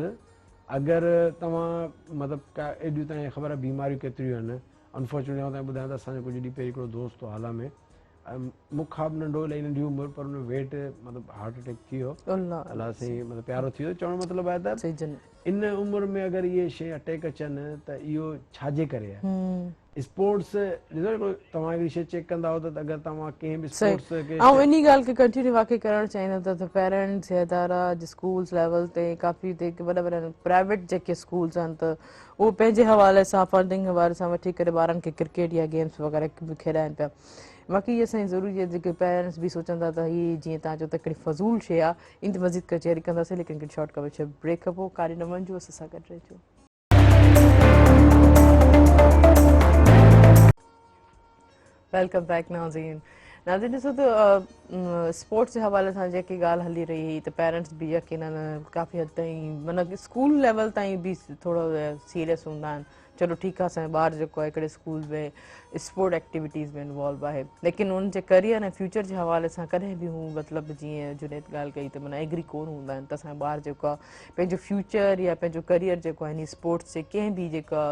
اگر توهان مطلب ڪا ايڏيون تائين خبر آهي بيماريون ڪيتريون آهن انفارچونيٽلي آئون توهان کي ٻڌايان ته اسان جو ڪجهه ڏينهن پهرين هڪڙو دوست هو هالا ۾ مون کان به ننڍو الائي ننڍي عمر پر ان ويٽ مطلب هارٽ اٽيڪ ٿي ويو الله سائين مطلب پيارو ٿي ويو چوڻ جو مطلب آهي ته ان عمر ۾ اگر اهي شيء اٽيڪ اچن ته اهو ڇا جي ڪري آهي اسپورٽس ڏسو هڪڙو توهان هڪڙي شيء چيڪ ڪندا آهيو ته اگر توهان ڪنهن به اسپورٽس کي آئون انهي ڳالهه کي ڪنٽينيو واقعي ڪرڻ چاهيندم ته پيرنٽس يا ادارا اسڪولس ليول تي ڪافي وڏا وڏا پرائيويٽ جيڪي اسڪولس آهن ته اهو پنهنجي حوالي سان فنڊنگ حوالي سان وٺي ڪري ٻارن کي ڪرڪيٽ يا گيمز وغيره به کيڏائن پيا باقي اهو سائين ضروري آهي جيڪي پيرنٽس به سوچن ٿا ته هي جيئن توهان چئو ته هڪڙي فضول شيء آهي ان تي مزيد ڪچهري ڪنداسين ليڪن هڪڙي شارٽ ڪمرشل بريڪ کان پوء ڪاڏي نه وڃجو اسان سان گڏ رهجو. Welcome back ناظرين ناظرين ڏسو ته اسپورٽس جي حوالي سان جيڪي ڳالهه هلي رهي هئي ته پيرنٽس به يقينن ڪافي حد تائين معنيٰ اسڪول ليول تائين به ٿورو سيريس هوندا آهن چلو ٺيڪ آهي اسان جو ٻار جيڪو آهي هڪڙي اسڪول ۾ اسپورٽ ايڪٽيوٽيز ۾ انوالو آهي ليڪن ان جي ڪريئر ۽ فيوچر جي حوالي سان ڪڏهن به هو مطلب جيئن جنيد ڳالهه ڪئي ته معنيٰ ايگري ڪون هوندا آهن ته اسان جو ٻار جيڪو آهي پنهنجو فيوچر يا پنهنجو ڪريئر جيڪو آهي اسپورٽس جي ڪنهن به جيڪا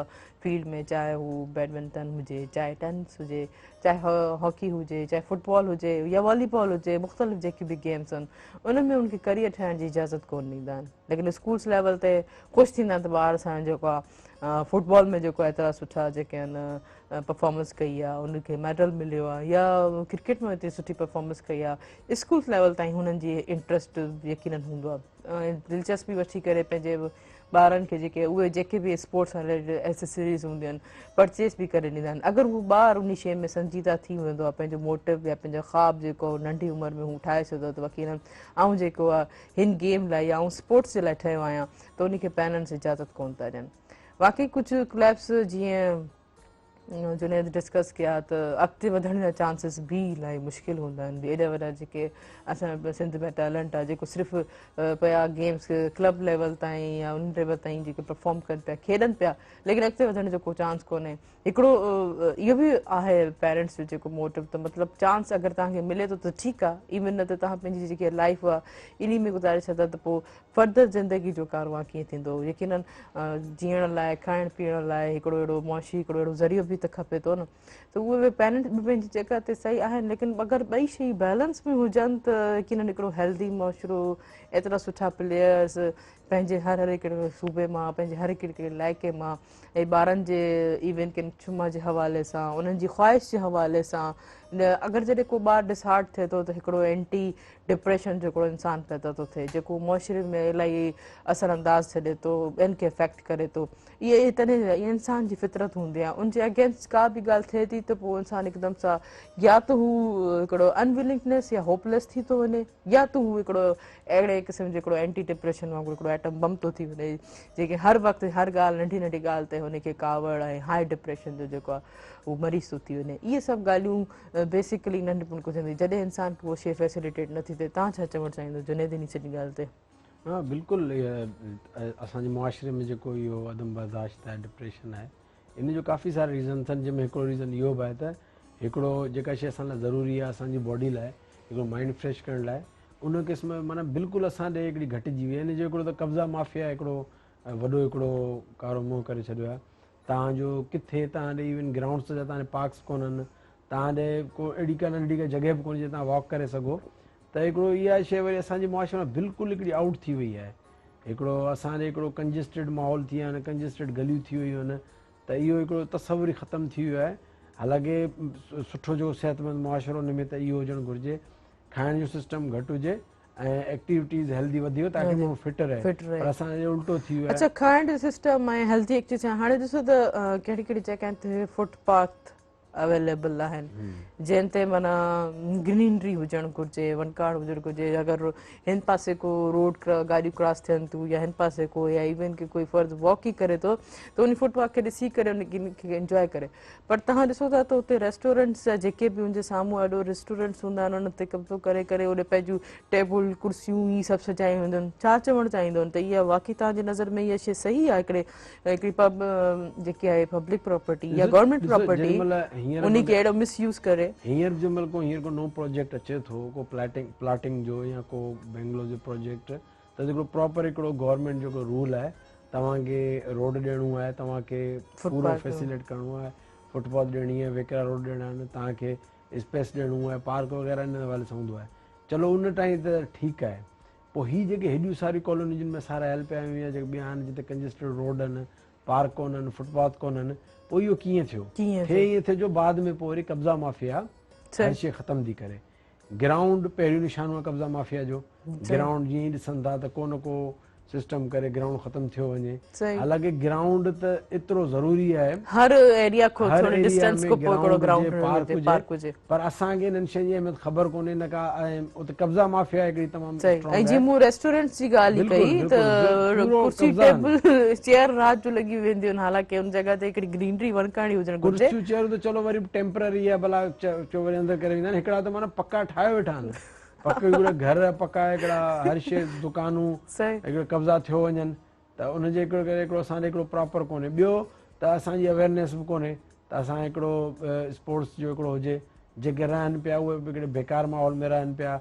فيلڊ ۾ چاهي هو بيڊمنٽن هجي چاهي ٽينس هجي چاهي هاڪي هجي چاهي فٽبال هجي يا والي بال هجي مختلف جيڪي به گيمز آهن ان ۾ ان کي ڪريئر ٺاهڻ جي اجازت ڪون ڏيندا آهن ليڪن اسڪولس ليول تي خوش ٿيندا آهن ته ٻار اسان جو جيڪو آهي فٽبال ۾ جيڪو ايترا سٺا جيڪي آهن پرفارمنس ڪئي آهي ان کي ميڊل مليو آهي يا ڪرڪيٽ ۾ ايتري سٺي پرفارمنس ڪئي آهي اسڪولس ليول تائين هنن جي انٽرسٽ يقينن هوندو آهي ۽ دلچسپي وٺي ڪري پنهنجي ٻارن کي جيڪي اهي جيڪي به اسپورٽس سان رليٽيڊ ايسيسريز هونديون آهن پرچيز به ڪري ڏيندا آهن اگر هو ٻار انهي شيء ۾ سنجيده ٿي ويندو آهي پنهنجو موٽو يا پنهنجو خواب جيڪو ننڍي عمر ۾ هو ٺاهي ڇڏيندو آهي ته يقينن آئون جيڪو آهي هن گيم لاء يا آئون اسپورٽس جي لاء ٺهيو آهيان ته انهي کي پيرنٽس اجازت ڪونه ٿا ڏين واقعي ڪجهه ڪلبس جيئن جنيد ڊسڪس ڪيا ته اڳتي وڌڻ جا چانسز به الاهي مشڪل هوندا آهن ايڏا وڏا جيڪي اسان سنڌ ۾ ٽيلنٽ آهي جيڪو صرف پيا گيمز ڪلب ليول تائين يا ان ليول تائين جيڪي پرفارم ڪن پيا کيڏن پيا ليڪن اڳتي وڌڻ جو ڪو چانس ڪونهي هڪڙو اهو به آهي پيرنٽس جو جيڪو موٽو ته مطلب چانس اگر توهان کي ملي ٿو ته ٺيڪ آهي ايون نه ته توهان پنهنجي جيڪي لائف آهي انهي ۾ گذاري ڇڏندا ته پوء فردر زندگي جو ڪاروان ڪيئن ٿيندو؟ يقينن جيئڻ لاء، کائڻ پيئڻ لاء هڪڙو اهڙو معاشي هڪڙو اهڙو ذريعو به ته کپي ٿو نه ته اهي به پيرنٽس به پنهنجي جڳهه تي صحيح آهن ليڪن اگر ٻئي شيون بيلنس ۾ هجن ته يقينن هڪڙو هيلدي معاشرو ايترا سٺا پليئرس پنهنجي هر هر هڪڙي صوبي مان پنهنجي هر هڪڙي علائقي مان ۽ ٻارن جي ايون ڪن چما جي حوالي سان انهن جي خواهش جي حوالي سان اگر جڏهن ڪو ٻار ڊس هارٽ ٿئي ٿو ته هڪڙو اينٽي ڊپريشن جو هڪڙو انسان پيدا ٿو ٿئي جيڪو معاشري ۾ الاهي اثر انداز ڇڏي ٿو ٻين کي افيڪٽ ڪري ٿو اهي تڏهن اها انسان جي فطرت هوندي آهي ان جي اگينسٽ ڪا به ڳالهه ٿئي ٿي ته پوء انسان هڪدم سان يا ته هو هڪڙو انولنگنيس يا هوپليس ٿي ٿو وڃي يا ته هو هڪڙو اهڙي قسم جو هڪڙو اينٽي ڊپريشن وانگر هڪڙو ايٽم بم ٿو ٿي وڃي جيڪي هر وقت هر ڳالهه ننڍي ننڍي ڳالهه تي هن کي ڪاوڙ ۽ هاء ڊپريشن جو جيڪو آهي هو مريض ٿو ٿي وڃي اهي سڀ ڳالهيون بيسيڪلي ننڍپڻ کان ٿيندي جڏهن انسان کي اها شيء فيسليٽيٽ نٿي ٿئي توهان ڇا چوڻ چاهيندو جنيد انهي سڄي ڳالهه تي؟ ها بلڪل اسان جي معاشري ۾ جيڪو اهو عدم برداشت آهي ڊپريشن آهي ان جو ڪافي سارا ريزنس آهن جنهن ۾ هڪڙو ريزن اهو به آهي ته هڪڙو جيڪا شي اسان لاء ضروري آهي اسان جي باڊي لاء هڪڙو مائنڊ فريش ڪرڻ لاء ان قسم معنيٰ بلڪل اسان ڏي هڪڙي گهٽجي وئي آهي ان جو هڪڙو ته قبضا مافيا هڪڙو وڏو هڪڙو ڪارو منهن ڪري ڇڏيو آهي تان جو ڪٿي تان ڏي ايون گرائونڊس جا تان پارڪس ڪونهن تان ڏي ڪو اهڙي ڪا ننڍي ڪا جڳهه به ڪونهي جتي تان واڪ ڪري سگهو ته هڪڙو اها شي وري اسان جي معاشري مان بلڪل هڪڙي آئوٽ ٿي وئي آهي هڪڙو اسان ڏي هڪڙو ڪنجسٽيڊ ماحول ٿي ويا آهن ڪنجسٽيڊ گليون ٿي ويون آهن ته اهو هڪڙو تصور ئي ختم ٿي ويو آهي حالانڪه سٺو جيڪو صحتمند معاشرو ان ۾ ته اهو هجڻ گهرجي کائڻ جو سسٽم گهٽ هجي ۽ ايڪٽيوٽيز هيلدي وڌيڪ تاڪه ماڻهو فٽ رهي پر اسان جو الٽو ٿي ويو آهي. اڇا کائڻ جو سسٽم ۽ هيلدي ايڪٽيوٽيز هاڻي ڏسو ته ڪهڙي ڪهڙي جڳهين تي فٽ پاٿ اويليبل آهن جنهن تي معنيٰ گرينري هجڻ گهرجي وڻڪار هجڻ گهرجي اگر هن پاسي ڪو روڊ گاڏيون ڪراس ٿين ٿيون يا هن پاسي ڪو يا ايون ڪي ڪوئي فرض واڪ ئي ڪري ٿو ته ان فٽ پاٿ کي ڏسي ڪري ان کي انجوائي ڪري پر توهان ڏسو ٿا ته اتي ريسٽورنٽس جا جيڪي به ان جي سامهون اڏو ريسٽورنٽس هوندا آهن انهن تي قبضو ڪري ڪري اوڏي پنهنجون ٽيبل ڪرسيون هي سڀ سجايون هونديون آهن ڇا چوڻ چاهيندو ته اها واقعي توهان جي نظر ۾ اها شي صحيح آهي هڪڙي هڪڙي پب جيڪي آهي پبلڪ پراپرٽي يا گورنمينٽ پراپرٽي ان کي اهڙو مس يوز ڪري. هينئر جنهن مهل ڪو هينئر ڪو نئون پروجيڪٽ اچي ٿو ڪو پلاٽنگ پلاٽنگ جو يا ڪو بنگلو جو پروجيڪٽ ته هڪڙو پراپر هڪڙو گورنمينٽ جو هڪڙو رول آهي توهان کي روڊ ڏيڻو آهي توهان کي پورو فيسليٽ ڪرڻو آهي فٽ پاٿ ڏيڻي آهي ويڪرا روڊ ڏيڻا آهن توهان کي اسپيس ڏيڻو آهي پارڪ وغيره ان حوالي سان هوندو آهي چلو ان ٽائين ته ٺيڪ آهي پوء هي جيڪي هيڏيون ساريون ڪالونيون جن ۾ اسان رهيل پيا آهيون يا جيڪي ٻيا آهن جتي ڪنجسٽيڊ روڊ آهن پارڪ ڪونهن فٽ پاٿ ڪونهن پوء اهو ڪيئن ٿيو ٿئي ائين ٿيو جو بعد ۾ پوء وري قبضا مافيا هر شي ختم ٿي ڪري گرائونڊ پهريون نشانو آهي قبضا مافيا جو گرائونڊ جيئن ئي ڏسن ٿا ته ڪو نه ڪو سسٽم ڪري گرائونڊ ختم ٿيو وڃي حالانڪه گرائونڊ ته ايترو ضروري آهي هر ايريا کان ٿوري ڊسٽنس کان پوء هڪڙو گرائونڊ هجي پارڪ هجي پر اسان کي انهن شين جي اهميت خبر ڪونهي نه ڪا ۽ اتي قبضا مافيا هڪڙي تمام اسٽرانگ آهي ۽ جي مون ريسٽورنٽس جي ڳالهه ڪئي ته ڪرسي ٽيبل چيئر رات جو لڳي وينديون آهن حالانڪه ان جڳهه تي هڪڙي گرينري وڻڪاري هجڻ گهرجي. ڪرسيون چيئرون ته چلو وري به ٽيمپرري آهي ڀلا چئو وري اندر ڪري ويندا آهن هڪڙا ته معنيٰ پڪا ٺاهيو ويٺا آهن پڪو هڪڙو گهر پڪا هڪڙا هر شي دڪانون هڪڙو قبضا ٿيو وڃن ته ان جي هڪڙو ڪري هڪڙو اسان ڏي هڪڙو پراپر ڪونهي ٻيو ته اسان جي اويئرنيس به ڪونهي ته اسان هڪڙو اسپورٽس جو هڪڙو هجي جيڪي رهن پيا اهي به هڪڙي بيڪار ماحول ۾ رهن پيا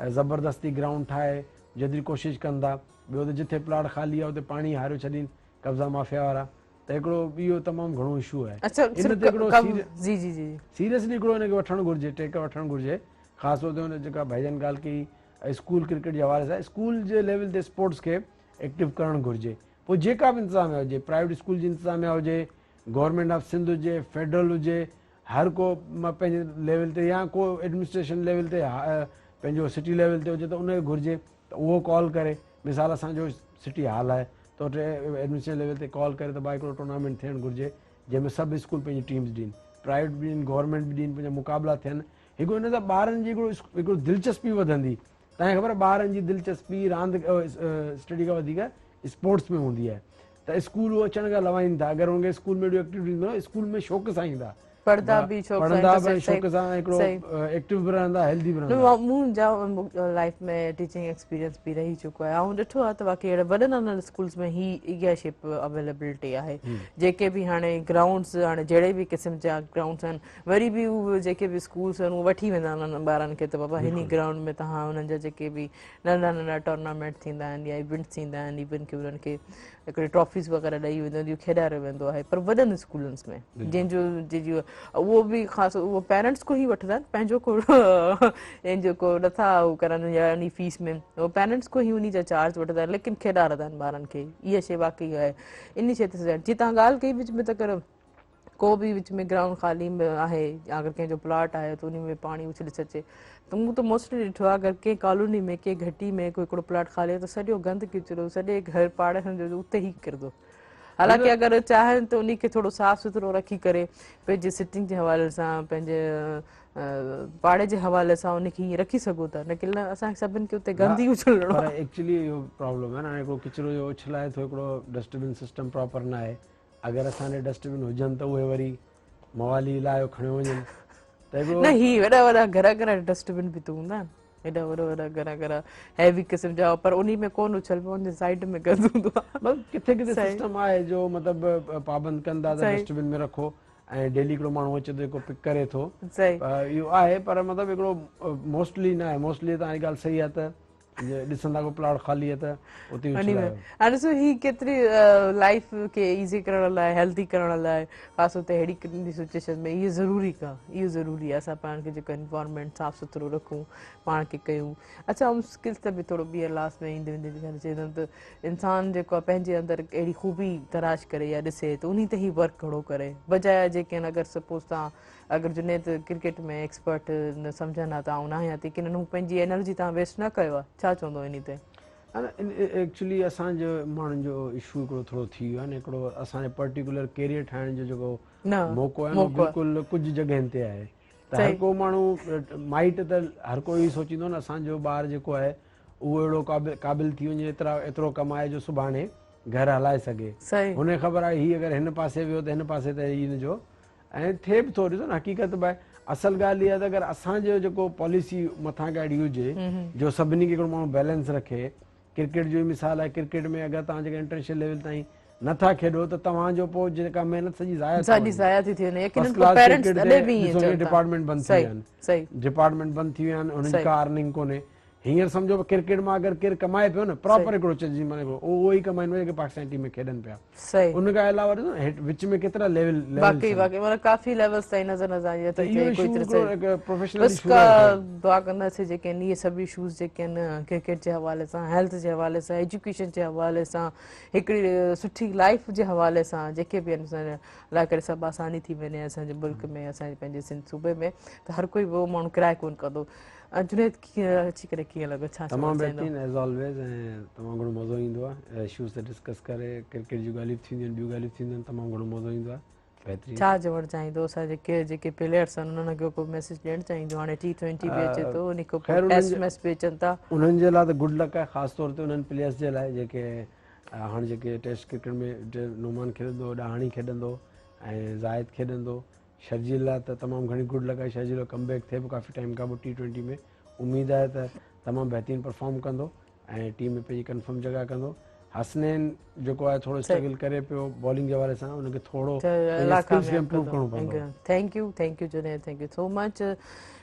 ۽ زبردستي گرائونڊ ٺاهي جيتري ڪوشش ڪن ٿا ٻيو ته جٿي پلاٽ خالي آهي اتي پاڻي هاريو ڇڏين قبضا مافيا وارا ته هڪڙو اهو تمام گهڻو اشو آهي اڇا ان تي هڪڙو جي جي جي سيريسلي هڪڙو ان کي وٺڻ گهرجي ٽيڪ وٺڻ گهرجي خاص طور تي ان جيڪا ڀائيجان ڳالهه ڪئي اسڪول ڪرڪيٽ جي حوالي سان اسڪول جي ليول تي اسپورٽس کي ايڪٽو ڪرڻ گهرجي پوء جيڪا به انتظاميا هجي پرائيويٽ اسڪول جي انتظاميا هجي گورنمينٽ آف سنڌ هجي فيڊرل هجي هر ڪو پنهنجي ليول تي يا ڪو ايڊمنسٽريشن ليول تي پنهنجو سٽي ليول تي هجي ته ان کي گهرجي ته اهو ڪال ڪري مثال اسان جو سٽي هال آهي ته اتي ايڊمنسٽريشن ليول تي ڪال ڪري ته ڀائي هڪڙو ٽورنامينٽ ٿيڻ گهرجي جنهن ۾ سڀ اسڪول پنهنجي ٽيمز ڏين پرائيويٽ به ڏين گورنمينٽ به ڏين پنهنجا مقابلا ٿين هڪ ان سان ٻارن جي هڪڙو هڪڙو دلچسپي وڌندي تنهن کي خبر ٻارن جي دلچسپي راند اسٽڊي کان وڌيڪ اسپورٽس ۾ هوندي آهي ته اسڪول هو اچڻ کان لوائين ٿا اگر هن کي اسڪول ۾ اهڙيون ايڪٽيوٽيز ملن اسڪول ۾ شوق سان ايندا پڙهندا به شوق سان پڙهندا به شوق سان هڪڙو ايڪٽو به رهندا هيلدي به رهندا. منهنجا لائف ۾ ٽيچنگ ايڪسپيرينس به رهي چڪو آهي آئون ڏٺو آهي ته واقعي اهڙا وڏن وڏن اسڪولز ۾ هي اها شي اويليبلٽي آهي جيڪي به هاڻي گرائونڊز هاڻي جهڙي به قسم جا گرائونڊز آهن وري به اهي جيڪي به اسڪولز آهن اهي وٺي ويندا آهن انهن ٻارن کي ته بابا هن گرائونڊ ۾ توهان انهن جا جيڪي به ننڍا ننڍا ٽورنامينٽ ٿيندا آهن يا ايونٽس ٿيندا آهن ايون کي انهن کي هڪڙي ٽرافيز وغيره ڏئي ويندو آهي کيڏاريو ويندو آهي پر وڏن اسڪولنس ۾ جنهن جو جنهن جو اهو به خاص اهو پيرنٽس کو ئي وٺندا آهن پنهنجو کو ان جو کو نٿا هو ڪرن يا ان فيس ۾ اهو پيرنٽس کو ئي انهي جا چارج وٺندا آهن ليڪن کيڏارندا آهن ٻارن کي اها شي واقعي آهي انهي شي تي جي تان ڳالهه ڪئي وچ ۾ ته ڪر ڪو به وچ ۾ گرائونڊ خالي آهي يا اگر ڪنهن جو پلاٽ آهي ته انهي ۾ پاڻي اڇلي ڇڏجي ته مون ته موسٽلي ڏٺو آهي اگر ڪنهن ڪالوني ۾ ڪنهن گهٽي ۾ ڪو هڪڙو پلاٽ خالي آهي ته سڄو گند ڪچرو سڄي گهر پاڙي جو اتي ئي ڪرندو حالانڪه اگر چاهن ته انهي کي ٿورو صاف سٿرو رکي ڪري پنهنجي سٽنگ جي حوالي سان پنهنجي پاڙي جي حوالي سان انهي کي ائين رکي سگهو ٿا نه ڪي اسان سڀن کي اتي گند ئي اڇلڻو پر ايڪچولي اهو پرابلم آهي نه هاڻي هڪڙو ڪچرو جو اڇلائي ٿو هڪڙو ڊسٽ بن سسٽم پراپر نه آهي اگر اسان ڏي ڊسٽ بن هجن ته اهي وري موالي لايو کڻيو وڃن ته هڪڙو نه هي وڏا وڏا گهر گهر ڊسٽ بن به ته هوندا آهن. هيڏا وڏا وڏا گهڻا گهڻا هيوي قسم جا پر انهي ۾ ڪونه اڇلبو ان جي سائيڊ ۾ گند هوندو آهي. مطلب ڪٿي ڪٿي سسٽم آهي جو مطلب پابند ڪن ٿا ته ڊسٽ بن ۾ رکو ۽ ڊيلي هڪڙو ماڻهو اچي ٿو جيڪو پڪ ڪري ٿو اهو آهي پر مطلب هڪڙو موسٽلي نه آهي موسٽلي توهان جي ڳالهه صحيح آهي ته ڏسندا ڪو پلاٽ خالي آهي ته اتي اڇلايو. هاڻي ڏسو هي ڪيتري لائيف کي ايزي ڪرڻ لاء هيلدي ڪرڻ لاء خاص طور تي اهڙي سچويشن ۾ اهو ضروري ڪا اهو ضروري آهي اسان پاڻ کي جيڪو انوائرمينٽ صاف سٿرو رکون پاڻ کي ڪيون اڇا ۽ اسڪلز تي به ٿورو ٻيهر لاسٽ ۾ ايندي ويندي به چوندم ته انسان جيڪو آهي پنهنجي اندر اهڙي خوبي تلاش ڪري يا ڏسي ته انهي تي ئي ورڪ گهڻو ڪري بجاء جيڪي آهن اگر سپوز توهان اگر جنيد ڪرڪيٽ ۾ ايڪسپرٽ نه سمجهن ها ته آئون ناهيان ته يقينن هو پنهنجي انرجي توهان ويسٽ نه ڪيو ها ڇا چوندو انهي تي؟ ايڪچولي اسان جو ماڻهن جو اشو هڪڙو ٿورو ٿي ويو آهي نه هڪڙو اسان جي پرٽيڪولر ڪيريئر ٺاهڻ جو جيڪو موقعو آهي نه بلڪل ڪجهه جڳهين تي آهي ته هر ڪو ماڻهو مائٽ ته هر ڪو اهو سوچيندو نه اسان جو ٻار جيڪو آهي اهو اهڙو قابل ٿي وڃي ايترا ايترو ڪمائي جو سڀاڻي گهر هلائي سگهي هن کي خبر آهي هي اگر هن پاسي ويو ته هن پاسي ته هن جو ۽ ٿئي به ٿو ڏسو نه حقيقت به آهي اصل ڳالهه اها ته اگر اسان جو جيڪو پاليسي مٿان کان اهڙي هجي جو سڀني کي هڪڙو ماڻهو بيلنس رکي ڪرڪيٽ جو ئي مثال آهي ڪرڪيٽ ۾ اگر توهان جيڪا انٽرنيشنل ليول تائين نٿا کيڏو ته توهان جو پوء جيڪا محنت سڄي ضايع ٿي سڄي ضايع ٿي ٿي وڃي يقينن پوء پيرنٽس تڏهن به ائين چون ٿا ڊپارٽمينٽ بند ٿي ويا آهن ڊپارٽمينٽ بند ٿي ويا آهن انهن جي ڪا ارننگ ڪونهي هينئر سمجهو ڪرڪيٽ مان اگر ڪير ڪمائي پيو نه پراپر هڪڙو چئجي معني هڪڙو اهو ئي ڪمائيندو جيڪي پاڪستان ٽيم ۾ کيڏن پيا ان کان علاوه ڏسو نه هيٺ وچ ۾ ڪيترا ليول واقعي واقعي معنيٰ ڪافي ليولز تائين نظر نظر ته اهو اشو هڪڙو پروفيشنل بس ڪا دعا ڪنداسين جيڪي آهن اهي سڀ اشوز جيڪي آهن ڪرڪيٽ جي حوالي سان هيلٿ جي حوالي سان ايجوڪيشن جي حوالي سان هڪڙي سٺي لائف جي حوالي سان جيڪي به آهن الله ڪري سڀ آساني ٿي وڃي اسان جي ملڪ ۾ اسان جي پنهنجي سنڌ صوبي ۾ ته هر ڪوئي اهو ماڻهو ڪرائي ڪونه ڪندو جنيد ڪيئن اچي ڪري ڪيئن لڳو ڇا تمام بهترين ايز آلويز ۽ تمام گهڻو مزو ايندو آهي اشوز تي ڊسڪس ڪري ڪرڪيٽ جون ڳالهيون به ٿينديون آهن ٻيون ڳالهيون به ٿينديون آهن تمام گهڻو مزو ايندو آهي بهترين ڇا چوڻ چاهيندو اسان جيڪي جيڪي پليئرس آهن انهن کي ڪو ميسيج ڏيڻ چاهيندو هاڻي ٽي ٽوئنٽي به اچي ٿو ان کان پوء ٽيسٽ ميچ به اچن ٿا انهن جي لاء ته گڊ لڪ آهي خاص طور تي انهن پليئرس جي لاء جيڪي هاڻي جيڪي ٽيسٽ ڪرڪيٽ ۾ نعمان کيڏندو ڏاهاڻي کيڏندو ۽ زاهد کيڏندو شرجيل لاء ته تمام گهڻي گڊ لڪ آهي شرجيل جو ڪم بيڪ ٿئي پيو ڪافي ٽائيم کان پوء ٽي ٽوئنٽي ۾ اميد آهي ته تمام بهترين پرفارم ڪندو ۽ ٽيم ۾ پنهنجي ڪنفرم جڳهه ڪندو حسنين جيڪو آهي ٿورو اسٽرگل ڪري پيو بالنگ جي حوالي سان ان کي ٿورو پنهنجي اسڪلز کي امپروو ڪرڻو پوندو. Thank you thank you Junaid thank you so much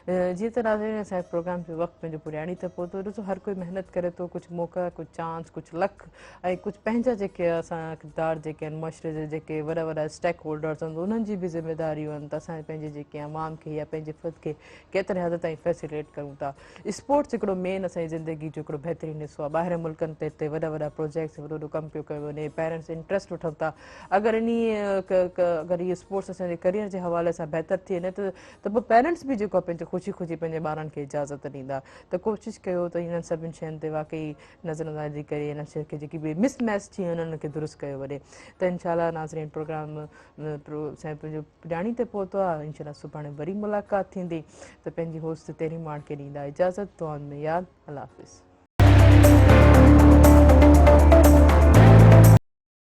جيئن ته ناظرين اسان جي پروگرام جو وقت پنهنجو پڄاڻي ته پهتو ڏسو هر ڪوئي محنت ڪري ٿو ڪجهه موقعا ڪجهه چانس ڪجهه لڪ ۽ ڪجهه پنهنجا جيڪي اسان ڪردار جيڪي آهن معاشري جي جيڪي وڏا وڏا اسٽيڪ هولڊرز آهن انهن جي به ذميداريون آهن ته اسان پنهنجي جيڪي عوام کي يا پنهنجي فرد کي ڪيتري حد تائين فيسليٽ ڪريون ٿا اسپورٽس هڪڙو مين اسان جي زندگي جو هڪڙو بهترين حصو آهي ٻاهرين ملڪن تي هتي وڏا وڏا پروجيڪٽس وڏو وڏو ڪم پيو ڪيو وڃي پيرنٽس انٽرسٽ وٺن ٿا اگر انهي اگر هي اسپورٽس اسان جي ڪريئر جي حوالي سان بهتر ٿي وڃي ته ته پوء پيرنٽس به جيڪو آهي پنهنجي خوشي خوشي پنهنجي ٻارن کي اجازت ڏيندا ته ڪوشش ڪيو ته انهن سڀني شين تي واقعي نظر اندازي ڪري انهن شين کي جيڪي به مس ميچ ٿي ويون آهن انهن کي درست ڪيو وڃي ته انشاء الله ناظرين پروگرام سائين پنهنجو پڄاڻي تي پهتو آهي انشاء الله سڀاڻي وري ملاقات ٿيندي ته پنهنجي هوسٽ تيري ماڻ کي ڏيندا اجازت دعائن ۾ ياد الله حافظ.